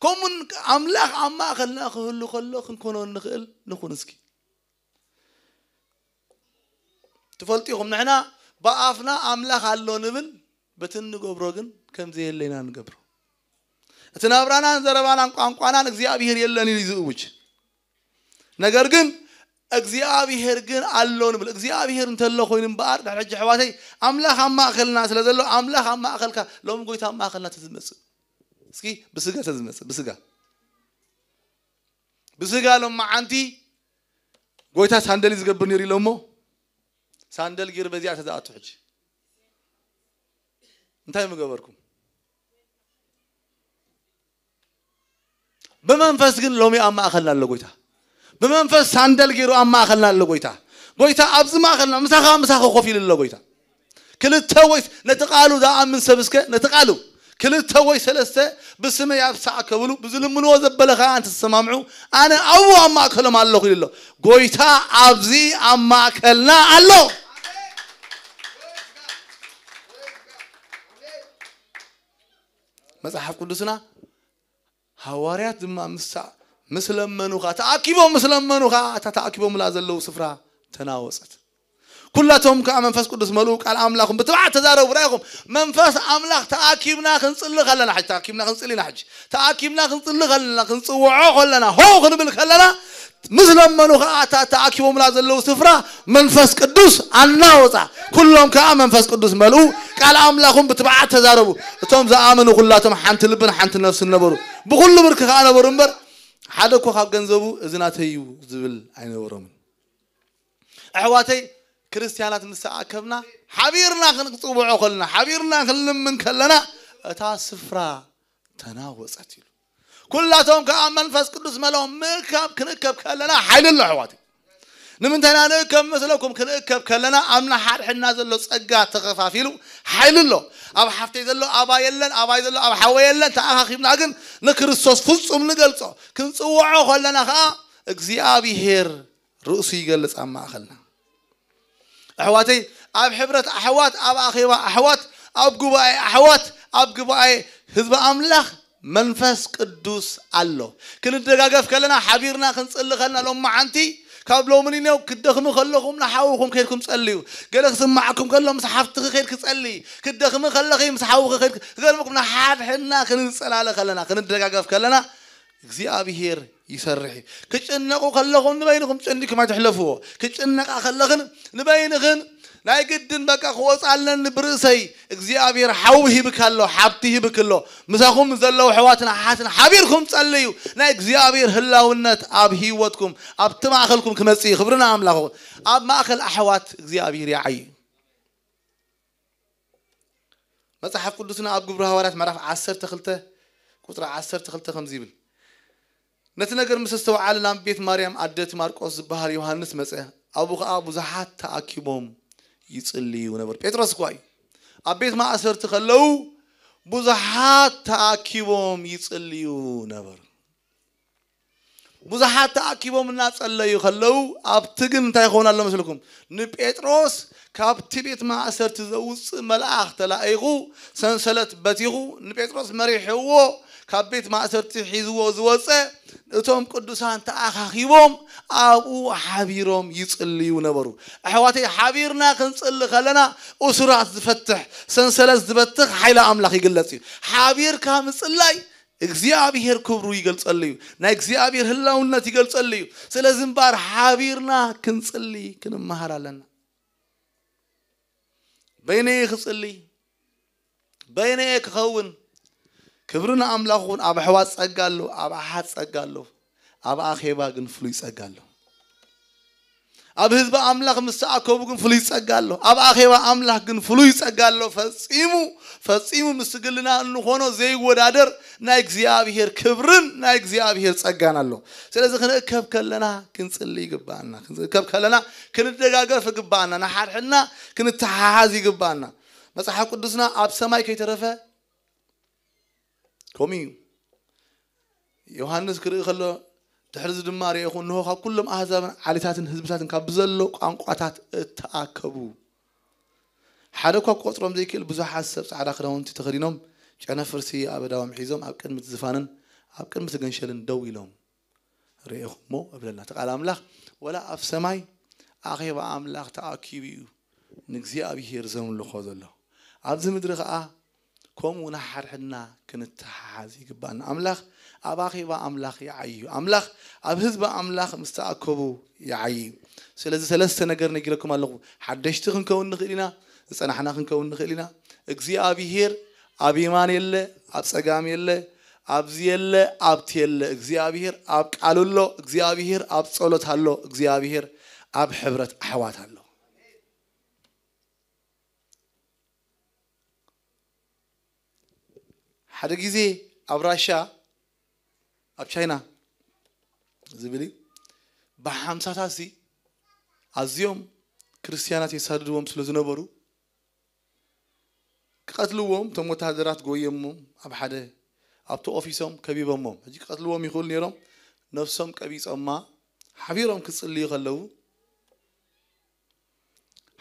ከምኡን ኣምላኽ ኣብ ማእከልና ክህሉ ከሎ ክንኮኖ እንኽእል ንኹን እስኪ። ትፈልጡ ኢኹም፣ ንሕና ብኣፍና ኣምላኽ ኣሎ ንብል፣ በቲ እንገብሮ ግን ከም ዘየለ ኢና ንገብሮ። እቲ ናብራናን ዘረባናን ቋንቋናን እግዚኣብሄር የለን ኢሉ እዩ ዝእውጅ። ነገር ግን እግዚኣብሄር ግን ኣሎ ንብል። እግዚኣብሄር እንተሎ ኮይኑ እምበኣር፣ ድሕሪ ሕጂ ኣሕዋተይ፣ ኣምላኽ ኣብ ማእከልና ስለ ዘሎ፣ ኣምላኽ ኣብ ማእከልካ፣ ሎሚ ጎይታ ኣብ ማእከልና ተዝመጽእ። እስኪ ብስጋ ተዝመጽእ፣ ብስጋ። ብስጋ ሎመዓንቲ ጎይታ ሳንደል እዩ ዝገብር ነይሩ ኢሎሞ፣ ሳንደል ገይሩ በዚኣ ተዝኣቱ ሕጂ እንታይ ምገበርኩም? ብመንፈስ ግን ሎሚ ኣብ ማእከልና ኣሎ ጎይታ። ብመንፈስ ሳንደል ገይሩ ኣብ ማእከልና ኣሎ ጎይታ። ጎይታ ኣብዚ ማእኸልና ምሳኻ ምሳኻ ኮፍ ኢሉ ኣሎ ጎይታ። ክልተ ወይ ነቲ ቃሉ ዝኣምን ሰብ እስከ ነቲ ቃሉ ክልተ ወይ ሰለስተ ብስመይ ኣብ ዝተኣከብሉ ብዝልምንዎ ዘበለ ከዓ እንተተሰማምዑ ኣነ ኣብኡ ኣብ ማእከሎም ኣለኹ ኢሉ ኣሎ። ጎይታ ኣብዚ ኣብ ማእከልና ኣሎ። መጽሓፍ ቅዱስና ሃዋርያት ድማ ምስ ምስ ለመኑ ኸዓ ተኣኪቦም ምስ ለመኑ ኸዓ እታ ተኣኪቦምላ ዘለዉ ስፍራ ተናወጸት። ኩላቶም ከዓ መንፈስ ቅዱስ መልኡ ቃል ኣምላኹም ብትብዓት ተዛረቡ። ራይኹም መንፈስ ኣምላኽ ተኣኪብና ክንጽሊ ከለና ሕጂ ተኣኪብና ክንጽሊ ኢና ሕጂ ተኣኪብና ክንጽሊ ከለና ክንጽውዖ ከለና ሆ ክንብል ከለና ምስ ለመኑ ከዓ እታ ተኣኪቦምላ ዘለዉ ስፍራ መንፈስ ቅዱስ ኣናወፃ። ኩሎም ከዓ መንፈስ ቅዱስ መልኡ ቃል ኣምላኹም ብትብዓት ተዛረቡ። እቶም ዝኣመኑ ኩላቶም ሓንቲ ልብን ሓንቲ ነፍስን ነበሩ። ብኩሉ ብርኪ ከዓ ነበሩ እምበር ሓደ እኮ ካብ ገንዘቡ እዚ ናተይ እዩ ዝብል ኣይነበሮምን። ኣሕዋተይ ክርስትያናት ምስ ተኣከብና ሓቢርና ክንጽውዖ ከለና ሓቢርና ክንልምን ከለና እታ ስፍራ ተናወጸት ኢሉ። ኩላቶም ከዓ መንፈስ ቅዱስ መለኦም ምእካብ ክንእከብ ከለና ሓይሊ ኣሎ ኣሕዋተይ። ንምንታይ ኢና ንእከብ መስለኩም? ክንእከብ ከለና ኣብ ንሓድሕድና ዘሎ ጸጋ ተኸፋፊሉ ሓይሊ ኣሎ። ኣብ ሓፍተይ ዘሎ ኣባ የለን ኣባይ ዘሎ ኣብ ሓወ የለን ተኣኻኺብና ግን ንክርስቶስ ፍጹም ንገልጾ። ክንጽውዖ ከለና ከዓ እግዚኣብሔር ርእሱ ይገልጽ ኣብ ማእኸልና። ኣሕዋተይ ኣብ ሕብረት ኣሕዋት ኣብ ኣኼባ ኣሕዋት ኣብ ጉባኤ ኣሕዋት ኣብ ጉባኤ ህዝቢ ኣምላኽ መንፈስ ቅዱስ ኣሎ። ክንደጋገፍ ከለና ሓቢርና ክንጽሊ ከለና ሎማዓንቲ ካብ ሎሚ ንኔው ክትደኽሚ ከለኹም ንሓውኹም ከይድኩም ጸልዩ። ገለ ክስማዓኩም ከሎ ምስ ሓፍትኺ ከይድኪ ጸልዪ። ክትደኽሚ ከለኺ ምስ ሓውኺ ከይድኪ ክገርመኩም ንሓድሕድና ክንጸላለ ከለና ክንደጋገፍ ከለና እግዚኣብሔር ይሰርሕ እዩ። ክጭነቁ ከለኹም ንበይንኹም ጨኒኩም ኣይትሕለፍዎ። ክጭነቃ ከለኽን ንበይንኽን ናይ ግድን በቃ ክወፃለኒ ብርእሰይ እግዚኣብሔር ሓዊ ሂብካ ኣሎ ሓብቲ ሂብክ ኣሎ ምሳኹም ዘለዉ ኣሕዋትን ኣሓትን ሓቢርኩም ጸልዩ። ናይ እግዚኣብሔር ህላውነት ኣብ ህይወትኩም ኣብቲ ማእኸልኩም ክመጽእ እዩ። ክብሪ ንኣምላኽ ይኹን። ኣብ ማእኸል ኣሕዋት እግዚኣብሔር ይዓዩ። መጽሓፍ ቅዱስና ኣብ ግብሪ ሃዋርያት ምዕራፍ ዓሰርተ ክልተ ቁጽሪ ዓሰርተ ክልተ ከምዚ ይብል። ነቲ ነገር ምስ ኣስተውዓለ ናብ ቤት ማርያም ኣደ እቲ ማርቆስ ዝበሃል ዮሃንስ መጸ። ኣብኡ ኸኣ ብዙሓት ተኣኪቦም ይጽልዩ ነበሩ። ጴጥሮስ እኳ እዩ። ኣብ ቤት ማእሰርቲ ከለዉ ብዙሓት ተኣኪቦም ይጽልዩ ነበሩ። ብዙሓት ተኣኪቦም እናጸለዩ ከለዉ ኣብቲ ግን እንታይ ይኸውን ኣሎ መስልኩም? ንጴጥሮስ ካብቲ ቤት ማእሰርቲ ዘውፅእ መልኣኽ ተላኢኹ ሰንሰለት በቲኹ ንጴጥሮስ መሪሕዎ ካብ ቤት ማእሰርቲ ሒዝዎ ዝወፀ እቶም ቅዱሳን ተኣኻኺቦም ኣብኡ ሓቢሮም ይጽልዩ ነበሩ። ኣሕዋተይ ሓቢርና ክንጽሊ ከለና እሱራት ዝፈትሕ ሰንሰለት ዝበትኽ ሓይሊ ኣምላኽ ይግለጽ እዩ። ሓቢርካ ምጽላይ እግዚኣብሔር ክብሩ ይገልጸሉ እዩ። ናይ እግዚኣብሔር ህላውነት ይገልጸሉ እዩ። ስለዚ እምበኣር ሓቢርና ክንጽሊ ክንመሃር ኣለና። በይነየ ክጽሊ በይነየ ክኸውን ክብሪ ንኣምላኽ ይኹን። ኣብ ኣሕዋት ጸጋ ኣሎ፣ ኣብ ኣሓት ጸጋ ኣሎ፣ ኣብ ኣኼባ ግን ፍሉይ ጸጋ ኣሎ። ኣብ ህዝቢ ኣምላኽ ምስ ተኣከቡ ግን ፍሉይ ጸጋ ኣሎ። ኣብ ኣኼባ ኣምላኽ ግን ፍሉይ ጸጋ ኣሎ። ፈጺሙ ፈጺሙ ምስ ግልና እንኾኖ ዘይወዳደር ናይ እግዚኣብሔር ክብርን ናይ እግዚኣብሔር ጸጋን ኣሎ። ስለዚ ክንእከብ ከለና ክንጽሊ ይግባኣና። ክንእከብ ከለና ክንደጋገፍ ይግባኣና። ንሓድሕድና ክንተሓሓዝ ይግባኣና። መጽሓፍ ቅዱስና ኣብ ሰማይ ከይተረፈ ከምኡ እዩ። ዮሃንስ ክርኢ ከሎ ድሕሪ እዚ ድማ ርኤኹ እንሆ ካብ ኩሎም ኣህዛብን ዓሌታትን ህዝብታትን ካብ ብዘሎ ቋንቋታት እተኣከቡ ሓደ እኳ ክቆጽሮም ዘይክእል ብዙሓት ሰብ ጻዕዳ ክዳውንቲ ተኸዲኖም ጨነፍር ስየ ኣብ ኣእዳዎም ሒዞም ኣብ ቅድሚ እቲ ዝፋንን ኣብ ቅድሚ እቲ ገንሸልን ደው ኢሎም ርኤኹ እሞ እብለና እቲ ቃል ኣምላኽ። ወላ ኣብ ሰማይ ኣኼባ ኣምላኽ ተኣኪቡ እዩ ንእግዚኣብሄር ዘምልኾ ዘሎ። ኣብዚ ምድሪ ኸዓ ከምኡ ንሓድሕድና ክንተሓሓዝ ይግባና። ኣምላኽ ኣብ ኣኼባ ኣምላኽ ይዓዩ። ኣምላኽ ኣብ ህዝቢ ኣምላኽ ምስ ተኣከቡ ይዓዩ። ስለዚ ሰለስተ ነገር ነጊረኩም ኣለኹ። ሓደሽቲ ክንከውን ንኽእል ኢና፣ ዝጸናሕና ክንከውን ንኽእል ኢና። እግዚኣብሄር ኣብ የማን የለ፣ ኣብ ጸጋም የለ፣ ኣብዚ የለ፣ ኣብቲ የለ። እግዚኣብሄር ኣብ ቃሉ ኣሎ፣ እግዚኣብሄር ኣብ ጸሎት ኣሎ፣ እግዚኣብሄር ኣብ ሕብረት ኣሕዋት ኣሎ። ሓደ ግዜ ኣብ ራሻ ኣብ ቻይና ዝብል እዩ ብሓምሳታት ሲ ኣዝዮም ክርስትያናት የሳድድዎም ስለ ዝነበሩ፣ ክቐትልዎም እቶም ወተሃደራት ጎየሞም ኣብ ሓደ ኣብቲ ኦፊሶም ከቢቦሞም። ሕጂ ክቐትልዎም ይኽእሉ ነይሮም። ነፍሶም ቀቢጾማ ሓቢሮም ክጽልዩ ከለዉ፣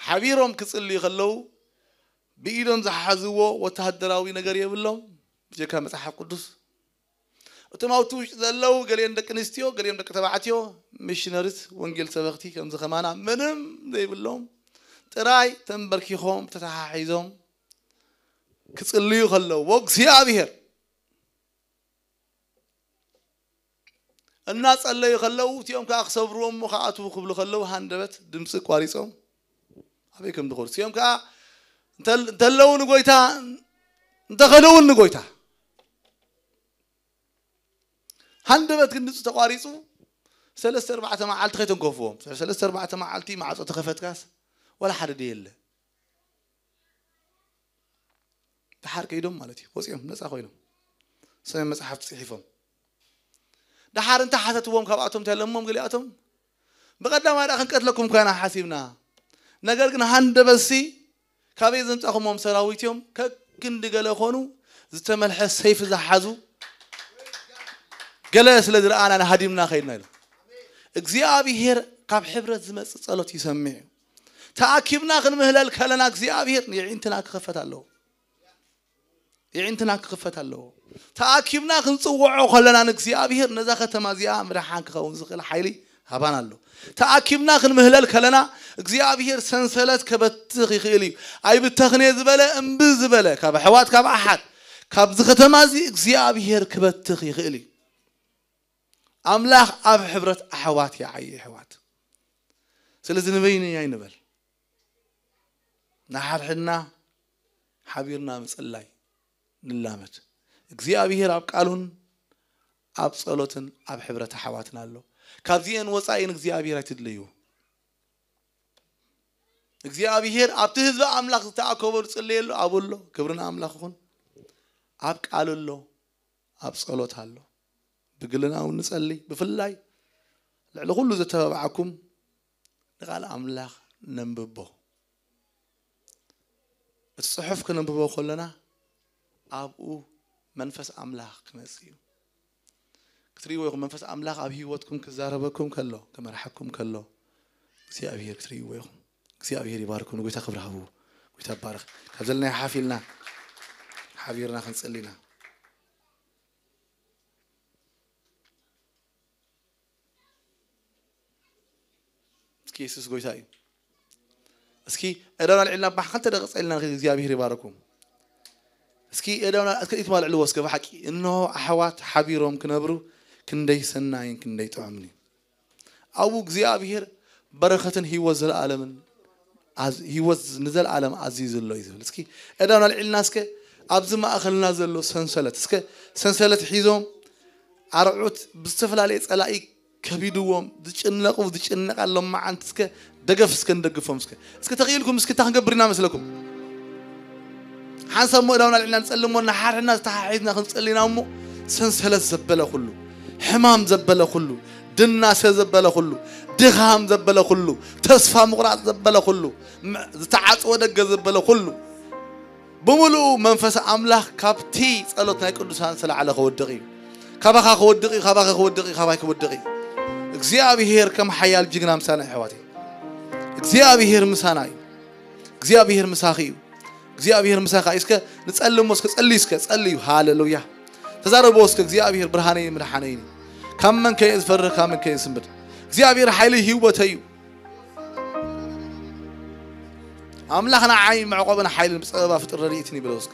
ሓቢሮም ክጽልዩ ከለዉ፣ ብኢዶም ዝሓዝዎ ወተሃደራዊ ነገር የብሎም፣ ብጀካ መጽሓፍ ቅዱስ። እቶም ኣብቲ ውሽጢ ዘለዉ፣ ገሊኦም ደቂ ኣንስትዮ፣ ገሊኦም ደቂ ተባዕትዮ፣ ሚሽነሪት፣ ወንጌል ሰበኽቲ፣ ከምዚ ከማና ምንም ዘይብሎም፣ ጥራይ ተንበርኪኾም፣ ተተሓሒዞም ክጽልዩ ከለዉ፣ እግዚኣብሔር እናጸለዩ ከለዉ፣ እቲኦም ከኣ ክሰብርዎም እሞ ክኣትዉ ክብሉ ከለዉ፣ ሃንደበት ድምጺ ቋሪጾም ኣበይ ከም ዝኸዱ። እቲኦም ከኣ እንተል-፣ እንተለዉ ንጎይታ፣ እንተኸዱ እውን ንጎይታ። ሃንደበት ግን ድምጺ ተቋሪጹ፣ ሰለስተ ኣርባዕተ መዓልቲ ከይተንከፍዎም። ሰለስተ ኣርባዕተ መዓልቲ ማዕጾ ተኸፈትካስ፣ ወላ ሓደ ደየለ። ደሓር ከይዶም ማለት እዩ፣ ወጺኦም ነጻ ኮይኖም። ሰማይ መጽሓፍቲ ጽሒፎም። ደሓር እንተ ሓተትዎም ካብኣቶም ተለሞም ገሊኣቶም፣ ብቐዳማይ ደኣ ክንቀትለኩም እኳ ኢና ሓሲብና። ነገር ግን ሃንደበትሲ ካበይ ዘምጻኹሞም ሰራዊት እዮም፣ ከክንዲ ገለ ኮኑ፣ ዝተመልሐ ሰይፊ ዝሓዙ፣ ገለ ስለ ዝረኣና ንሃዲምና ከይድና ኢሎም። እግዚኣብሔር ካብ ሕብረት ዝመጽእ ጸሎት ይሰምዕ እዩ። ተኣኪብና ክንምህለል ከለና እግዚኣብሔር የዒንትና ክኸፈት ኣለዎ። የዒንትና ክኸፈት ኣለዎ። ተኣኪብና ክንጽውዖ ከለና ንእግዚኣብሔር ነዛ ከተማ እዚኣ ምድሓን ክኸውን ዝኽእል ሓይሊ ሃባን ኣሎ። ተኣኪብና ክንምህለል ከለና እግዚኣብሔር ሰንሰለት ከበትኽ ይኽእል እዩ። ኣይብተኽን እየ ዝበለ፣ እምቢ ዝበለ፣ ካብ ኣሕዋት፣ ካብ ኣሓት፣ ካብዚ ከተማ እዚ እግዚኣብሔር ክበትኽ ይኽእል እዩ። ኣምላኽ ኣብ ሕብረት ኣሕዋት ይዓዪ፣ ኣሕዋት። ስለዚ ንበይነይ ኣይንበል። ንሓድሕድና ሓቢርና ምጽላይ ንላመድ። እግዚኣብሔር ኣብ ቃሉን ኣብ ጸሎትን ኣብ ሕብረት ኣሕዋትን ኣሎ። ካብዚአን ወጻኢ ንእግዚኣብሔር ኣይትድለይዎ። እግዚኣብሔር ኣብቲ ህዝቢ ኣምላኽ ዝተኣከበሉ ዝጽለየሉ ኣብኡ ኣሎ። ክብሪ ንኣምላኽ ይኹን። ኣብ ቃሉ ኣሎ፣ ኣብ ጸሎት ኣሎ። ብግልና እውን ንጸሊ። ብፍላይ ልዕሊ ኩሉ ዘተባብዓኩም ንቓል ኣምላኽ ነንብቦ። እቲ ጽሑፍ ክነንብቦ ከለና ኣብኡ መንፈስ ኣምላኽ ክመጽእ እዩ። ክትርእይዎ ኢኹም፣ መንፈስ ኣምላኽ ኣብ ህይወትኩም ክዛረበኩም ከሎ፣ ክመርሓኩም ከሎ እግዚኣብሔር ክትርእይዎ ኢኹም። እግዚኣብሔር ይባርኩም። ንጎይታ ክብሪ ሃብዎ። ጎይታ ይባረኽ። ካብ ዘለናዮ ሓፍ ኢልና ሓቢርና ክንጽሊ ኢና። እስኪ የሱስ ጎይታ እዩ። እስኪ እዳውና ልዕልና ባሕ ክልተ ደቂቕ ጸሊና ንኽድ እግዚኣብሔር ይባረኩም። እስኪ እዳውና እስከ ይትማልዕልዎ እስከ ብሓቂ። እንሆ ኣሕዋት ሓቢሮም ክነብሩ ክንደይ ሰናይን ክንደይ ጥዑምን እዩ። ኣብኡ እግዚኣብሔር በረኸትን ህይወት ዘለኣለምን ኣዝ-፣ ህይወት ንዘለኣለም ኣዝዩ ዘሎ እዩ ዝብል። እስኪ እዳውና ልዕልና እስከ ኣብዚ ማእኸልና ዘሎ ሰንሰለት፣ እስከ ሰንሰለት ሒዞም ኣርዑት ብዝተፈላለየ ጸላኢ ከቢድዎም ዝጭነቑ ዝጭነቕ ኣሎ መዓንቲ እስከ ደገፍ እስከ ንደግፎም እስከ። እስከ ተኽኢልኩም እስኪ እንታይ ክንገብር ኢና መስለኩም? ሓንሳብ እሞ እዳውና ልዕልና ንጸሊ እሞ ንሓድሕድና ዝተሓሒዝና ክንጸሊ ኢና እሞ ሰንሰለት ዘበለ ኩሉ፣ ሕማም ዘበለ ኩሉ፣ ድናሰ ዘበለ ኩሉ፣ ድኻም ዘበለ ኩሉ፣ ተስፋ ምቑራጽ ዘበለ ኩሉ፣ ም-፣ ዝተዓጽወ ደገ ዘበለ ኩሉ፣ ብምሉኡ መንፈስ ኣምላኽ ካብቲ ጸሎት ናይ ቅዱሳን ዝተላዕለ ክወድቕ እዩ። ካባኻ ክወድቕ እዩ፣ ካባኻ ክወድቕ እዩ፣ ካባይ ክወድቕ እዩ። እግዚኣብሔር ከም ሓያል ጅግና ምሳና እዩ፣ ኣሕዋተይ። እግዚኣብሔር ምሳና እዩ። እግዚኣብሔር ምሳኺ እዩ። እግዚኣብሔር ምሳኻ እዩ። እስከ ንጸሊ እሞ፣ እስከ ጸልዩ፣ እስከ ጸልዩ። ሃሌሉያ። ተዛረብዎ እስከ፣ እግዚኣብሔር ብርሃነይን መድሓነይን እዩ። ካብ መን ከ እየ ዝፈርህ፣ ካብ መን ከ እየ ዝስንብድ? እግዚኣብሔር ሓይሊ ህይወተይ እዩ። ኣምላኽ ንዓይ መዕቆብን ሓይልን ብጸበባ ፍጥር ረድኤትን እዩ በልዎ እስከ።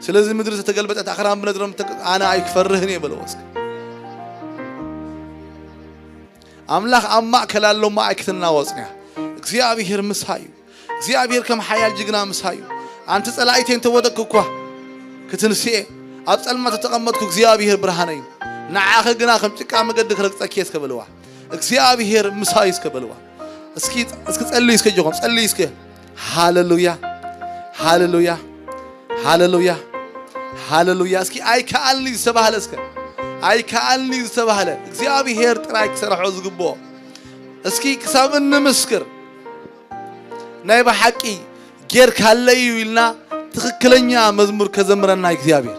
ስለዚ ምድሪ ዝተገልበጠት ኣኽራን ብነድሮም ተክ-፣ ኣነ ኣይክፈርህን እየ በልዎ እስከ። ኣምላኽ ኣብ ማእከል ኣሎ እሞ ኣይክትናወጽን እያ። እግዚኣብሔር ምሳይ እዩ። እግዚኣብሔር ከም ሓያል ጅግና ምሳይ እዩ። ኣንቲ ጸላኢተይ እንተወደቅኩ እኳ ክትንስኤ፣ ኣብ ጸልማት ተተቐመጥኩ እግዚኣብሔር ብርሃነይ እዩ። ንዓኺ ግና ከም ጭቃ መገዲ ክረግጸኪ እየ እስከ በልዋ። እግዚኣብሔር ምሳይ እስከ በልዋ። እስኪ፣ እስኪ ጸልዩ እስከ ጀኾም፣ ጸልዩ እስከ። ሃሌሉያ፣ ሃሌሉያ፣ ሃሌሉያ፣ ሃሌሉያ። እስኪ ኣይከኣልኒ ዝተባህለ እስከ። ኣይከኣልኒ ዝተባህለ እግዚኣብሔር ጥራይ ክሰርሖ ዝግብኦ። እስኪ ክሳብ እንምስክር፣ ናይ ብሓቂ ጌርካለይ እዩ ኢልና ትኽክለኛ መዝሙር ከዘምረና እግዚኣብሔር።